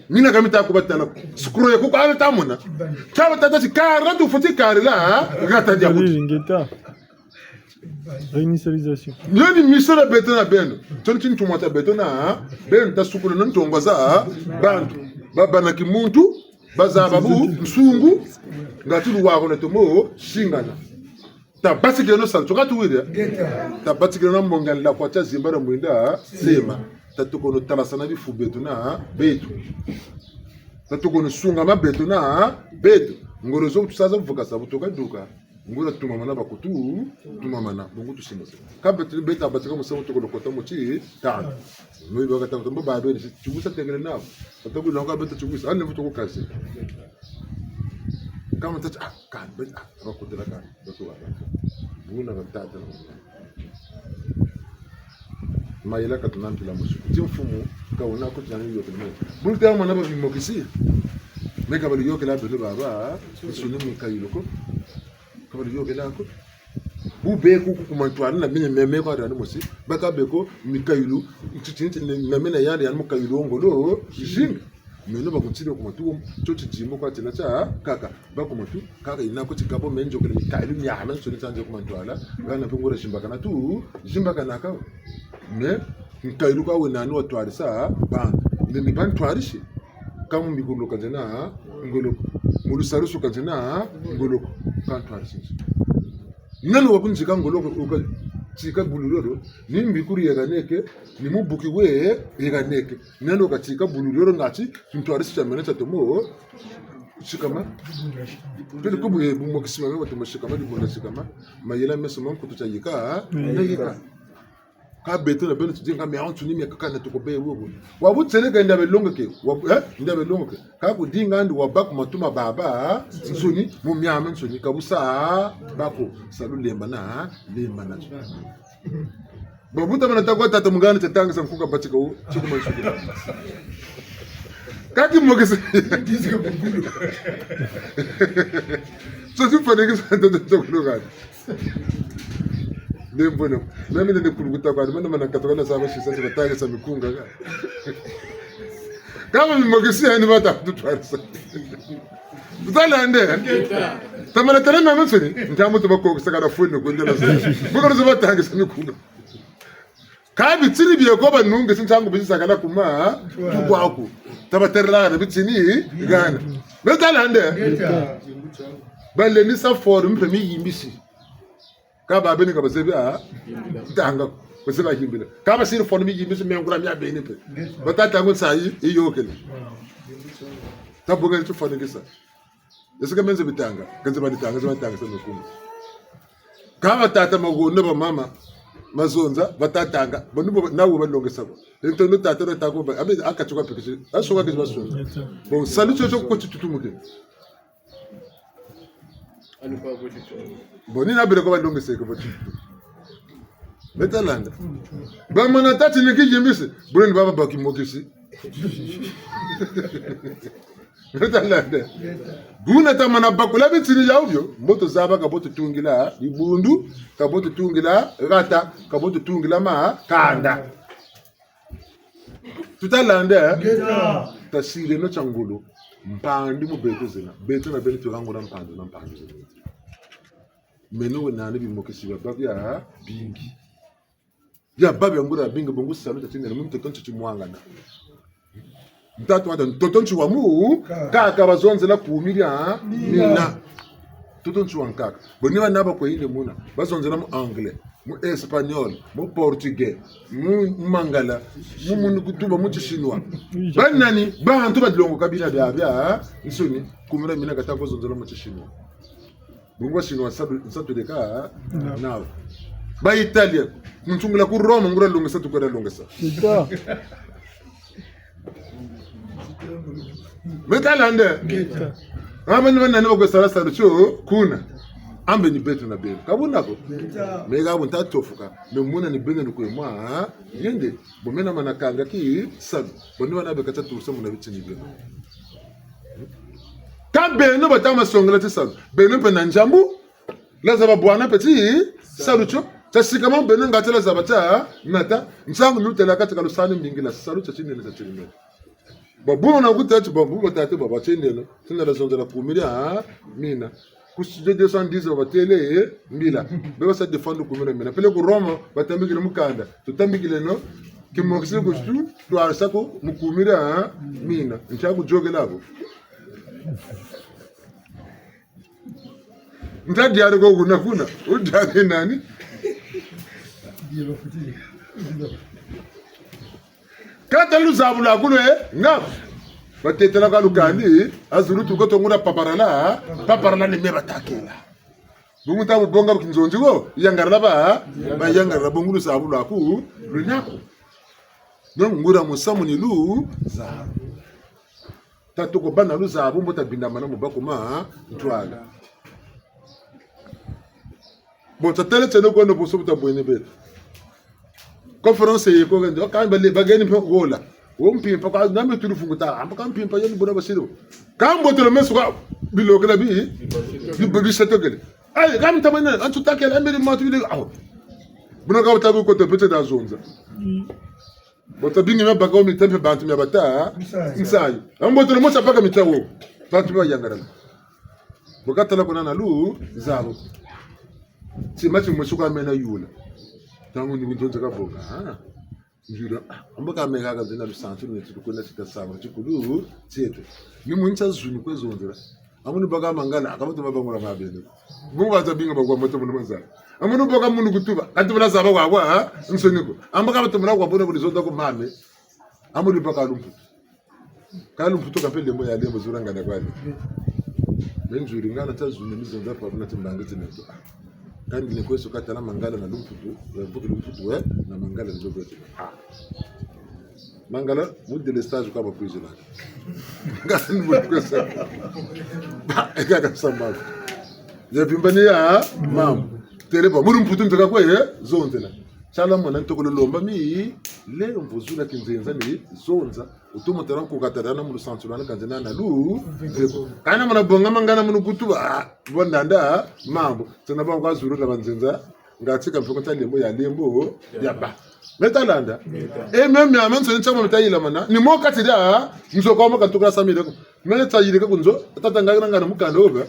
Mina ka mita ku batala. Scroll ya ku ka ta mona. Ka batata si kara tu futi kari la, ha? Gata dia kuti. Ingeta. Réinitialisation. Nio ni misala beto na beno. Tio ni tintumwa tia beto na beno, ta sukula na ntongo za bantu. Ba bâ na kimuntu, bazaba bunsungu, ngatu luwako na tomo singana. Tabatikeno salu, tio ka tuwiri. Tabatikeno na mbongi ya lakwa tia zimba na mwinda sema. Tatukono talasana bifu beto na beto. Tatukono sungama beto na beto. Ngolo zo tusaza vukasa bu tuka duka. Nguria tumamana bakutu, tumamana, bungu tusimba se. Ka beto, beto batika musamu tukono kota mu ti, tana. Mwe baka tanga, mbo ba beni, si, tigusa tekele nabo. Bata ku longa beto tigusa, ani mvutu ku kazi. Kama tati, ah, kani, beto, ah, bakutela kani, beto wa, beto. Buna ba tata na mama. Mayela ka tuna mpila musu. Ti mfumu, ka wuna ko ti nani yôkele me. Bulu te mwana ba bimokisi. Me ka bali yôkela beno baba, nsuni mikayulu ko. Ka bali yôkela ko. Bu be ku ku kuma ntwala na mine meme kwa dani mosi. Baka be ko mikayulu, nti, nti, nti, na mine yandi yandi mukayulu wo ngolo, jimbi. Meno bakuntiri ku matu, tio tidimbu kwa tina tiakaka. Ba ku matu, kaka yina ko ti kabo me nzokele mikayulu miamiansoni tia nze ku mantwala, hana mpe nguria zimbakana tu, zimbakanaka. Mais, mikayulu kwa wena ni watwarisa, ba, ni, ni bantwarisi. Ka mu mikulu ka nzena, ngolo ko. Mu lusalusu ka nzena, ngolo ko. Ka ntwarisi nzo. Nani wakunzika ngolo ko, wuka tika bululolo, ni mbikuri yeganeke, ni mubuki we yeganeke. Nani wuka tika bululolo ngati, ntwarisi tia mene tia tomo, sikama. Pele kubu ye bumokisi mame wa tomo sikama, dibunda sikama. Mayela meso ma nkutu tia yika, na yika. Ka beto na beno tudinga miansoni miakaka na tuko be wobo. Wabu tsele ka nda belongoke, wabu, eh? Nda belongoke. Ka kudinga ndi wabâ ku matu ma babansoni, mu miamiansoni, ka busa bako, salu lembana, lembana. Bon, bu tamana ta kwa tata mungana tia tangisa nkuka batika wo, tio kuma nsuku. Ka timokisi. So tifwanikisa tata tata kulungana. Nde mbono. Nami nde kulukuta kwa, mana mana katoka na saba sisa, sisa tangisa mikunga. Kama mimokisi yani bata kututwarisa. Tutalande. Tamana tala mama nsoni. Ntamu tuba ko kusaka na fwene kwendela soni. Buka luzo batangisa mikunga. Ka bitini bieko banunge si ntangu bisisakana kuma, tukwaku. Tabaterela na bitini, gana. Betalande. Balendisa forum mpe miyimbisi. Ka babeni ka bazebi a, tanga, bazebi a yimbila. Ka basiri forum miyimbisi mengula mia beni mpe. Batata ngo nsayi, yiyôkele. Tabonga tifwanikisa. Est-ce que me nzebi tanga? Ka nzebi tanga, nzebi tanga sa mikunga. Ka batata magonda, bamama, mazonza, bata tanga, banu bo, nawu balongesa bo. Ntondo tata na tako ba, abe, akatuka pekisi, asoka kisi basonza. Bon, salu tio tio ko titutumuke. Bon, ni na bele ko balongeseke bo titutu. Betalanda. Bamana tâ ti ni kiyimbisi, bule ni baba bakimokisi. Betalande. Buna tamana bakula bitini yawu bio, mbo tuzaba ka bo tutungila dibundu, ka bo tutungila gata, ka bo tutungila makanda. Tutalande, eh? Tasileno tia ngolo, mpandu mu beto zena, beto na beno tulangula mpandu na mpandu zena. Meno we nani bimokisi biabâ biabingi. Biabâ bia nguria bingi, bungu salu tia tinene, mu ntoto nti timwangana. Ntatu wata, ntoto nti wa mu, kaka bazonzela kumi dia mina. Ntoto nti wa nkaka. Bo ni bana ba kwe yinde muna, bazonzela mu anglais, mu espagnol, mu portugais, mu, mu mangala, mu, mu kutuba, mu tishinois. Ba nani, bantu badilongoka bina biabiansoni, kumi dia mina kata ko zonzela mu tishinois. Bungu ba Chinois nsatu, nsatu leka, nawu. Ba Italien, kuntungula ku Roma, nguria longesa, tukwenda longesa. Betalande. Aba ni banani ba kwe sala salu tio, kuna. Ambe ni beto na beno. Ka buna ko. Me ka bu nta tofuka. Me muna ni beno ni kwe mwa, ha? Yende. Bo mena mana kanga ki salu. Bo ni bana beka tia turisa muna bitini bieno. Ka beno bata ma songela tisalu. Beno mpe na nzambu. Lazaba bwana mpe tisalu tio. Tia sikama beno ngatu lazaba tia nata. Nsangu lutela kati ka lusani mbingila. Salu tia tinene tia tinene. Babu na kutâ ti babu batâ ti baba tiendeno. Tina la zonzela kumi dia mina. Ku studio deux cent dix, batêle, eh, mbila. Be basa défendre kumira mina. Peleko ku Roma, batambikile mukanda. Tutambikileno. Kimokisi ku stu, twarisa ko mu kumira, eh, mina. Ntia ku yôkela ko. Nta diari ko kuna kuna. Wudiari nani? Kâ ta luzabu lwaku lwe, nga. Batetela ka lukandi, ha zulu tuko tongula paparala, paparala ni me batakela. Bungu ta bubonga kinzonzi ko, yangarala ba, bayangarala bungu luzabu lwaku, lwena ko. Donc, nguria musamu ni luzabu. Ta toko bâ na luzabu, mbo ta bindamana mu bâ ku ma ntwala. Bon, ta têle tieno kweno bonso bu ta bwene beto. Conférence ye ko gende, o kani bale, bageni mpe wola. Wo mpimpa kwa, na me tulu funguta, amba ka mpimpa yeni buna basiri. Ka mbotolo meso kwa, bilokela bi, bi, bi, bisetokele. Ayi, ka mtamane, antu takela, ambele matu bile, awo. Buna ka bata ku kote pete da zonza. Bo ta bingi mia baka wo mita mpe bantu mia bata. Nsayi. Nsayi. Ambotolo mosi baka mita wo. Bantu mia yangarala. Bo ka tala kuna na luzabu. Tima timosi kwa mena yula. Ntangu ni buntonze ka bonga. Ah. Nzula. Ah, amba ka meka ka nzina lusansu ni tuku na sita saba tikulu. Tieto. Ni mu ntia zunu kwe zonzela. Amuni baka mangala, ka batoma bangula mabele. Bungu bata binga bakwa moto muna mazala. Amuni baka munu kutuba, ka tubula zaba kwa kwa, ha? Nsoni ko. Amba ka batoma kwa bona kuni zonza ko mame. Amuni baka lumputu. Ka lumputu ka mpe lembo ya lembo zura ngana kwani. Me nzuri ngana ta zuni mi zonza pa kuna timbangi tineto. Kandi ni kweso ka tala mangala na lumputu, ya mvuki lumputu, eh, na mangala nzo kweto. Ah. Mangala, mu délestage kwa bakwizila. Ngani mu kwesa. Ba, eka ka samba. Ya bimbani ya, mambu. Têle ba, mu lumputu nteka kwe, eh, zonzela. Tiala mwana ntokolo lomba mi, le mvuzula kinzenza ni zonza. Wutomo tala nkuka tala na mu lusansu lwana kanzena na lu, kana mwana bonga mangana munu kutuba, ah, bo ndanda, mambu. Tena ba kwa zulu na banzenza. Nga tika mpe ko ta lembo ya lembo, ya bâ. Me ta landa. E me miamiansoni tia mo mita yila mana. Ni mo kati dia, nzo kwa mo ka tuka samire ko. Me ta yirika ku nzo, tata nga ngana mukanda wo be.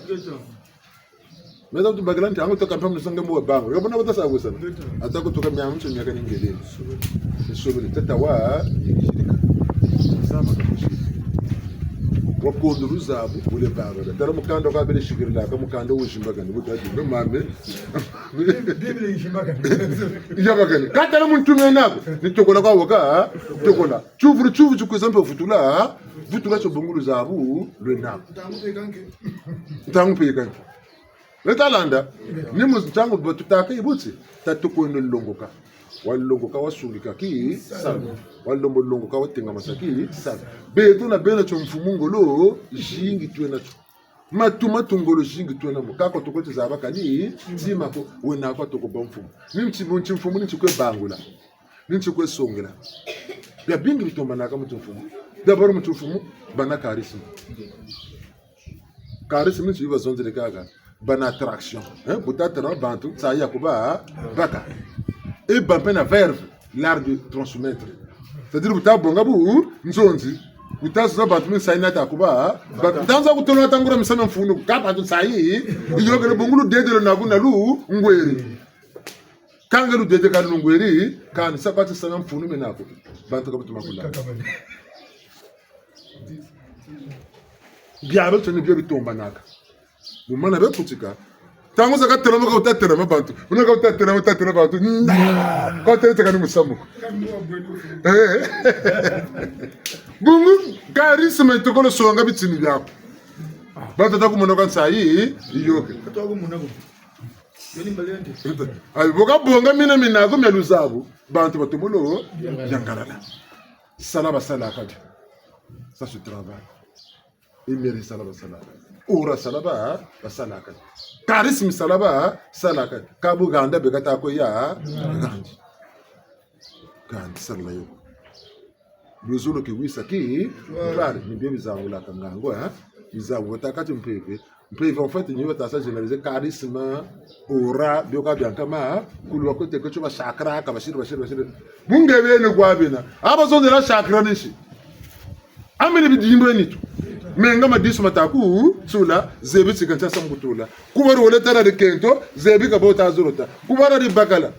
Me ta kutubakila nti, angu toka mpe mu lusanga mo wa bangu. Yo bona bata sa kusana. Ata kutuka miamiansoni miakani ngele. Nsobele tata wa, sama ka kushiri. Wa kondo luzabu, wule baba. Tala mukanda kwa bele shikirila, ka mukanda wo zimbakani, buta di, me mame. Biblia yizimbakani. Yizimbakani. Ka tala muntu mena ko. Ni tokola kwa waka, tokola. Tiyuvulu, tiyuvulu tikwiza mpe vutula, vutula tio bungu luzabu, lwena ko. Ntangu mpe yikanki. Me ta landa, ni mu ntangu ba tutaka yi buti, ta tukwenda longoka. Wa longoka wa sungika ki salu. Wa lembo longoka wa tengamasa ki salu. Beto na bena tio mfumu ngolo, zingi twena tio. Matu matu ngolo zingi twena mo. Ka ko toko ti zaba kani, tima ko, wena kwa toko bâ mfumu. Ni nti, nti mfumu ni nti kwe bangula. Ni nti kwe songela. Biabingi bitombanaka mu timfumu. D'abord mu timfumu, bâ na charisme. Charisme ni nti bazonzele kaka. Bâ na attraction. Hein? Bu ta tala bantu, nsayi ya kubabaka. E bâ mpe na verve, l'art de transmettre. C'est-à-dire, bu ta bonga bu, nzonzi. Bu ta zonza bantu mi nsayi na ta kuba, ba, bu ta nza kutona ta nguria misamu mfunu, ka bantu nsayi, yiyôkele bungu ludede lwena kuna lu ngweri. Ka nge ludede ka lu ngweri, kani sa kwa ti sa mfunu mena ko. Bantu ka batoma kula. Bia beto ni bio bitombanaka. Bu mana be kutika. Ntangu za ka telama ka wuta telama bantu. Buna ka wuta telama, wuta telama bantu. Nda! Ka wuta telama ni musamu. Eh. Bungu, charisme itokolo songa bitini biaku. Bantu ta kumona kwa nsayi, yiyôkele. Ayi, bu ka bonga mina minaku mia luzabu, bantu batomolo, yangalala. Sala basalaka. Ça se travaille. Imeri sala basalaka. Aura sala ba, basalaka. Charisme sala ba, salaka. Ka bu ganda be ka ta kwe ya, gandi. Gandi sala yo. Luzolo ki wisa ki, ntwari, ni bio bizangulaka ngangu, eh? Bizangulaka ti mpeve. Mpeve, en fait, ni yo ta sa généraliser charisme, aura, bio ka bia nkama, kulu wa kote ko tio ba chakra, ka basiri, basiri, basiri. Bu nge beni kwa bena. A bazonzela chakra ni nsi. A meni bidimbu nitu. Menga madisu ma ta ku tula, zebi ti ka ntia sa mu ku tula. Ku bari wole tala dikento, zebi ka bo ta zolo ta. Ku bari dibakala,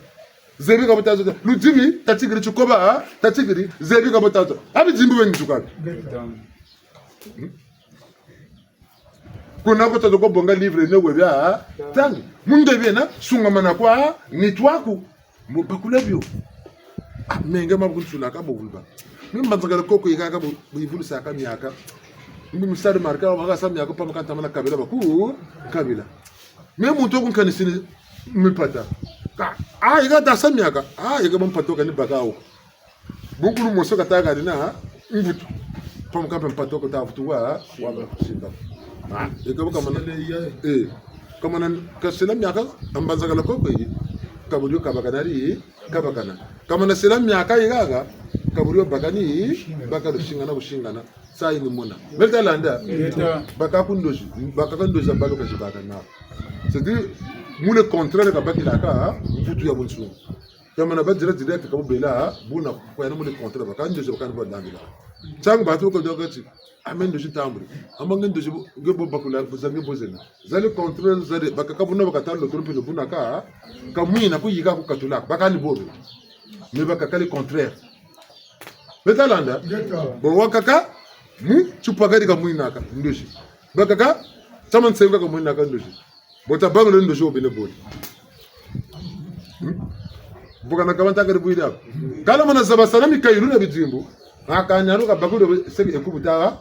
zebi ka bo ta zolo ta. Ludimi, tatikiri tikoba, tatikiri, zebi ka bo ta zolo ta. A bidimbu beni nzuka. Kuna ko tata ko bonga livre ne we bia tanga. Mu nge biena, sungamana kwa nitu aku. Mu bakula bio. Ah, menga ma bu ku ntulaka bo bulba. Mi mbanzakala koko yikaka bu, bu yivulusa ka miaka. Mbi musari marka, wa ka sa miaka, pa ma ka ntamana kabila ba ku kabila. Me muntu wo ku nkanisini mpata. Ka, ah, yika ta sa miaka. Ah, yika ba mpata wo kani baka wo. Bunkulu mosi ka ta kani na mvutu. Pa mu kampe mpata wo ko ta vutu wa, wa ba kusimba. Ah, yika bu kamana, eh, kamana, ka sila miaka, mbanzakala koko yi. Ka bu dio kabakana di, kabakana. Kamana sila miaka yi haha, ka bu dio bakani, baka lusingana, busingana. Sa yi ni mona. Me ta landa. Ngeta. Baka ku ndozi, baka ku ndozi ya balu ka zi baka na. C'est-à-dire, mu le contraire ka bakilaka, mvutu ya bunsungu. Kamana ba dira direct ka bu bela, buna kwa ya na mu le contraire, baka ndozi baka ni bo landila. Ntangu bantu ko doka ti, a me ndozi ntambuli. A mba nge ndozi bo, nge bo bakula, bo za nge bo zena. Za le contraire, za le, bakaka buna baka ta lo tolo mpino buna ka, ka mwina ku yika ku katula, baka ni bo be. Mais bakaka le contraire. Me ta landa? Ngeta. Bo wakaka, mu, tsupa kadi ka mwinaka, ndozi. Bakaka, tsama nsenga ka mwinaka, ndozi. Bo ta bangula ndozi wo bele bole. Hmm? Bo kana ka ba nta kadi bwiri ako. Kala mana zaba sana mikayulu na bidimbu. Aka nyano ka bakulu seki ekubu ta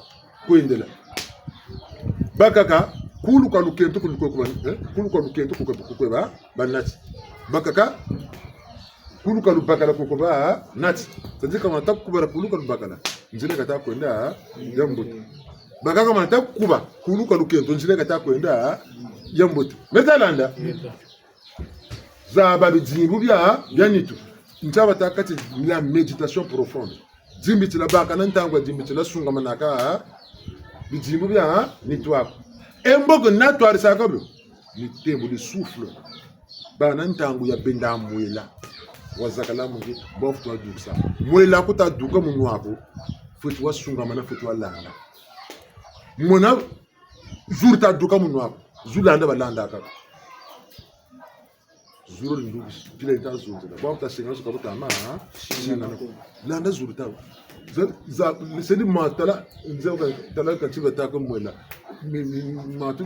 kwendela. Bakaka, kulu ka lukento ku lukwe kuba, eh? Kulu ka lukento ku kwe, ku kwe ba, ba nati. Bakaka, kulu ka lubakala ku kwe ba nati. C'est-à-dire kamana ta kubala kulu ka lubakala, nzila ka ta kwenda ya mbote. Bakaka kamana ta kuba kulu ka lukento, nzila ka ta kwenda ya mbote. Me ta landa? Zaba bidimbu bia, bia nitu. Ntia ba ta kati la méditation profonde. Dimbitila baka na ntangu ya dimbitila sungamanaka bidimbu bia nitu aku. E mboko na twarisaka bio. Ni tembo di souffle. Bâ na ntangu ya benda mwela. Wazakala mu nge, bwa futu wa dukisa. Mwela ku ta duka mu nwa aku, futu wa sungamana, futu wa landa. Mona, zulu ta duka mu nwa aku, zulu landa balandaka. Zulu di nduki, pila yi ta zonzela. Bwa futa senga suka buta ma, ha? Senga na ko. Landa zulu ta. Za, za, c'est-à-dire ma tala, nze ka, tala ka tiba ta ko mwela. Mi, mi, matu,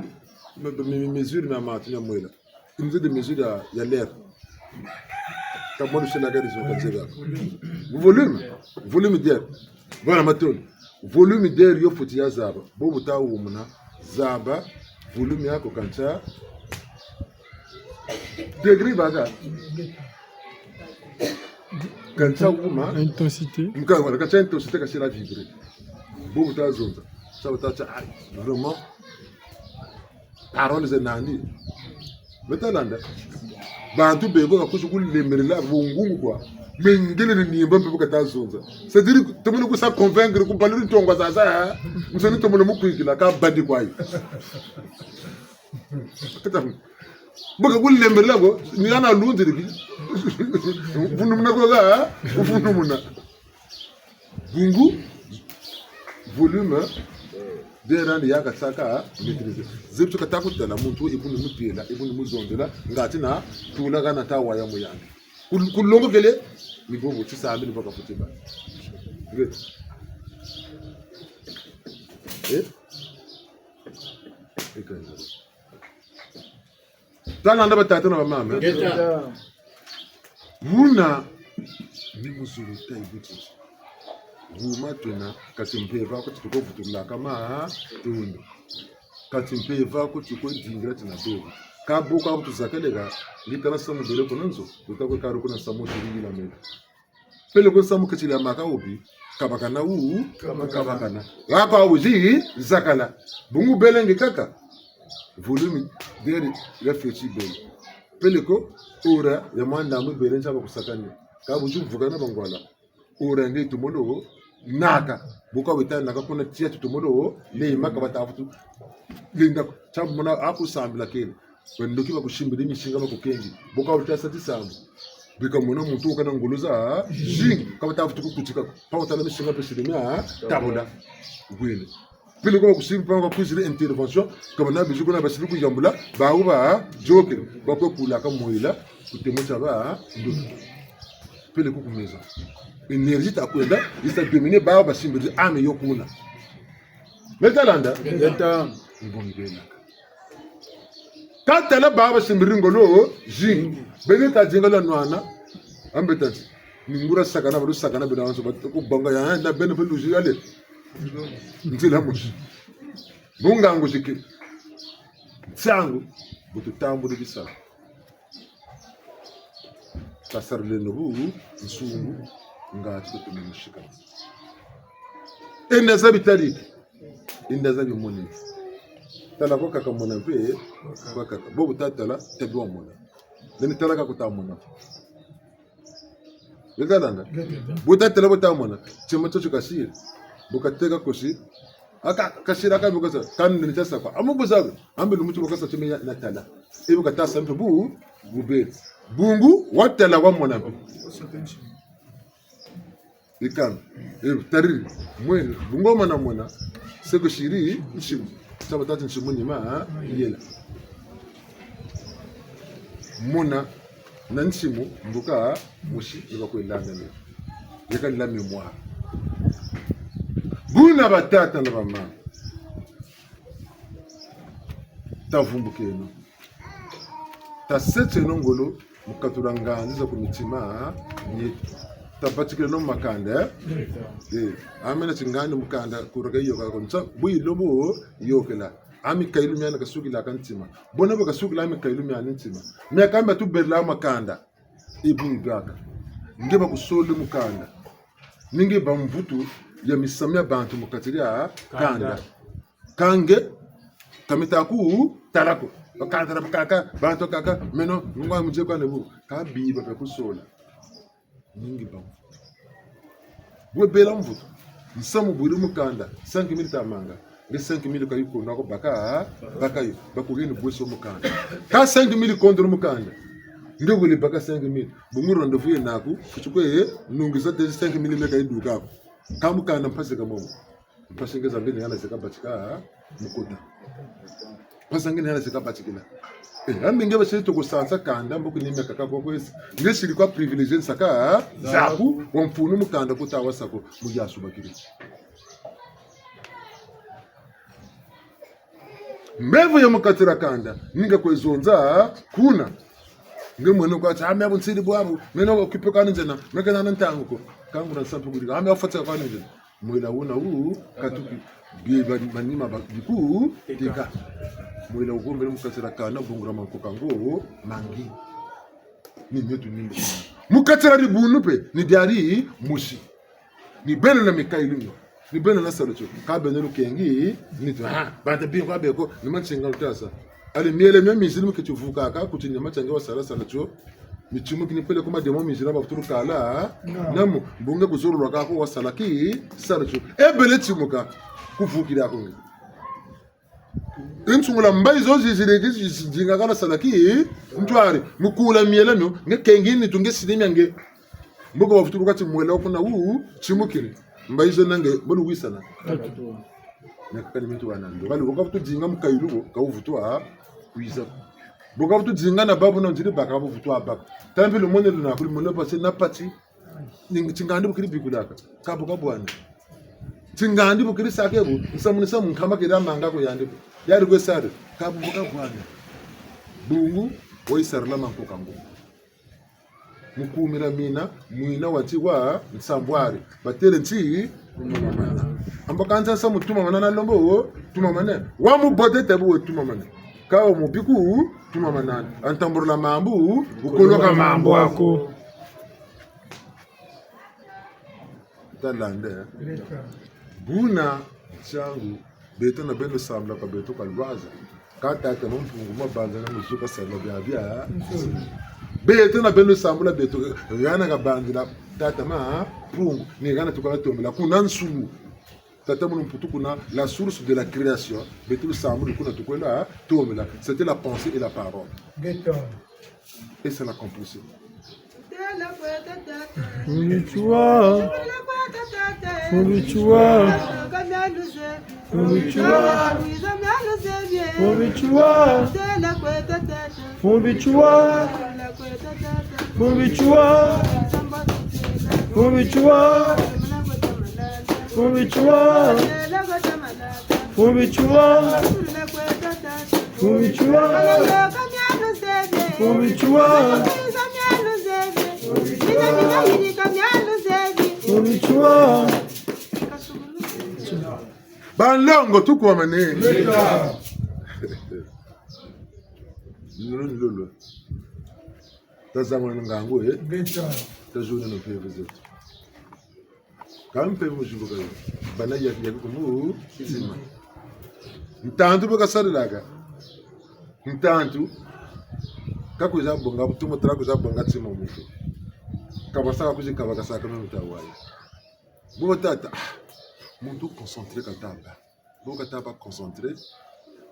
mi, mi, mi, mesure na matu na mwela. Unité de mesure ya, ya l'air. Ka mwa lusela gari zo ka nzeba. Volume. Volume d'air. Voilà, matondo. Volume d'air yo futi ya zaba. Bobu ta wumuna. Zaba. Volume yaku kantia. Degré baka. Kantia wuma. Intensité. Nka, voilà, kantia intensité ka sila vibrer. Bobu ta zonza. Sa ba ta tia, ah, vraiment. Parole ze nandi. Me ta landa. Bantu beko ka kusi kulembelela bungungu kwa. Mengele ni nimba mpe bu ka ta zonza. C'est-à-dire, tomene ku sa convaincre ku baluri ntongo zaza, hein? Musani tomene mu kwikila ka bandi kwa yi. Kata. Bu ka kulembelela ko, ni ana lunzi liki. Vunumuna ko ka, hein? Vunumuna. Bungu, volume, hein, d'air yandi ya ka saka maîtriser. Zebi ti ka ta kutala muntu, e bu ni mutêla, e bu ni muzonzela, ngati na tula kana ta waya mu yandi. Kul-, kulongokele, ni bobo, ti sambi ni baka futi ba. Nge. Eh? Eka nzara. Tala nda batata na bamama. Ngeta. Buna ni mu zulu ta yi buti. Buma twena, kati mpeve ko ti tuko vutulaka matondo. Kati mpeve ko ti tuko dingila tina bebe. Ka bo ka bu tuzakaleka, ngi kana samu bele kuna nzo, bu ta kwe karu kuna samu tiri yila mele. Peleko samu ketila maka obi, kabakana wu, kabakana. Kabakana. Wako awuzi, zakala. Bungu bele nge kaka. Volume d'air ya feti bele. Peleko, ora ya manda mu bele ntia ba kusakani. Ka buzi vukana bangwala. Ora nge tumolo, naka. Buka weta naka kuna tia tumolo, le maka bata futu. Linda, tia mona aku sambila kele. Bandoki ba kusimbiri misinga ba kukengi. Bo ka wuta sa tisambu. Bika mona muntu wo kana ngolo zazingi. Ka bata futu kukutika ko. Pa wuta na misinga mpe siri mia tabula. Gwele. Peleko ba kusimba mpangi, kwiziri intervention, ka bana bizi kuna basiri kuyambula, bawu ba yôkele, ba kwe kulaka mwela, ku temo tia ba ndoki. Peleko ku maison. Énergie ta kwenda, yi sa dominer bawu basimbiri âme yo kuna. Me ta landa? Ngeta. Ni bo mi bena. Ka tala bawu basimbiri ngolo zingi. Beno ta dinga lwa nwana. Ambe tati. Ni nguria sakana, balu sakana bena wanso, ba ku banga ya, na beno pe luzi yale. Nzila mosi. Bu ngangu zikiri. Nsangu, bu tutambuli bisalu. Tasarileno bunsungu, ngatu tutuma musikana. Enda za bitaliki, enda za bimoneki. Tala kwa kaka, mona mpe kwa kaka. Bo bu ta tala, ta bi wa mona. Beni tala ka ku ta mona. Beka landa? Bu ta tala bu ta mona. Tima tio tio kasiri. Bu kateka kosi. Aka, kasiri aka bu kasa. Kani ni tia sa kwa. Amu bu zabi. Ambe lumu ti bu kasa tima ya na tala. E bu kata sa mpe bu, bu be. Bungu, wa tala wa mona mpe. Ikana. E, tariri. Mwene. Bungu wa mona mona. Seko siri, nsimu. Saba tati nsimu ni ma, ha? Yela. Mona na nsimu, mbuka mosi, ni ba kwe landa ni. Yeka la mémoire. Buna batata na bamama. Tavumbukeno. Taseteno ngolo, mu katula ngandi za ku mitima mieto. Tabatikileno mu makanda, eh? Eh, amena ti ngandi mukanda, kura ka yôka ko. Nsa, bu yilo bu yôkela. A mikayulu miandi kasukila ka ntima. Bo na bo kasukila a mikayulu miandi ntima. Mia kamba tubelela makanda. E bu yibaka. Nge ba kusolele mukanda. Ni nge bâ mvutu ya misamu mia bantu mu kati dia kanda. Kanda. Ka nge, ka mita ku tala ko. Bakatala bakaka, bantu kaka, meno, ngwa muje kwa nebu. Ka biba pe kusola. Ni nge bâ mvutu. Bwe bela mvutu. Nsamu bwiri mukanda, cinq mille ta manga. Nge cinq mille ka yikondwa ko baka, baka yo. Bakugeni bweso mukanda. Ka cinq mille kondolo mukanda. Nge wele baka cinq mille. Bungu rendez-vous yena ku, kutukwe, nungi za tezi cinq mille meka yiduka ko. Ka mukanda mpasi ka momo. Mpasi nge za nge ni hana zeka batika, mukota. Mpasi nge ni hana zeka batikila. Eh, ambi nge basiri toko sansa kanda, mbo ku ni mia kaka kwa kwesi. Nge siri kwa privilégié nsaka, zaku, wa mfunu mukanda kuta wasa ko, mu yasu bakiri. Mbevo ya mu kati dia kanda, ni nge kwe zonza, kuna. Nge mwene kwa ti, ah, mia bu nsiri bwabu, meno occupé kwa ni nzena, meka na ntangu ko. Kangu na nsampu kuri, ah, mia fati kwa ni nzena. Mwela wuna wu, katuki, bi ba, manima ba, biku, teka. Mwela wukombele mu kati dia kanda, bungula mankoka ngo, mangi. Ni mio tu nimbo. Mu kati dia dibundu mpe, ni diari mosi. Ni beno na mikayulu mio. Ni beno na salu tio. Ka beno lukengi, nitu, ah, bantu bingi kwa beko, ni mansinga lutasa. Allez, miela mia mizini mu keti vukaka, ku tinyama tia nge wasala salu tio. Mitimu kini pele kuma demo mizini ba vutulu kala, ah? Na. Namu, bu nge kuzololo ka ko wasala ki, salu tio. E bele timuka, kuvukila ko nge. E nsungula mbayi zo ziziri ki zi-, zi-, zinga kana sala ki, ntwari, mu kula miela mio, nge kengi nitu nge sini mia nge. Mbo ko bavutulu kati mwela kuna wu, timukini. Mbayi zo na nge, mbo luwisana. Mia kaka ni mitu wana ndo. Kani, bu kavutu dinga mukayulu wo, ka wuvutu wa, kwiza. Bu kavutu dinga na babu na nziri baka, bu vutu wa baka. Tampi lumone luna, kuli mone pasi na pati. Ni, tingandi bu keri bikulaka. Ka bu kabwana. Tingandi bu keri saka bu, nsamu ni nsamu nkama keri amanga ko yandi bu. Yari kwe sari. Ka bu kabwana. Bungu, wo yisarila mankoka ngo. Mu kumina mina, mwina wa nti wa nsambwari. Batele nti, tumamana. Ambo kanza nsamu tumamana na lombo wo, tumamana. Wa mubote tabu wo tumamana. Ka wo mubi ku, tumamana. Antambulula mambu, ukoloka mambu ako. Talande, eh? Buna, ntiangu, beto na beno sambula kwa beto kwa lwaza. Ka tata Mampungu mabanza na muzuka sala bia bia. Beto na beno sambula beto, hana kabanzila tata Mampungu, ni hana tukala tombela kuna nsulu. Tata munu mputu kuna, la source de la création, beto lusambulu kuna tukwenda tombela. C'était la pensée et la parole. Béton. Et c'est la composition. Nitua. Fumbi tchwa. Fumbi tchwa. Fumbi tchwa. Fumbi tchwa. Fumbi tchwa. Fumbi tchwa. Fumbi tchwa. Fumbi tchwa. Fumbi tchwa. Fumbi tchwa. Banlongo, tukwamane. Lolo, lolo. Tazangula ngangu, eh? Ngeta. Tazonza na mpeve zeto. Ka mpeve mu zimbuka yo. Bana yaki yaki ku mutima. Ntantu bu kasarilaka. Ntantu. Ka kwiza bonga, bu tumo tala kwiza bonga tima muntu. Ka basaka kwizi ka bakasaka me mutawayi. Bo tata, ah, muntu concentré kataba. Bo kataba concentré,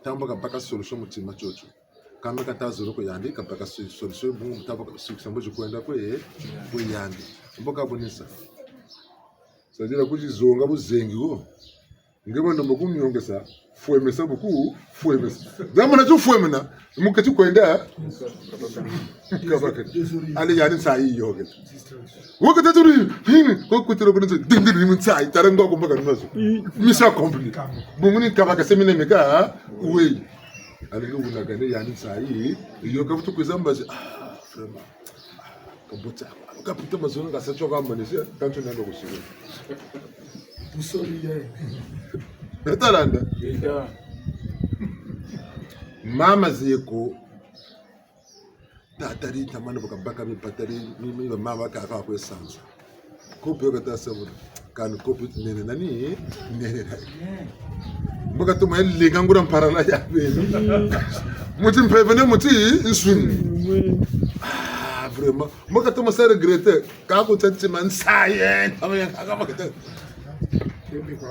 ntangu kabaka solution mu tima tiotio. Kambe kata zolo ko yandi, kabaka so-, solution, bungu mutaba solution, mbo zikwenda kwe, kwe yandi. Mbo kabonisa. C'est-à-dire kwizi zonga buzengi wo. Nge bando mbo kunyongesa, fwemesa buku, fwemesa. Zamana tu fwemena, mu kati kwenda, kabaka. Allez, yandi nsayi yôkele. Wakati turi, hini, ko kutira kuna, dindiri ni nsayi, tala ngo ko mbaka nazo. Mission accomplie. Bungu ni kabaka semina meka, weyi. Allez, nge wuna kane yandi nsayi, yôka vutu kwiza mbazi, ah, vraiment. Ah, kabuta, kabuta mazono kasa tioka mbanisi, kantu nando kusiku. Busoli ye. Betalanda. Beta. Mama zeko. Tata ri tamana baka baka mi patari mi, mi mama kaka kwe sanza. Kopi yo kata sabuna. Kani kopi nene nani? Nene nani? Mbo katoma lenga nguria mparala ya beni. Muti mpeve ne muti nsuni. Ah, vraiment. Mbo katoma sa regretter. Ka kutsa tima nsayi. Tama ya kaka mbo kata.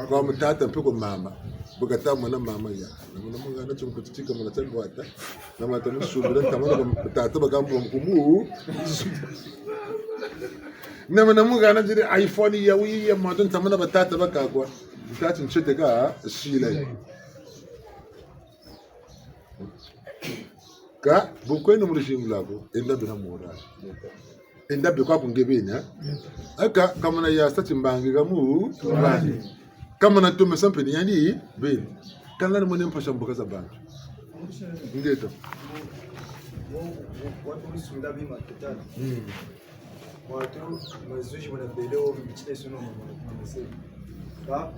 Kwa mu tata mpe kwa mama. Mbo kata mona mama ya. Na mona mungana tio nkuti tika mona tia lwata. Na mata musumbira, ntamana kwa tata bakamba wa nkumbu. Na mona mungana tiri iPhone ya wiya, mata ntamana batata bakakwa. Ntati ntsete ka sila. Ka, bu kwenda mu luzingu lwaku, enda bena moral. Enda be kwaku nge beni, eh? Aka, kamana yasa timbangi kamu, bani. Kamana tomesa mpe ni yandi, beni. Kanga ni mwene mpasha mboka za bantu. Ngeto. Watu walisunda bima kitana. Mm. Watu mazuzi mwana bele wo mbichile suno mama, mama sebe. Ka,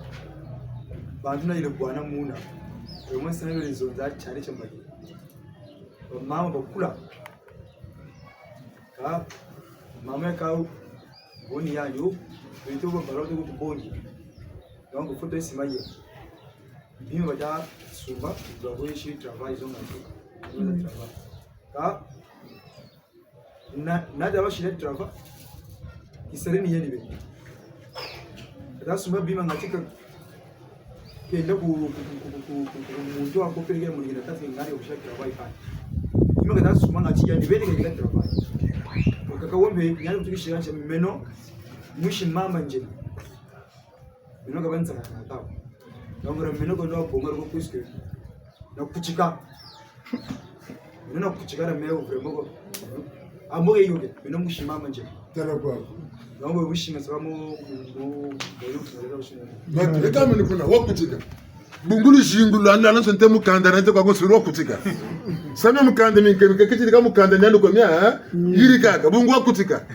bantu na ile bwana muna. Kwa mwa sana ile zonza chale cha mbaki. Mama bakula. Ka, mama ya ka, boni ya yo, beto ba balo to kubongi. Donc, faut essayer maye. Bima bata sumba, ba ko ici travail, ils ont mangé. Ils ont travail. Ka, na, na daba shile travail. Isere ni yeni be. Kata sumba bima ngati ka kenda ku, ku, ku muntu wa ko peleke mu ngina tati ngari obisha travail pa. Bima kata sumba ngati yandi beni kenda travail. Kaka wambe, yandi kutukishira nche meno, mwishi mama nje. Meno kabanza na tawo. Donc, meno ko ndo bonga ko puisque na kutika. Meno na kutika na meno vraiment ko. Amo ke yoke, meno mwishi mama nje. Tala kwa. Donc, mwishi masaba mo, mo, mo, mo. Ba, leka meno kuna, wa kutika. Bungu luzingu lwandi, lwandi nsonte mukanda, nante kwa kusuru wa kutika. Sana mukanda, minke, minke, kitiri ka mukanda, nyando kwa mia, eh? Yiri kaka, bungu wa kutika.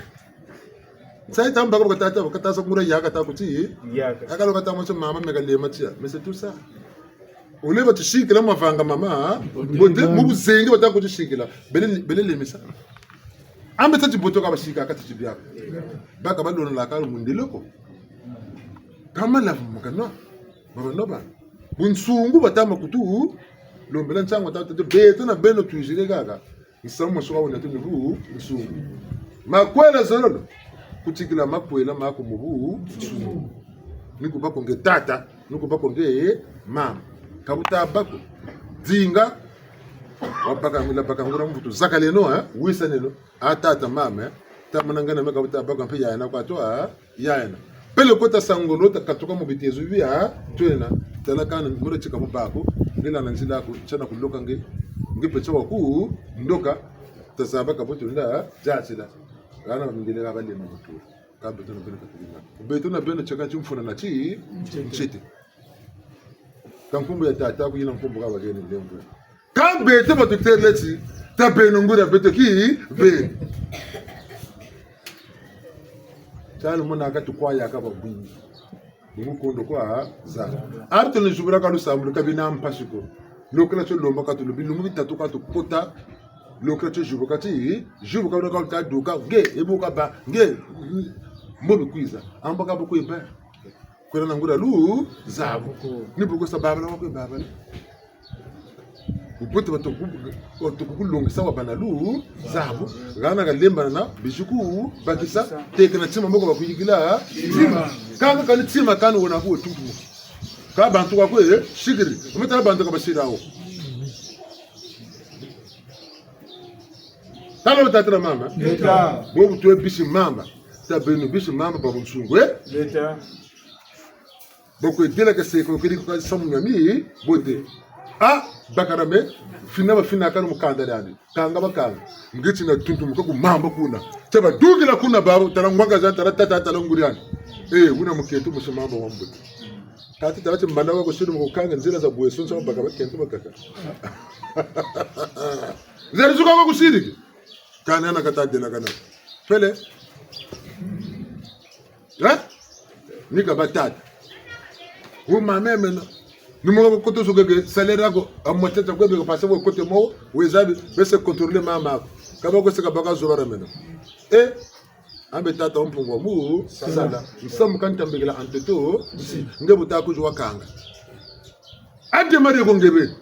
Nsayi tamba ko katata, katasa kungura yaka ta kuti. Yaka. Akalo kata mo mama meka lema tia. Mais c'est tout ça. Oleba tusikila mavanga mama, hein? Bote, mu buzengi bata kutusikila. Bele, bele lemisa. Ambe tati boto ka basika, ka tati biaka. Baka balona la kalo mundele ko. Kama la mukano. Baba no ba. Bunsungu batama kutu, lombela nsangu tata, beto na beno twizire kaka. Nsamu masuka wuna tu ni bunsungu. Makwela zololo. Kutikila makwela maku mu bunsungu. Ni kuba ko nge tata, ni kuba ko nge mama. Ka buta bâ ko. Dinga. Wabaka ngula baka ngula mvutu. Zakaleno, eh? Wisaneno. A tata mama, eh? Tamana ngana meka buta bâ ko mpe yayana kwa to, ah? Yayana. Peleko ta sa ngolo, ta katuka mu bitezo bia twena, tala kana mura tika mu baku, nge landa nzila aku, tiana kuloka nge, nge pe tia waku ndoka, ta zaba ka bu twenda diatila. Hana mindele ha balema mutu. Ka beto na beno ka tulima. Beto na beno tieka timfuna na ti, ntiete. Ka nkumbu ya tata aku yina nkumbu ka baheni lemvwe. Ka beto ba tutêle ti, ta beno nguria beto ki, beno. Tiana mona ka tukwayaka babwingi. Bungu kondo kwa za. Ari tuna zibula ka lusambulu ka bina mpasi ko. Lokela tio lomba ka tulu bilumbu bitatu ka tukota. Lokela tio zibuka ti, zibuka wuna ka luta duka. Nge, ebu ka ba, nge, mbo bikwiza. Amba ka bu kwe ba. Kwena na nguria luzabu. Ni bu kwe sa babala, wa kwe babala. Bubote batu ku-, batu kukulongesa wabâ na luzabu. Hana kalembana na bizi ku bakisa, teka na tima moko bakuyikila. Kanga kani tima kani wena ku wetutu. Ka bantu kwa kwe, sikiri. Umetala bantu ka basira wo. Tala batata na mama. Leta. Bobu twe bisi mama. Ta beno bisi mama ba bunsungu, eh? Leta. Boko edela ka seko kiri kwa samu na mi, bote. Ah, bakala me, fina bafina kani mukanda diandi. Kanga bakanga. Nge tina tuntumuka ku mamba kuna. Tia badukila kuna babo, tala ngwanga za, tala tata, tala nguriani. Eh, wuna muketu musi mamba wa mbote. Kati tala ti mbanda wa kusiri mu kukanga nzila za bweso nsa baka bakento bakaka. Zeri zuka wa kusiri. Kana na kata dela kana. Pele. Eh? Ni ka batata. Wu mama meno. Ni mo ko koto sukeke salaire ako, a moitié ta kwe be ko passer ko kote mo, we zabi, be se contrôler mama ako. Ka ba ko se ka baka zoba ra meno. Eh? Ambe tata wa Mpungu wa mu sala. Nsamu ka ntambikila antoto, si, nge bu ta kuzi wa kanga. A démarrer ko nge beni.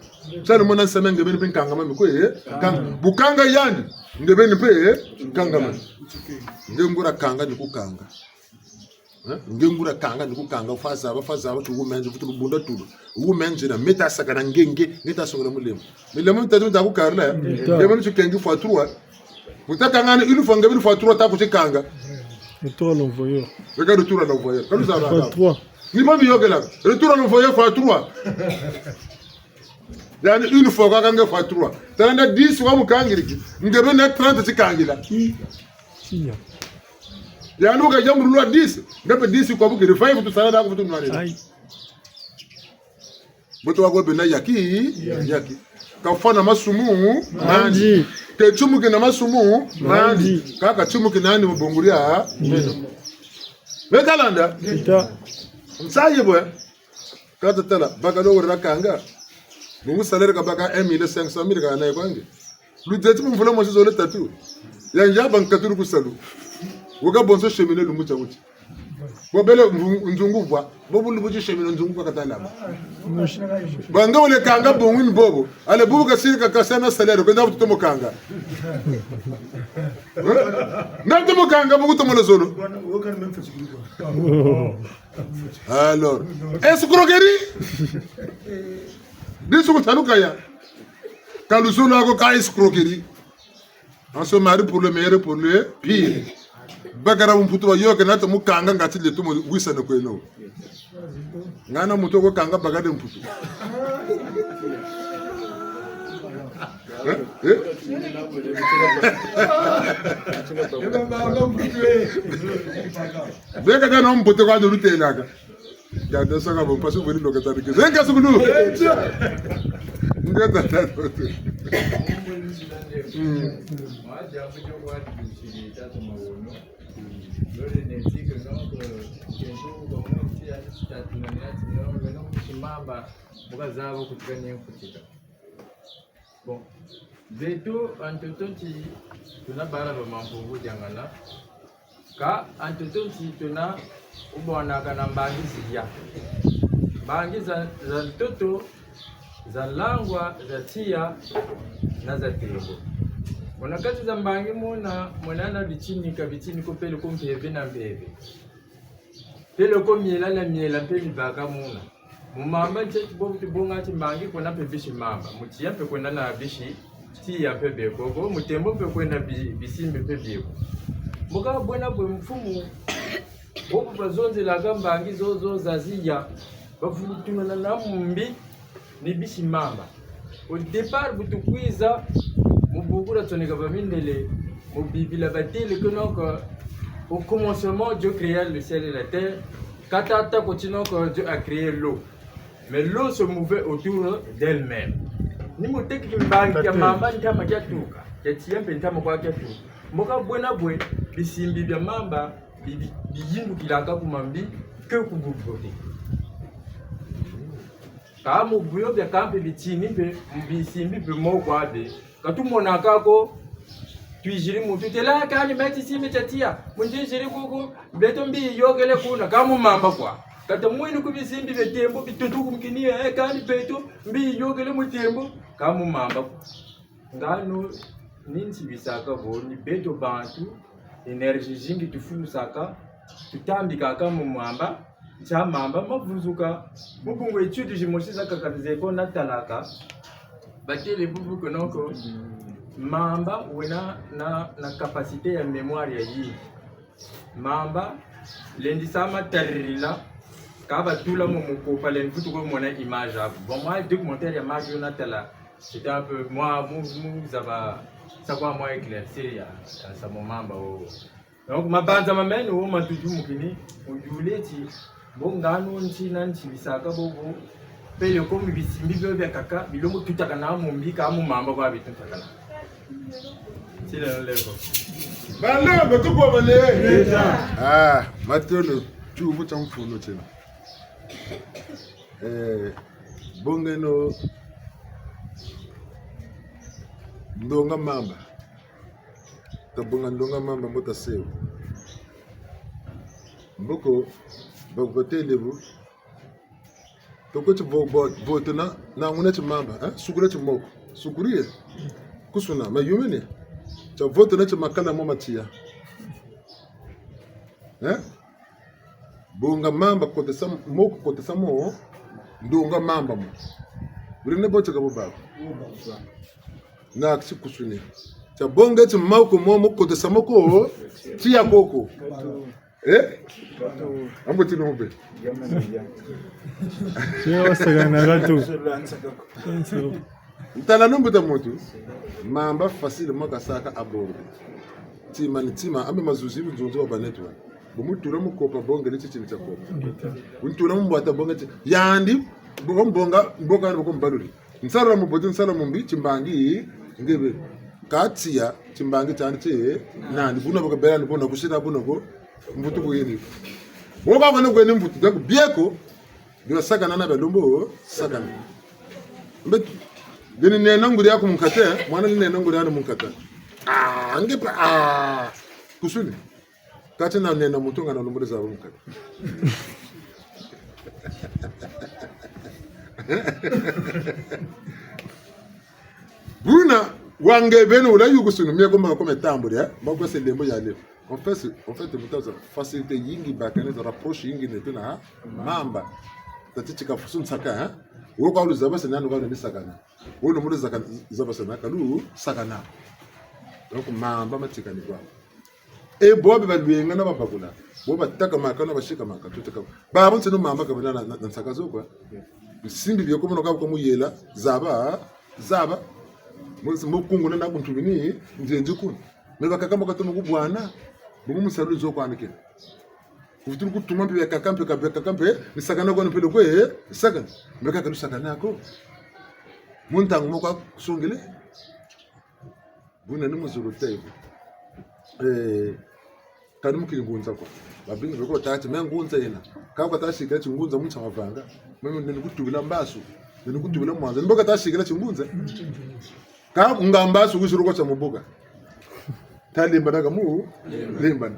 Tiana mona nsame nge beni mpe nkangama mi kwe, eh? Kanga. Bu kanga yandi, nge beni mpe, eh? Kangama. Nge nguria kanga ni kukanga. Eh? Nge nguria kanga ni kukanga, fwa zaba, fwa zaba, tu wumenzi, vutu bunda tulu. Wumenzi na meta saka na nge, nge, nge ta songela mulema. Milema mitatu mita kukarila, eh? Mita. Nge beni tukengi fois trois. Muta kanga ni une fois, nge beni fois trois ta kutikanga. Retour à l'envoyeur. Weka retour à l'envoyeur. Ka luzaba. Fois trois. Ni ba miyokela. Retour à l'envoyeur fois trois. Yandi une fois kwa kanga fois trois. Tala nda dix wa mukangiriki. Nge beni na trente tikangila. Ki-, kiya. Yandi wuka yambulula dix. Nge mpe dix kwa bukiri. Five tu sala na kufutu nwanela. Ayi. Bote wa ko bena yaki, yaki. Ka fwa na masumu mandi. Mandi. Ke timuki na masumu mandi. Mandi. Ka ka timuki nani mu bungu dia meno. Beka landa? Ita. Nsayi bwe. Ka ta tala, bakala wo weri kanga. Bungu salaire ka baka un million cinq cent mille ka na kwa nge. Luzeti mu mvula mosi zole tatu. Ya nzaba nkatulu ku salu. Wuka bonso cheminée lumbu tia wuti. Bo bele nzu-, nzungu vwa. Bo bu lumbu ti cheminée nzungu kwa kata lama. Ba nge wele kanga bungu ni bobo. Allez bubu kasiri ka kasa na salaire. Kwenda bu tutomo kanga. Nda tutomo kanga bu kutomo luzolo. Alors, escroquerie. Bisu kutanuka ya. Ka luzolo ako ka escroquerie. En ce moment pour le meilleur, pour le pire. Bakala mputu wa yoke na ta mukanga ngati leto mo wisa na kweno. Ngana muntu ko kanga bakala mputu. Eh? Eh? Beka tana mputu kwa ndu lutelaka. Gada saka bo mpasi weri loka tari ke. Zenga sukulu. Nge tata. Mm. Bon, beto, en tout temps, ti, tuna bala ba Mampungu diangana. Kâ, en tout temps, ti, tuna kubwanaka na mbangi ziya. Mbangi za, za ntoto, za nlangwa, za tiya, na za tembo. Muna kati za mbangi muna, muna na bitini ka bitini ko peleko mpeve na mpeve. Peleko miela na miela mpe mibâka muna. Mu mamba ntie ti bobu tubonga ti mbangi kwena mpe bisi mamba. Mu tiya mpe kwena na bisi tiya mpe beko ko. Mu tembo mpe kwena bi-, bisimbi mpe beko. Mbo ka bwena bwe mfumu Bobo bazonzelaka mbangi zozo zaziya, bavulutunana na mumbi ni bisi mamba. Au départ, bu tukwiza, mu buku dia tsoneka ba mindele, mu Bibila batêle que donc, euh, au commencement, Dieu créa le ciel et la terre. Ka tata ko ti donc, euh, Dieu a créé l'eau. Mais l'eau se mouvait autour d'elle-même. Ni mu teki kimbangi kia mamba ntama kia tuka, kia tiya mpe ntama kwa kia tuka. Mbo ka bwena bwe, bisimbi bia mamba bi, bi, biyindukilaka ku mambi que ku bubote. Ka mu buyo biakaka mpe bitini mpe, bisimbi mpe mo kwa be. Ka tumonaka ko, twiziri muntu têla kani meti simbi tia tiya, mu nziziri kuku, beto mbi yiyôkele kuna, ka mu mamba kwa. Kata mwini ku bisimbi bia tembo, bituntukumukini, eh, kani beto mbi yiyôkele mu tembo, ka mu mamba kwa. Ngano, ni ntibisaka bo, ni beto bantu, énergie zingi tufulusaka, tutambikaka mu mamba, ntia mamba mavuzuka. Mu bungu étude zimosi zakaka zeko natalaka, batêle bubu que donc, mamba wena na, na capacité ya mémoire ya yingi. Mamba, lendi sa ma taririla, ka batula mu mukopa, lendi vutu ko mona image aku. Bon, moi, documentaire ya mamba yo natala, c'était un peu, moi, mu, mu zaba, sa kwa moi éclaircir ya, ya sa mu mamba wo. Donc, mabanza ma meno wo ma tuyumukini, mu yule ti, bo ngano nti na ntibisaka bobo, peleko mu bisimbi bio biakaka, bilongo tutakana mu mbi ka mu mamba kwa bitutakana. Tila leko. Bana, batuko bane. Ah, matondo, tiyuvu tia mfunu tiena. Eh, bongeno ndonga mamba. Tabonga ndonga mamba mbo tasewa. Mboko, ba, batêle bu. Toko ti vo, vo, voto na, na nguna ti mamba, eh? Sukula ti moko. Sukuri ye. Kusuna, mayumene. Tia voto na ti makala mo ma tiya. Eh? Bonga mamba kotesa moko, kotesa mo, ndonga mamba mo. Buri ne bo tieka bo baba. Na kisi kusuni. Tia bonga ti moko mo, mo kotesa moko, tiya koko. Eh? Ambo tino mbe. Tiya wasakana katu. Ntala no mbuta muntu, mamba facile mo kasaka abonga. Tima ni tima, ambe mazuzi bunzonzi wa banetu wa. Bu mutula mu kopa bonga ni titini tia kopa. Bu mutula mu mbwata bonga ti, yandi, bu mbonga, mboka ni bu ko mbaluli. Nsala mu bote, nsala mu mbi, timbangi, nge be. Ka tiya, timbangi tiandi ti, nandi, buna boka bela, ni bona kusila, buna ko, mvutu kuyeni. Boka kone kuyeni mvutu, donc, bieko, Bia sakana na bia lumbu sakana. Mbe, beni nena nguri aku mu nkate, mwana ni nena nguri aku mu nkate. Ah, nge pa, ah. Kusuni. Kati na nena muntu nga na lumbu zaba mu nkate. Buna, wa nge beni wula yukusunu, mie ko mba ko me tambuli, eh? Mba ko se lembo ya lembo. En fait, c'est, en fait, mutaza facilité yingi bakane za rapproche yingi neto na mamba. Tati tika fusu nsaka, hein? Wo kwa luzabasana, no kwa lusakana. Wo no mu luzaka-, zabasana, ka lusakana. Donc, mamba matikani kwa. E bo be balwenga na babakula. Bo bataka maka na basika maka, tutaka. Ba bo nseno mamba ka bena na, na, na nsaka zo kwa. Bisimbi bio ko mono ka bu ka muyela, zaba, zaba. Mo, mo kunguna na kuntu bini, nzenzi kuna. Me bakaka mbo katomo kubwana, bungu musalu zo kwanikina. Kuvutulu kutuma mpe biakaka mpe ka biakaka mpe, ni sakana kwa mpe lo kwe, sakana. Mbe kaka lusakana ko. Mu ntangu mo kwa kusongele. Buna ni mu zulu taibu. Eh, kani mukili ngunza kwa. Babingi beko tâ ti, me ngunza yena. Ka kwa tâ sikila ti ngunza mu ntia mavanga. Me, me, neni kutubila mbasu. Neni kutubila mwanza. Ni bo ka tâ sikila ti ngunza. Ka nga mbasu kuzulu kwa tia mubuka. Ta lembana ka mu, lembana.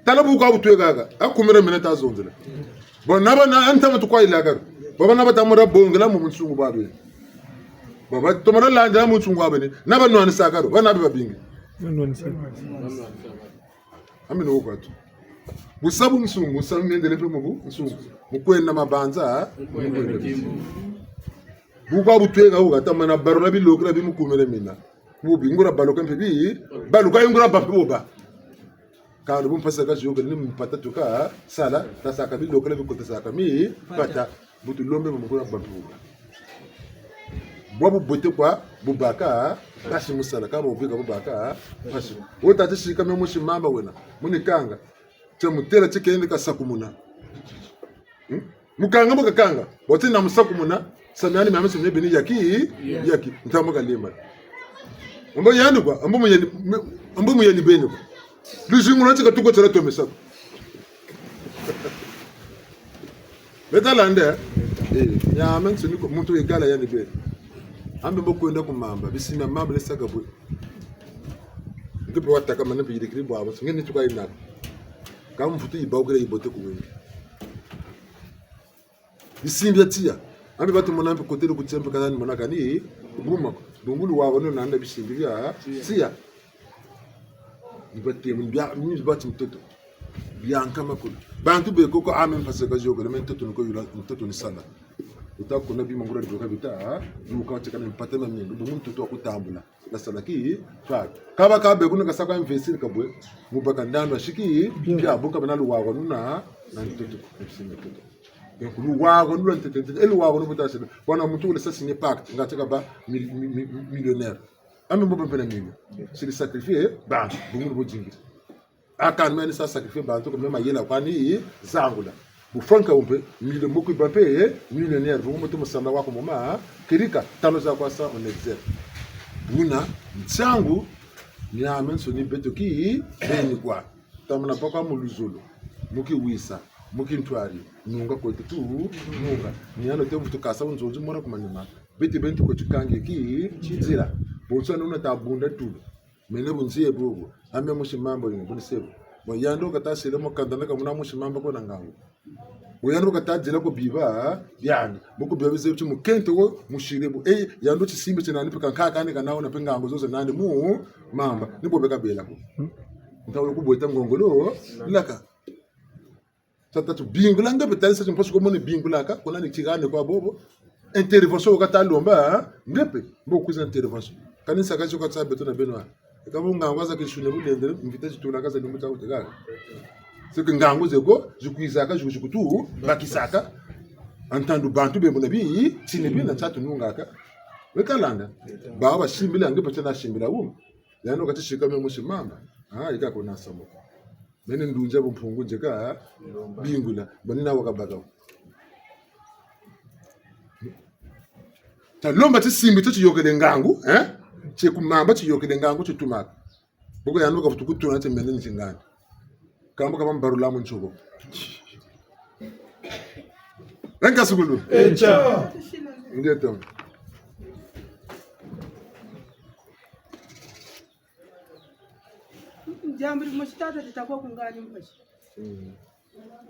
Tala bu kwa bu twekaka, a kumira mina ta zonzela. Bo na bana ntama tu kwa ilaka. Bo bana bata mura bongela mu bunsungu bwa beni. Bo batomara landila mu bunsungu bwa beni. Na banwanisaka ro, bana be babingi. Banwanisaka. Amino kwa tu. Bu sa bunsungu, bu sa mendele mpe mu bunsungu. Mu kwenda mabanza, mu kwenda mitimbu. Bu kwa bu tweka, bu kata mana barula bilokela bi mu kumira mina. Mu bi ngura baloka mpe bi, baluka ngura ba mpe bo ba. Kani bu mpasi ka ziyôkele ni mpata tuka sala, tasaka bilokela bikotasaka mipata. Bu tulombe mu mukuna bantu bubu. Bwa bubote kwa bubaka mpasi mu sala, kâ bwa bubi ka bubaka mpasi. Wo tata sika me musi mamba wena, mu ni kanga. Tia mutêla ti kende ka sakumuna. Hmm? Mu kanga mu kakanga. Bwa ti na mu sakumuna. Samiani mame samiani beni yaki, yaki. Ntamu kalemba. Ambo yandi kwa, ambo mu yandi, ambo mu yandi beni kwa. Luzingu lwa ti ka tuko tiela tomesa ko. Beta landa, eh? Eh, ya men suni ko, muntu egala yandi beni. Ambe mbo kwenda ku mamba, bisimbi mamba le saka bwe. Nge mpe wataka mana mpe yirikiri bwabo, nge ni tuka yina ko. Kâ mvutu yiba wukila yibote ku wenge. Bisimbi bia tiya. Ambe batu mona mpe kotele ku tiya mpe kala ni mona kani, buma ko. Bungu luwawanu lwa nanda bisimbi bia tiya. Ni bate, ni bia, ni bati ntoto. Bia nkama kulu. Bantu be koko ame mpasi ka ziyôkele, me ntoto ni ko yula, ntoto ni sala. Wuta kuna bima nguria dioka bita, ha? Yuka tika na mpata na mingi, bungu ntoto wa kutambula. Nasala ki, twa. Kaba kabe kuna kasaka investir kabwe, mu baka ndandu wa siki, bia bu kabena luwawanu na, na ntoto, na bisimbi ntoto. Donc, luwawanu lwa ntoto, ntoto, e luwawanu bu tasila. Bwana muntu wele sa signer pacte, nga tika ba mil-, mi-, mi-, millionnaire. Ambe mbo ba mpe na million. Siri sacrifier, ba, bungu bu zingiri. A kani meni sa sacrifier bantu ko, me mayela kwani zangula. Bu franc wo mpe, mille moko ba mpe, eh, millionnaire, bu moto musamba wa ku moma, kirika, talo za kwa sa, on exerce. Buna, ntiangu, miamiansoni beto ki, beni kwa. Tamana pa kwa mu luzolo, mu kiwisa, mu kintwari, nunga kweto tu, nunga. Ni yandi te vutu kasa bunzonzi mona ku manima. Beto beni tuko tukangi ki, nzila. Bonso nuna ta bunda tulu. Mene bu nzie bubu, ambe musi mamba wena, bu ni sebo. Bon, yandi wo kata sila mu kanda na kamuna musi mamba ko na ngangu. Bon, yandi wo kata dila ko biba, yandi. Mu ku biba bizebi ti mukento wo, musiri bu. Eh, yandi wo tisimbi tina ni mpe kankaka ni kana wuna mpe ngangu zozo nandi mu mamba. Ni bo beka bela ko. Nta wolo ku bweta ngongolo, laka. Sa tatu bingula nge mpe tali sa ti mpasi ko moni bingulaka, kuna ni tigane kwa bobo. Intervention wo kata lomba, ha? Nge mpe, mbo kwiza intervention. Kani nsaka zo kata beto na beno. Eka bu ngangu za kisuni bulendele, mvita zituna kaza lumbu tia kutekaka. C'est que ngangu ze ko, zikwizaka, ziku-, zikutu, bakisaka. Entendu bantu bembo na bi, tini bi na tia tunungaka. Weka landa. Bawu basimbila, nge mpe tia nasimbila wuma. Yandi wo kata sika me musi mamba. Ah, yika ko na samu ko. Mene ndunzi ya bumpungu nzeka, bingula, bani na wakabaka. Ta lomba tisimbi tio tiyôkele ngangu, eh? Tie ku mamba tiyôkele ngangu titumaka. Boko yandi wo kavutu kutuna ti mene ni tingani. Kambo kaba mbarula mu ntsobo. Wenka sukulu. Echa. Ngeto. Diambu dimosi tata dita kwa kungani mpasi. Mm.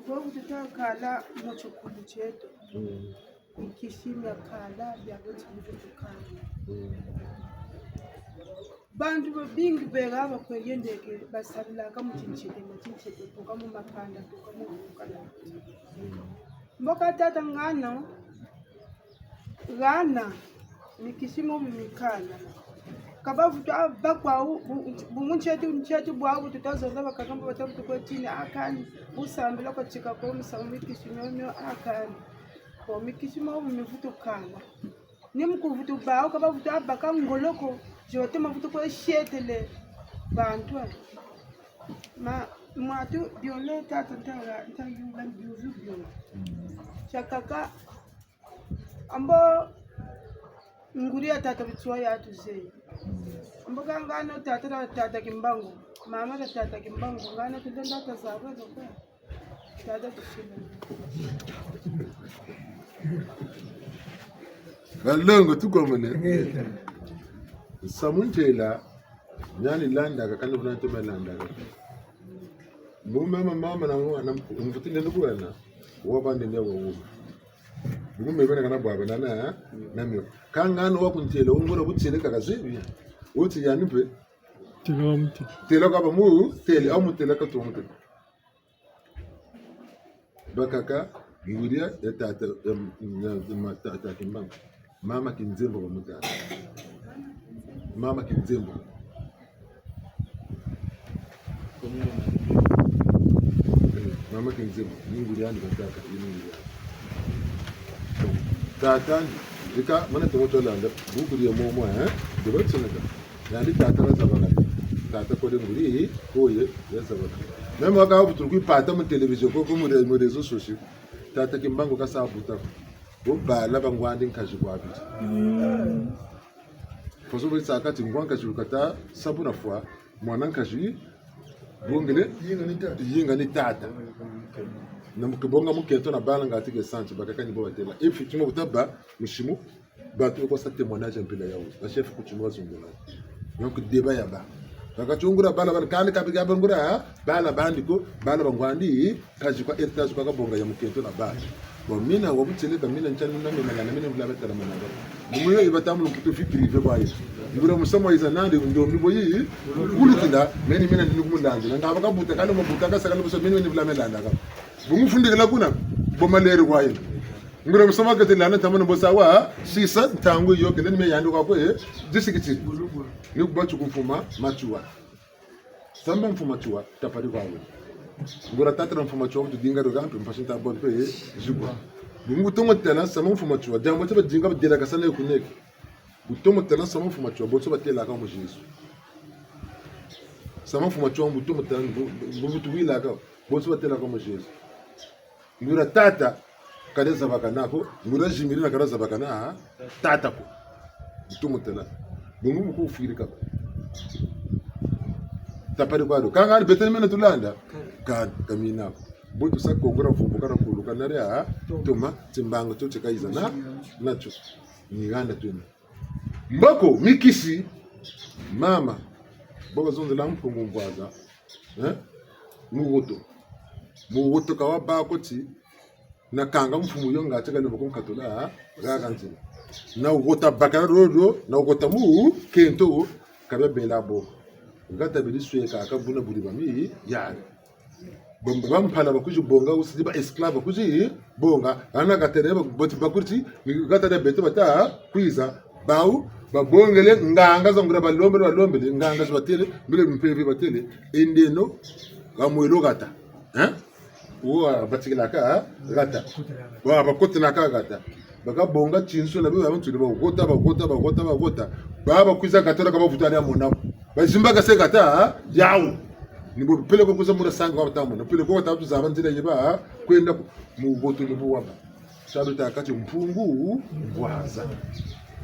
Bobu tuta kala mu tikulu tieto. Mm. Mikisi mia kala, bia beti bitu tukala. Mm. Bantu babingi beka bakwe yendeke, basarilaka mu tintete, mu tintete, tuka mu makanda, tuka mu kala. Mm. Mboka tata ngana, ngana, mikisi mo mikala. Ka bavutu a bakwa u, bu, bu mu ntieti, ntieti bwawu bu tuta zonza bakaka mbo bata vutu kwe tini a kani, bu sambila kwa tika ko misamu mikisi mio mio a kani. Ko mikisi mo mivutu kala. Ni mu kuvutu bawu ka bavutu a baka ngolo ko, zi batoma vutu kwe sietele bantu a. Ma, mwatu biole tata nta, nta yula biuzu biole. Tiakaka, ambo nguri ya tata Bitsua ya tuzeye. Ambo ka ngano tata, tata Kimbangu. Mama ta tata Kimbangu. Ngano tulenda tazabwe zo kwa. Tata tusila. Balongo tukomene. Samu ntela, nani landaka, kani vuna ntoma landaka. Mbo mama, mama na mwana, mvutu nde nduku wena, wabande nde wa wuma. Bungu mebe na kana bwaba na, na, na mio. Ka ngano wa kuntela, wungola butele kaka zebi. Wuti yandi mpe. Tela wa mutele. Tela kwa ba mutele, a mutele ka tu mutele. Bakaka, nguri ya tata, ya, ya, ya ma-, tata Kimbangu. Mama Kinzembo bamutâka. Mama Kinzembo. Mama Kinzima, ni nguri yandi katâka, ni nguri yandi. Tata, ika, mana tomo tolanda, buku dia momo, eh? Deba tseneka. Yandi tata na zabaka. Tata kode nguri, koye, ya zabaka. Même waka wutu kwe pata mu télévision, ko, ko mu ré-, mu réseaux sociaux. Tata Kimbangu kasa buta. Bo bala ba ngwandi nkazi kwa biri. Faso bo yisaka ti ngwa nkazi kata sa buna fwa, mwana nkazi, bongele, yinga ni tata. Yinga ni tata. Na mu ke bonga mukento na bala ngati ke santi, bakaka ni bo batêla. Effectivement, bu taba, musimu, bantu beko sa témoignage mpila yawu. Ba chef coutumier bazonzela. Donc, débat ya ba. Baka ti ngura bala bala, kani kabi ka ngura, bala bandi ko, bala ba ngwandi, nkazi kwa héritage kwa kabonga ya mukento na bala. Bon, mina wa butele ka mina ntiani na mina na mina vula betala mana ba. Mumu yo iba tamu mputu vie privée kwa yo. Ngura musamu wa yiza nandi ndombi bo yi, kulukila, meni mina ndi kumulandila. Nga baka buta kani mabuta kasa kani busa meni meni vula melanda ka. Bungu fundikila kuna, bo maleri kwa yo. Ngura musamu wa katela na tamana bo sa wa, sisa ntangu yo kele ni me yandi kwa kwe, disikiti. Ni kuba ti ku Mfumu Matsoua. Samba Mfumu Matsoua, tapari kwa we. Ngura tata na Mfumu Matsoua, tudinga ro gampe, mpasi nta bon pe, zigwa. Bungu tomo tala, samba Mfumu Matsoua, diambu ti badinga badela kasana yo kuneke. Bu tomo tala, samba Mfumu Matsoua, bonso batêlaka mu Jésus. Samba Mfumu Matsoua, bu tomo tala, bu, bu, bu tuwilaka, bonso batêlaka mu Jésus. Ngura tata, kade zabakana ko, ngura zimiri na kade zabakana, tata ko. Ntu mutela. Bungu muku fwiri kaba. Tapari kwa do. Kanga ni betani mena tulanda. Kani, kamina ko. Bo tusa ko ngura vumbu kana kulu kana ria, toma, timbangu tio ti kayiza na, natio. Ni hana twena. Mboko, mikisi, mama, bo bazonzela Mpungu Mvwaza, eh? Muhoto. Muhoto ka wabâ ko ti, na kanga mfumu yo ngati kani boko nkatula, ha, ha, ha, nzila. Na uhota bakala dodo, na uhota mukento, kabia bela bo. Ngata beri sweka, kabuna buri bami, yari. Ba, ba mpala bakwizi bonga, usidi ba esclave bakwizi bonga. Hana katele ba, bati bakuriti, ngata dia beto bata kwiza. Bawu, babongele, nganga za ngura balombele, balombele, nganga zi batêle, mbele mpeve batêle, endeno, ha mwelo hata. Hein? Wo batikilaka hata. Wo bakotelaka hata. Bakabonga tinsu na bio, bantu ni bahota, bahota, bahota, bahota. Ba bakwiza hata, ka bavutu ya mona ko. Bazimbakase hata yawu. Ni bo peleko kwiza mona sangu kwa bata mona. Peleko bata zaba nzila yeba kwenda ko. Muhoto ni bo wabâ. Salu ta kati Mpungu Mvwaza.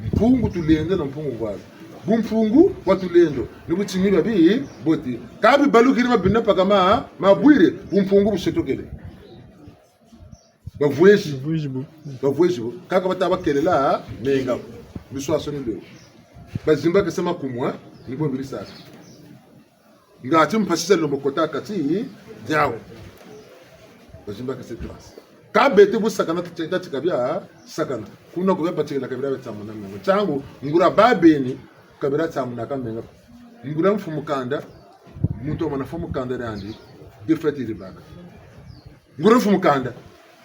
Mpungu Tulendo na Mpungu Mvwaza. Bumpungu bwa Tulendo. Ni butimi bia bi, bote. Ka bibalukiri mabina paka ma, mabwiri, bumpungu busetokele. Bavwezi. Bavwezi bo. Bavwezi bo. Kaka bata bakelela, menga. Biswaswani lelo. Bazimbakase makumu, ni bo beri saka. Ngati mpasi za lembo kota kati diawu. Bazimbakase trace. Ka beto bu sakana tata ti kabia sakana. Kuna ku bia batikila kabila bia tsamuna menga. Ntangu, ngura babeni, kabila tsamuna ka menga. Ngura mfumu kanda, muntu wamana mfumu kanda diandi, défaite yeri baka. Ngura mfumu kanda.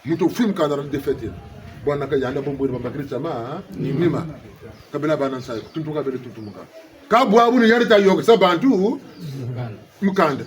Muntu wufwi mu kanda na défaite. Bwana ka yandi bo mbwiri bambakiri tsama, nima. Kabila bana nsayi, tuntu kabila tuntumuka. Ka bwabu ni yandi ta yôkesa bantu, mu kanda.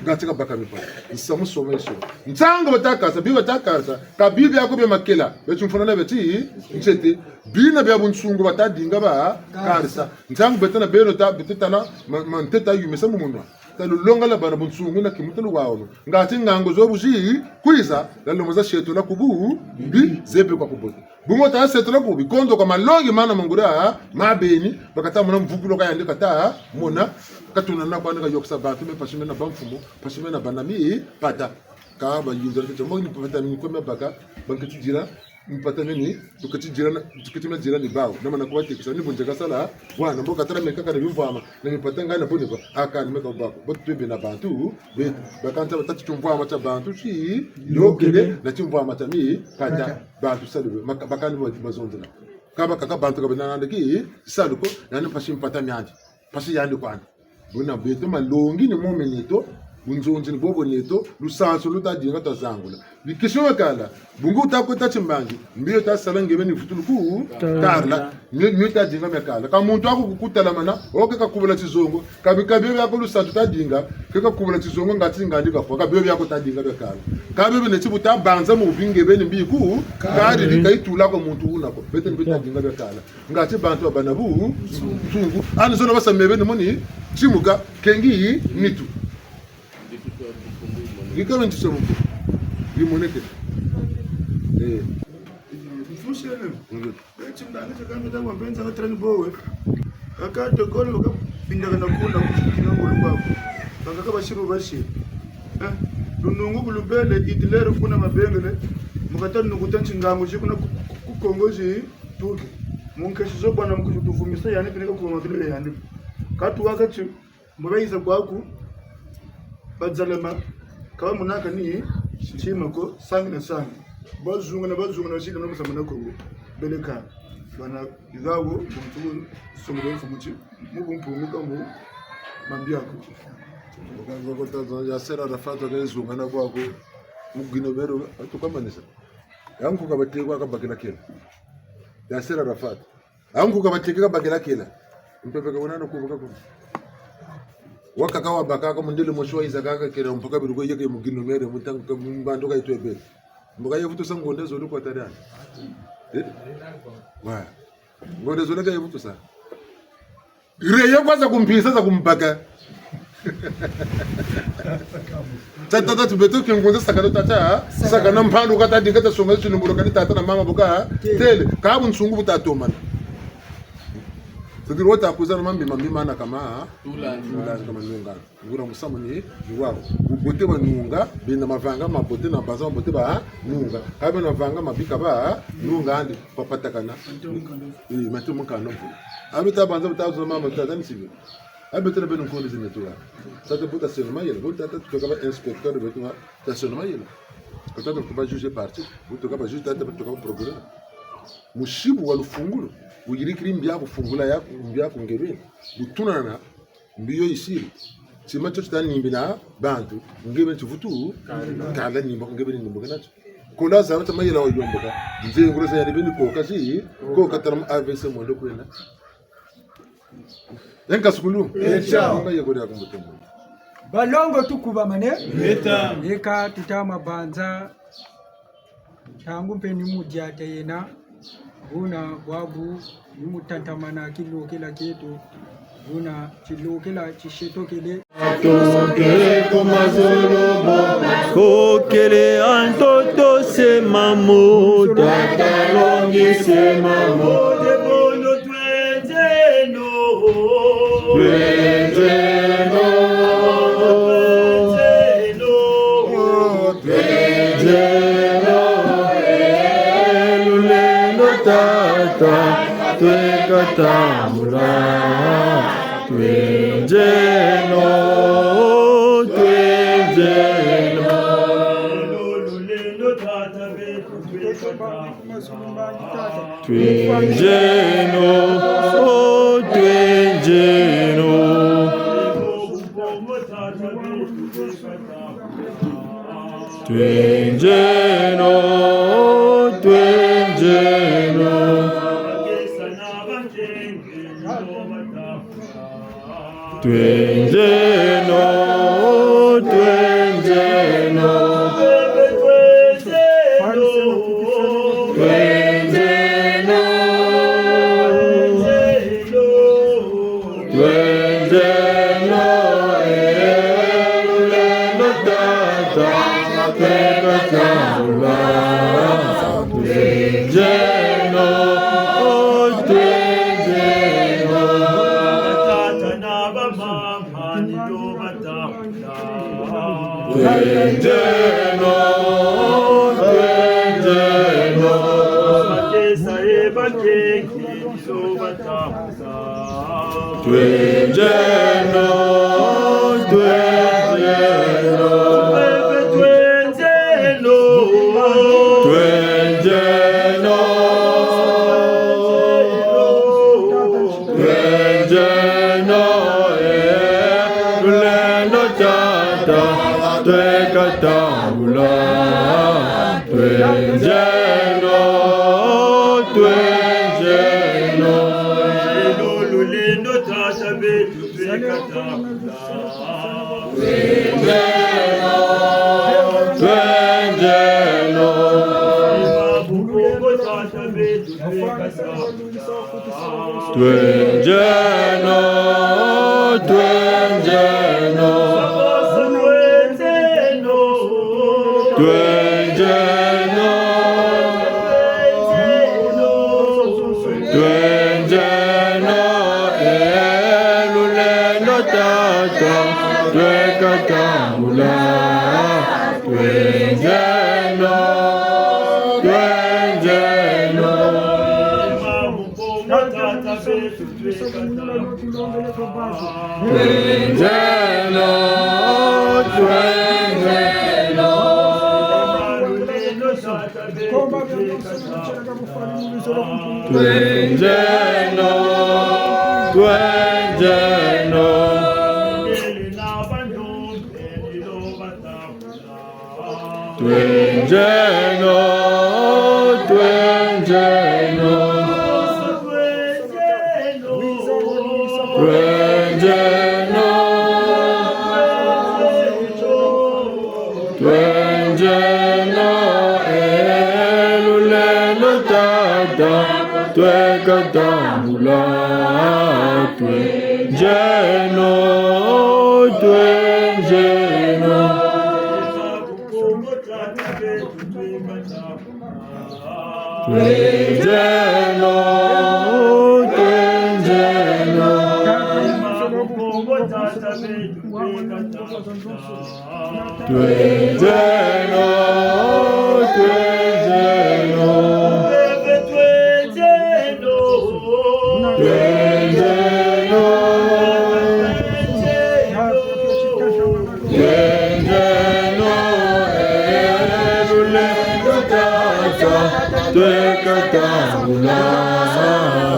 Ngati kabaka mipata. Nsamu soma iso. Ntangu bata kasa, bi bata kasa, ka bi biaku bia makela, beti mfuna na beti, ntete, bina bia bunsungu bata dinga ba, karisa. Ntangu beto na beno ta, beto tala, ma, ma ntete yumisa mu munwa. Talulongala bana bunsungu na kimutulu wa ono. Ngati ngangu zo bu zi kwiza, lalomo za setula ku bubi, zebi kwa ku bote. Bungu ta setula ku bubi, kondo kwa malongi mana ma ngura, mabeni, bakata mona mvukulu ka yandi kata mona, katuna na kwandi kayôkesa bantu, me mpasi mena bamfumu, mpasi mena bana mipata. Ka bayinza tete, mo ni mpata mi kwe mabaka, banketi dila, mpata meni, tuketi dila na, tuketi mena dila ni bawu. Na mana kubatekisa, ni bu nze kasala, bwana, mbo katala meka kana bimvwama, na mipata ngana boni ba, aka ni meka bako, bo twe bena bantu, be, bakanta batâ ti timvwama tia bantu, ti, yôkele, na timvwama tia mipata, bantu salu, maka, bakani ba, bazonzela. Ka bakaka bantu ka bena nandi ki, salu ko, nani mpasi mpata miandi, mpasi yandi kwandi. Buna beto malongi ni mo meneto, Bunzonzi ni bobo neto, lusansu luta dinga tazangula. Bikisio bia kala, bungu wuta kota timbangi, mbi yo ta sala nge beni vutulu ku, tarila, mio, mio ta dinga bia kala. Ka muntu aku kukutalamana, o ke kakubula tizongo, ka bi, ka bio biaku lusansu ta dinga, ke kakubula tizongo ngati ngandi kafwa, ka bio biaku ta dinga bia kala. Ka bio bene ti bu ta banza mu bi nge beni mbi ku, kari bi ka yitula ko muntu wuna ko, beto ni bi ta dinga bia kala. Ngati bantu babâ na bu, nsungu. Ani zona basa mebe ni moni, timuka, kengi, nitu. Dikame nti sa muko. Dimoneke. Eh. Mfushele. Ndio. Beti mdani te kame ta kwa mpenza ka treni bowe. Aka tokolo ka pinda kana kuna kushikina ngolo kwako. Baka ka basiru basi. Eh. Lunungu kulubele Hitler kuna mabengele. Mu kata nukuta ntingangu zi kuna ku, ku, ku Kongo zi tuki. Mu nkesi zo bwana mu kutuvumisa yandi pine ka kuwa makilele yandi. Katuwaka ti Mbo bayiza kwaku, bazalama, ka bamonaka ni ntima ko, sangi na sangi. Bazungana, bazungana, basidi na musamu na Kongo. Beleka, bana, igawo, muntu, songolo mfumu ti, mu bumpungu ka mu, mambi aku. Bukanza kota zo, Yasser Arafat, ka zungana kwaku, mu Guinée Béreau, atuka manisa. Yankuka bateko aka bakila kela. Yasser Arafat. Yankuka bateke ka bakila kela. Mpeve ka wena na kubuka kuna. Wakaka wabaka ka mundele mosi wayiza kaka kela mpaka biluko yeke mu Guinée Béreau mu ntangu ka mbandu ka yitwe bele. Mbo ka yevutusa ngonda zole kwa tadana. Eh? Wa. Ngonda zole ka yevutusa. Reye kwa za kumpisa za kumbaka. Tata, tata, tu beto ke ngunza sakana tata, ha? Sakana mpandu kata di kata songa sinu mbolo kani tata na mama boka, ha? Tele, ka bu nsungu bu ta tomana. Tadiri wata kuza na mambi, mambi mana kama, ha? Tula. Tula kama nunga. Nguria musamu ni, ni wawu. Bubote banunga, bena mavanga mabote na banza mabote banunga. Ka bena mavanga mabi ka banunga andi, papatakana. Eh, matu mukanda mvula. Abi ta banza, ta zona mama, ta zani sibi. Abi tena beno nkondi zina tuwa. Tata bu ta seno mayela, bu tata tutoka ba inspecteur, bu tuka ta seno mayela. Tata tuka ba juge parti, bu tuka ba juge, tata bu tuka ba procureur. Musibu wa lufungulu, wuyirikiri mbi aku fungula yaku, mbi aku nge beni. Bu tunana, mbi yo yisiri. Tima tio tita nimbila bantu, nge beni tivutu, kala nimba, nge beni nimba kana tio. Kola zaba ta mayela wa yomboka, nze ngula za yandi beni koka zi, koka tala mu A V C mondo kwena. Enka sukulu. Echa. Mba ye kodia kumbutumbu. Balongo tukubamane. Eta. Eka tuta mabanza. Ntangu mpe ni mu diata yena, buna bwabu ni mu tantamana tilokela tieto, buna tilokela tisetokele. Kokele a ntoto se mamo, tata longi se mamo. Twenzeno, twenzeno, eh, lulendo tata, tweka tambula. Twenzeno, twenzeno. Twenzeno, oh, twenzeno. Twenzeno, twenzeno. Twenzeno, twenzeno. Twenzeno, twenzeno, eh, lulendo tata, tweka tambula. Twenzeno, twenzeno. Tata na bamama, ni to batambula. Twenzeno, twenzeno. Bakesa e bakenge, ni to batambula. Twenzeno, twenzeno. Twenzeno. Twenzeno. Twenzeno, eh, lulendo tata. Twenjeno, twenjeno. Lulendo tata beto tweka tambula. Twenjeno, twenjeno. Mabukongo tata beto tweka tambula. Twenjeno, twenjeno. Twenjeno, twenjeno, eh, lulendo tata, tweka tambula. Twenjeno, twenjeno. Twenjeno, twenjeno. Twenjeno, twenjeno. Twenjeno, twenjeno. Twenjeno, twenjeno, eh, lulendo tata, tweka tambula. Twenjeno, twenjeno. Twenjeno, twenjeno. Twenjeno, twenjeno. Twenjeno. Twenjeno, eh, lulendo tata, tweka tambula.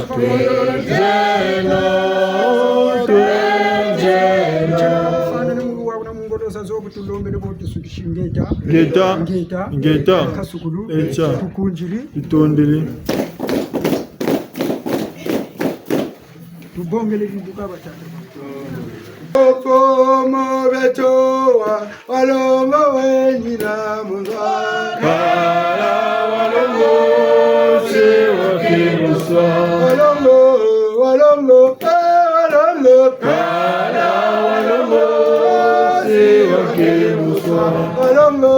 Twenjeno, twenjeno. Tulombele bo tusukisi ngeta. Ngeta. Ngeta. Ngeta. Kasukulu. Etia. Tukunziri. Tutondele. Tubongele bibuka batata. Opo mo beto wa, walongo weni na munga. Kala walongo, se wa kibuswa. Walongo, walongo, eh, walongo. Kala walongo, se wa kibuswa. Walongo,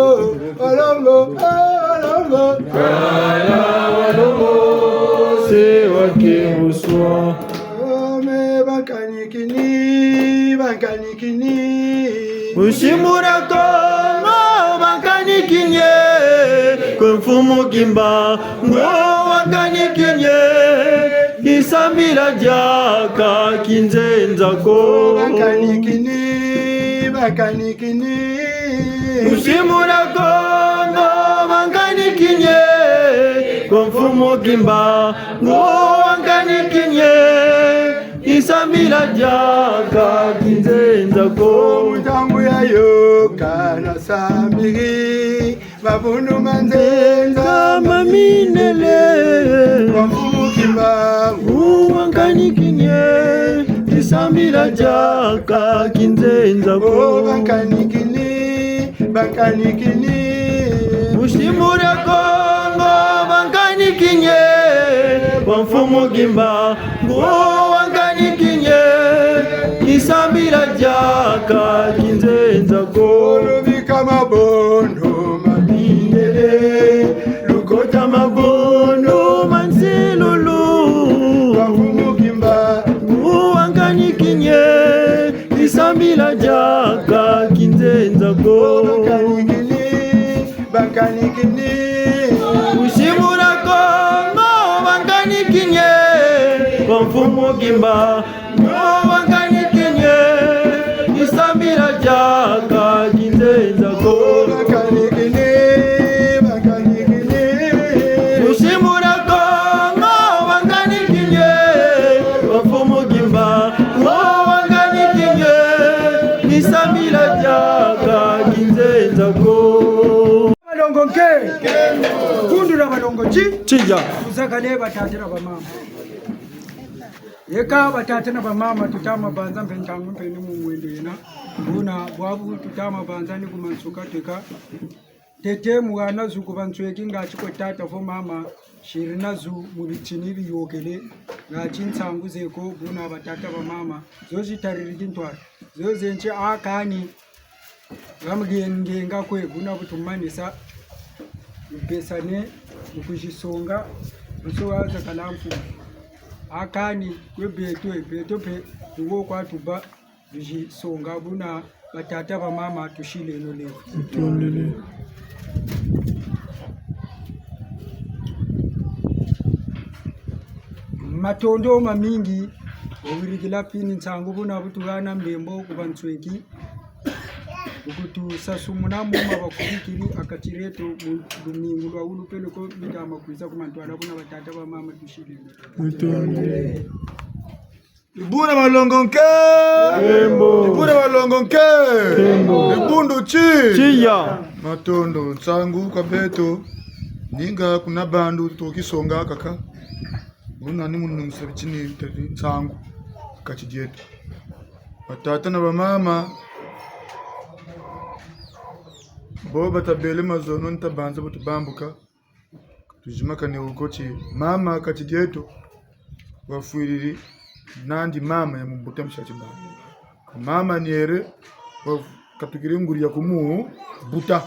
walongo, eh, walongo. Kala walongo, se wa kibuswa. Oh, me bankanikini, bankanikini. Musimbu dia Kongo, bankanikini. Kwe mfumu Kimbangu, bankanikini. Disambila diaka kinzenza ko. Bankanikini, bankanikini. Musimbu dia Kongo, bankanikini. Kwe mfumu Kimbangu, bankanikini. Disambila diaka kinzenza ko. Mu ntangu yayo kana sambiri. Mabundu ma nzenza ma mindele. Kwa mfumu Kimbangu, bankanikini. Disambila diaka kinzenza ko. Oh, bankanikini, bankanikini. Musimbu dia Kongo, bankanikini. Kwa mfumu Kimbangu, bankanikini. Disambila diaka kinzenza ko. Lubika mabondo ma mindele, lukota mabondo ma nsilulu. Kwa mfumu Kimbangu, bankanikini. Disambila diaka kinzenza ko. Bankanikini, bankanikini. Musimbu dia Kongo, bankanikini. Kwa mfumu Kimbangu, bankanikini. Disambila diaka kinzenza ko. Bankanikini, bankanikini. Musimbu dia Kongo, bankanikini. Kwa mfumu Kimbangu, bankanikini. Disambila diaka kinzenza ko. Malongo nke. Kundula balongo ti. Tiya. Tuzakale batata na bamama. Yeka batata na bamama, tuta ma banza mpe ntangu mpe ni mu mwendo yena. Buna bwabu tuta ma banza ni ku mansuka tweka. Tete mu hana zu ku bansweki ngati kwe tata vo mama, siri na zu mu bitini biyôkele, ngati nsangu zeko, buna batata bamama, zo zitariri tintwari, zo zenti a kani, ha mugengenga kwe, buna bu tumanisa, mpesane, mu kuzisonga, buso wa zakala mfumu. A kani, kwe beto, e beto mpe, tuwo kwa tuba, tuzisonga buna batata bamama tusileno lelo. Tutondele. Matondo mamingi, wawirikila pini nsangu buna bu tuhana mbembo ku bansweki, bu kutusasumuna mu ma bakubikiri ha kati dieto mu lumingu lwa wulu peleko mitama kwiza ku mantwala buna batata bamama tusileno. Tutondele. Dibundu dia malongo nke. Nkembo. Dibundu dia malongo nke. Nkembo. Dibundu ti. Tiya. Matondo, nsangu kwa beto. Ninga kuna bandu tukisonga kaka. Buna ni mu nungisa bitini bitatu nsangu kati dieto. Batata na bamama, bo batabele mazono, nta banza bo tubambuka. Tuzimakane wo ko ti mama kati dieto wafwiriri nandi mama ya mubuta misa ti bana. Mama niere wakatukiri nguri ya ku mubuta.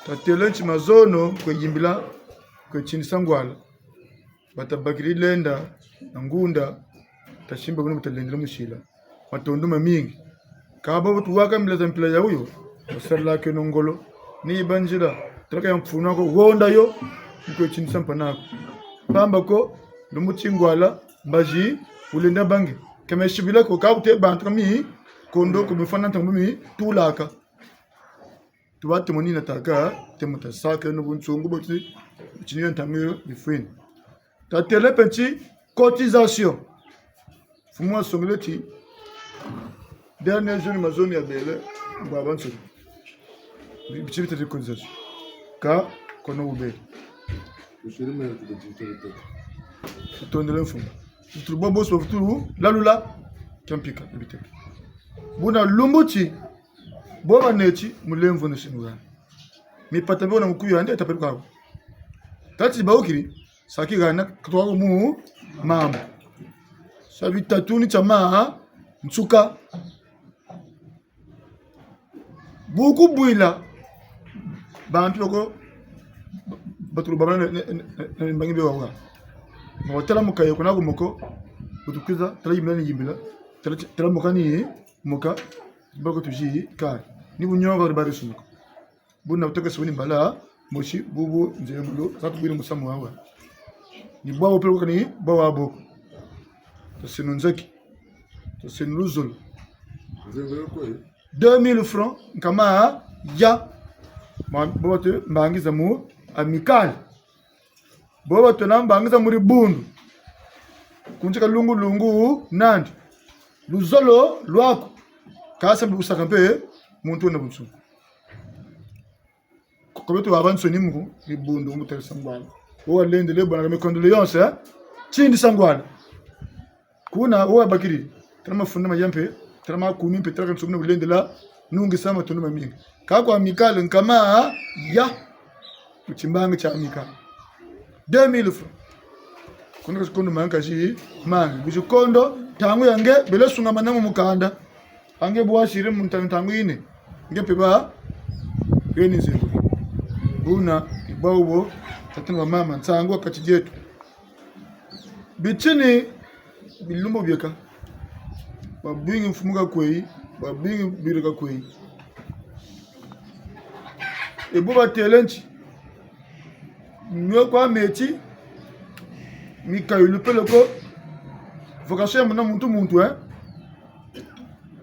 Tatele nti mazono kwe yimbila, kwe tindisa ngwala. Batabakiri lenda na ngunda, tasimba buna bu talendela musila. Matondo mamingi. Kâ bo bu tuwaka mbila za mpila ya wuyo, basarilakeno ngolo. Ni yiba nzila, talaka ya mfunu ko, wonda yo, mu kwe tindisa mpangi ko. Pamba ko, lumbu ti ngwala, mbazi, wulenda bange. Ka mesibila ko, kâ bu te bantu kami, kondo ko mifwana ntangu mi, tulaka. Tuba temo ni nataka, temo tasaka, no bunsungu boti, tini yo ntangu yo, bifwini. Tatele mpe nti cotisation. Mfumu wasongele ti, dernier jour ni mazono ya bele, bwabansoni. Bi-, bitsi bitatu cotisation. Kâ, kono wubele. Tutondele mfumu. Tutulu bo boso, tutulu lalula, kiampika, biteke. Buna lumbu ti, bo baneti, mulemvo no sinu gana. Mipata mio na mukuyu yandi, tapelu kawo. Tati bawukiri, saki gana, katwa ko mu mama. Sa bitatu ni tia ma, nsuka. Buku bwila, bantu loko, batulu babana ne, ne, ne, ne, mbangi be wawa. Mwa tala muka yeko na ku moko, bu tukwiza, tala yimbila ni yimbila, tala, tala muka ni muka, bako tuzi, kari. Ni bu nyonga bari sumuka. Buna bu teke suni mbala, mosi, bubu, nzengolo, sa tubwiri musamu wawa. Ni bwabu peleko kani, bwabu boko. Taseno nzaki. Taseno luzolo. Nzengolo kwe? Deux mille francs, nkama ya. Ma, bo batu mbangi za mu Amicale. Bo batu na mbangi za mu dibundu. Kuntika lungu lungu nandi. Luzolo lwaku. Kasa mbi busaka mpe muntu wena bunsungu. Ko beto babansoni mu dibundu mu tala sangwana. Wo walendele bwana mes condoléances, eh? Tindi sangwana. Kuna wo wabakiri. Tala mafunda maya mpe, tala makumi mpe, tala kansuku na bulendela, nungisa matondo mamingi. Kâ kwa Amicale nkama ya. Mu timbangi tia Amicale. Deux mille francs. Kondo kasi kondo mangi kasi mangi. Bizi kondo, ntangu ya nge, bele sungamana mu mukanda. A nge bu wasiri mu ntangu, ntangu yine. Nge mpe ba, kweni nzimbu. Buna, ni bwabu bo, tata na bamama, nsangu ha kati dieto. Bitini, bilumbu bieka. Babingi mfumu kakweyi, babingi biro kakweyi. E bo batele nti, mio kwa meti, mikayulu peleko, vocation ya muna muntu muntu, eh?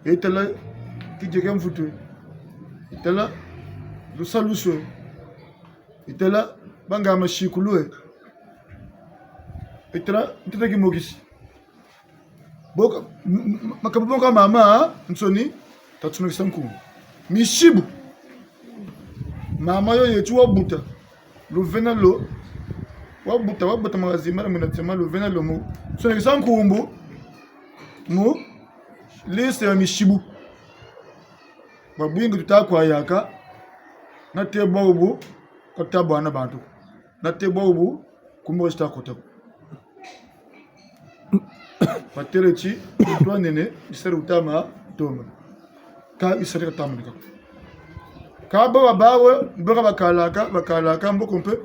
Etala kidieke mvutu, etala lusalusu, etala banga masikulu, etala ntete kimokisi. Boka, m-, m-, makabu boka mamansoni, tatunukisa nkumbu. Misibu. Mama yo yeti wabuta. Luvena lo, wabuta, wabuta magazini mara muna tsema, luvena lo mu sonekesa nkumbu mu liste ya misibu. Babingi tuta kwayaka, nate bwabu, kata bwana bantu. Nate bwabu, kumbo sita kota. Batêle ti, twanene, bisari utama, toma. Ka bisari katama ni kako. Ka bo babawe, mbo ka bakalaka, bakalaka, mbo ko mpe,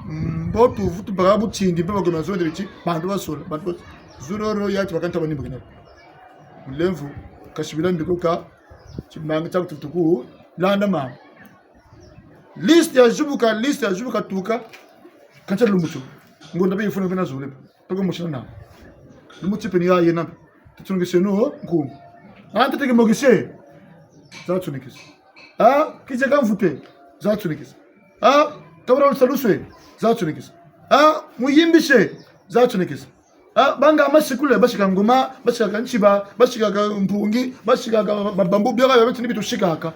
mbo tuvutu baka butindi, mpe bakoma zonde ti, bantu basola, bantu basola. Zulu ro ya ti bakanta bani mbakina. Mulemvo, kasibila mbiko ka, timbangi tia kututuku, landa mama. Liste ya zibuka, liste ya zibuka tuka. Kantia lumbu tio. Ngonda mpe yifuna mpe na zole. Peko musina na. Lumbu ti mpe ni ya yena mpe. Tatsonekese no nkumbu. Ah, ntateke mokise. Zatsonekese. Ah, kizeka mvute. Zatsonekese. Ah, kabula lusaluswe. Zatsonekese. Ah, muyimbise. Zatsonekese. Ah, banga masikule, basikaka ngoma, basikaka ntsiba, basikaka mpungi, basikaka ba-, bambu, biaka bia beti ni bi tusikaka.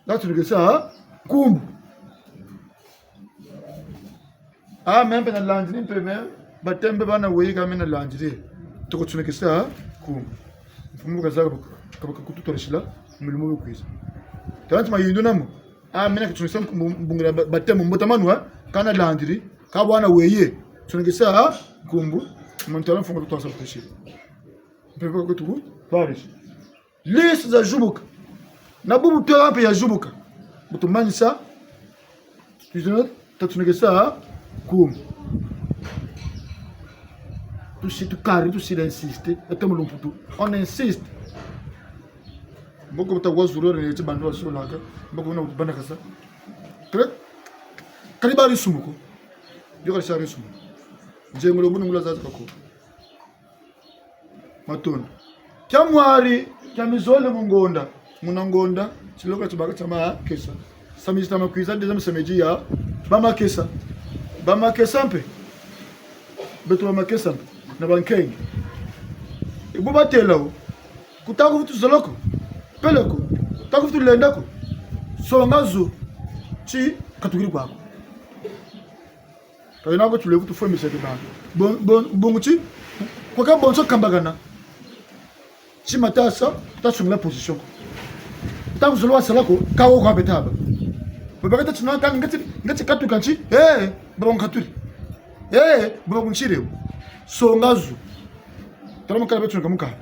Zatsonekesa, ah, nkumbu. Ah, me mpe nalandiri mpe me, baptême bana weyi ka me nalandiri. Toko tsonekesa, ah, nkumbu. Mfumu kazaka baka, kabaka kututwarisila, milumu bikwiza. Tala nti mayindu namo. Ah, me na katsonekesa nkumbu, mbungila ba-, baptême mbuta manu, ah, ka nalandiri, ka bwana weyi. Tsonekesa, ah, nkumbu, mantala mfunga tutwasa kutashiri. Mpe baka kutuku, Paris. Liste za zibuka. Na bubu twela mpe ya zibuka. Bu tumanisa, tuzi-, tatsonekesa nkumbu. Tusi tukari, tusi insiste. Ete mu lumputu. On insiste. Mboko buta wa zulu neti bantu basolaka. Mboko na kutubanakasa. Kre-, kali bari sumuko. Yo kali sari sumuko. Nzengolo bunu ngula zaza kako. Matondo. Kia mwari, kia mizole mu ngonda. Muna ngonda, tiloko tibaka tia makesa. Samedi tama kwiza, deuxième samedi ya bamakesa. Bamakesa mpe. Beto bamakesa mpe. Na bankenge. Ibu batela wo. Kutaka vutu zoloko. Peleko. Kutaka vutu lendako. Songa zu. Ti katukiri kwako. Ka yena ko tulevu tufwemisa ke bantu. Bon, bon, bungu ti, kwa ka bonso kambakana. Ti matasa, tasungula position. Takuzolo wasala ko, ka wo kwa betaba. Babaka ta tina ka, ngati, ngati katuka nti, eh, baba nkaturi. Eh, baba kunchire. Songa zu. Tala mukala betu nka mukala.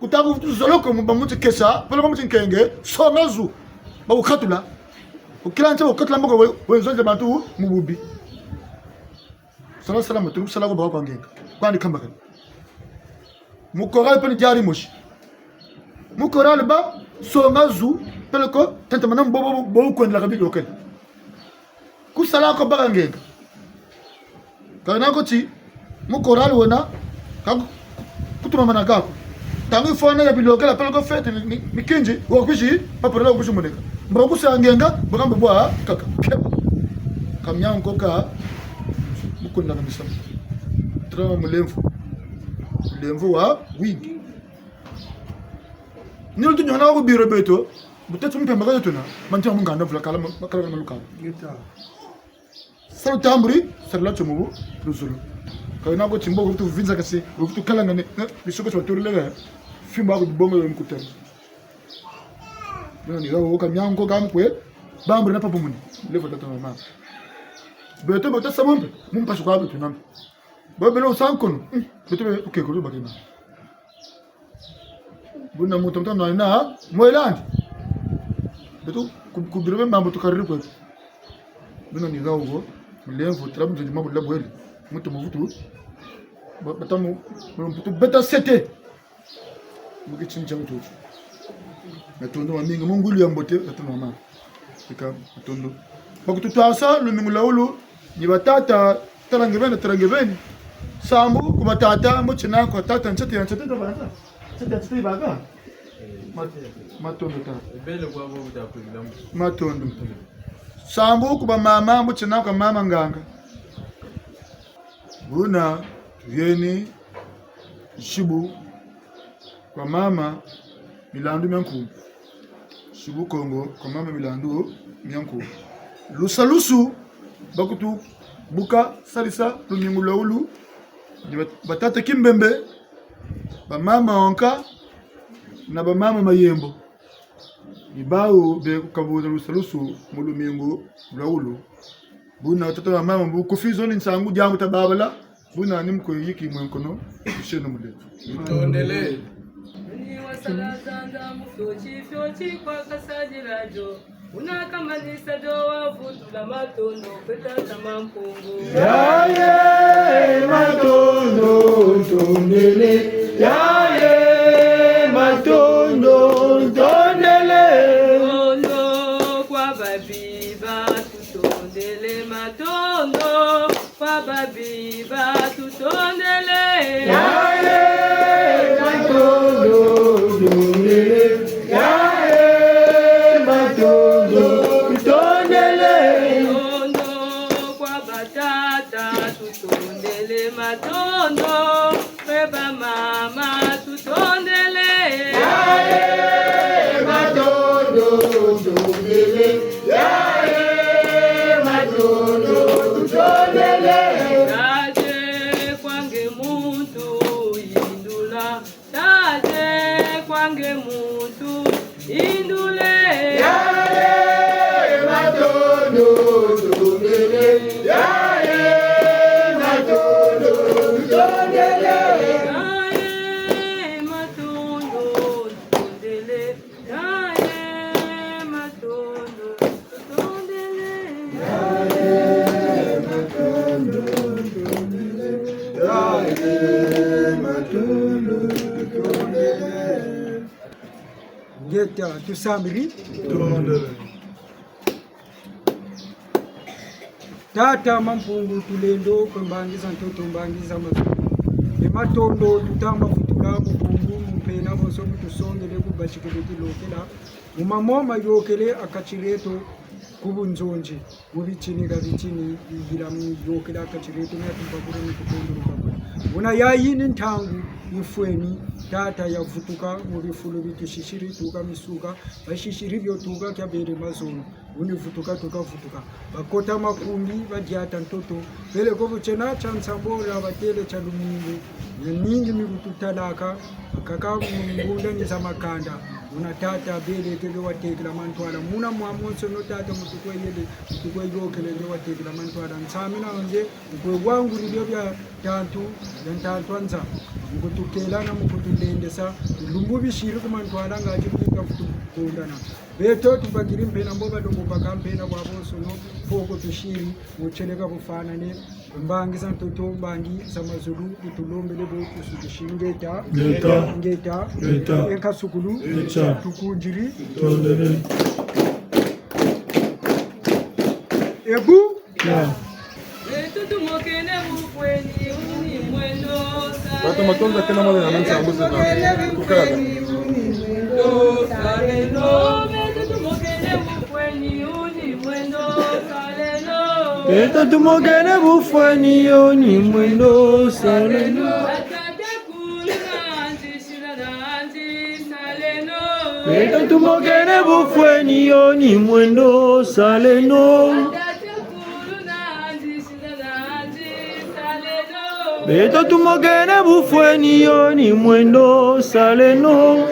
Kutaka vutu zoloko mu bamuti kesa, peleko muti nkenge, songa zu. Bakukatula. Wukila ntia wukatula mboko we, wenzonze bantu mu bubi. Sala sala mutu, sala ko baka kwa ngenga. Kwandi kambakana. Mu chorale mpe ni diari mosi. Mu chorale ba, songa zu, peleko, tantamana mbo, bo, bo, bo, kwendela kabili okele. Kusala ko baka ngenga. Ka yena ko ti, mu chorale wena, ka ku-, kutumamana kako. Ntangu yifwana ya bilokela peleko fête mi-, mi-, mikinzi, wakwizi, paparela wakwizi moneka. Mbo kusa ngenga, baka mbo bwa kaka. Keba. Ka miangu ko ka, mu kundila ka misamu. Trama mulemvo. Mulemvo wa wingi. Ni lutu nyona wa ku biro beto, bu teti mpemba ka yotona, manti ya mu nganda vula kala ma-, kala ma lukala. Salu tamburi, sarila tio mu bu luzolo. Ka yena ko ti mbo, vutu vinza kasi, vutu kalangane, eh, bisoko tio turile, fimba ko bibongo yo mkutani. Nani, ya woka miangu ko ka mkwe, bamburi na papa muni, levo tata mama. Beto, beto sa bombe, mu mpasi kwa beto nambe. Bo bele wusa nkono, hmm, beto be, ukekolo bakena. Buna muntu mutano na mwelandi. Beto ku-, ku biro be mambu tukariri kweto. Buna ni gawo, mulemvo, tala muntu ni mambu labwele. Muntu muvutu. Ba-, batamu, muvutu beta sete. Mu kitini tia mututu. Matondo mamingi, mu ngwilu ya mbote, batamu mama. Ika, matondo. Bakututwasa, lumingu lwawu, ni batata, tala nge beni, tala nge beni. Sambu ku batata, mbo tina kwa tata, ntete ya ntete tabanza. Ntete ya ntete ibaka. Mat-, matondo tata. Ebele kwa bo buta kwibila mu. Matondo. Sambu ku bamama, mbo tina kwa mama nganga. Buna, tuyeni, zibu, kwa mama, milandu mia nkumbu. Zibu Kongo, kwa mama, milandu mia nkumbu. Lusalusu, bakutubuka salisa lumingu lwaulu, ni ba, ba tata Kimbembe, ba mama Onka, na ba mama Mayembo. Ni bawu be kukabuza lusalusu mu lumingu lwaulu. Buna tata na mama, bu kufizo ni nsangu diambu tababala, buna ni mukwe yiki mwe nkono, tusheno muletu. Tutondele. Ni wasala zanza mu fioti, fioti kwa kasadila dio. Una kamanisa dio wavutula matondo kwe tata Mampungu. Yaye matondo, ntondele. Yaye matondo, ntondele. Matondo kwa babiba, tutondele matondo. Kwa babiba tutondele. Yaye matondo, tutondele. Yaye matondo, tutondele. Matondo kwa batata, tutondele matondo. Kwe bamama, tutondele. Yaye matondo, tutondele. Yaye matondo, tutondele. Tadie kwa nge muntu yindula. Tadie kwa nge muntu yindule. Yaye matondo, tutondele. Yaye matondo, tutondele. Yaye matondo, tutondele. Yaye matondo, tutondele. Yaye matondo, tutondele. Yaye matondo, tutondele. Ngeta, tusambiri. Tutondele. Tata Mampungu Tulendo, kwe mbangi za ntoto, mbangi za mazulu. E matondo tutama vutula mu bungu, mu mpena bonso bu tusongele, bu batikele tilokela. Mu mamo mayokele a kati dieto ku bunzonzi, mu bitini ka bitini, biyila mu yokele a kati dieto, mia tubakula ni kutondolo bakula. Buna yayi ni ntangu yifweni, tata yavutuka mu bifulu bi tusisiri, tuka misuka, basisiri bio tuka kia bele mazono. Wuni vutuka, tuka vutuka. Bakota makumbi, badiata ntoto. Peleko bu tiena tia nsambula, batele tia lumingu. Miamingi mi kututalaka, bakaka mu ngunda ni za makanda. Muna tata bele ke nge watekela mantwala. Muna mwa monsono tata mu tukwe yele, mu tukwe yokele nge watekela mantwala. Nsamina nge, mu kwe wanguri bio bia tantu, bia ntantu a nza. Mu kutukela na mu kutulendesa, lumbu bisiri ku mantwala ngati bika kutukondana. Beto tubakiri mpena mbo balongo baka mpena bwa bonsono, poko tusiri, mu tieleka bufanane, mbangi za ntoto, mbangi za mazulu, kutulombele bo kusukisi ngeta. Ngeta. Ngeta. Ngeta. E nkasukulu. Ngeta. Tukundiri. Tondele. Ebu. Ya. Beto tumokene bufweni uni mwendo saleno. Bato matonza kena mwana na nsangu zina. Kukala. Beto tumokene bufweni uni mwendo saleno. Beto tumokene bufweni uni mwendo saleno. Tata kulu na nzi sila na nzi saleno. Beto tumokene bufweni uni mwendo saleno. Beto tumokene bufweni uni mwendo saleno.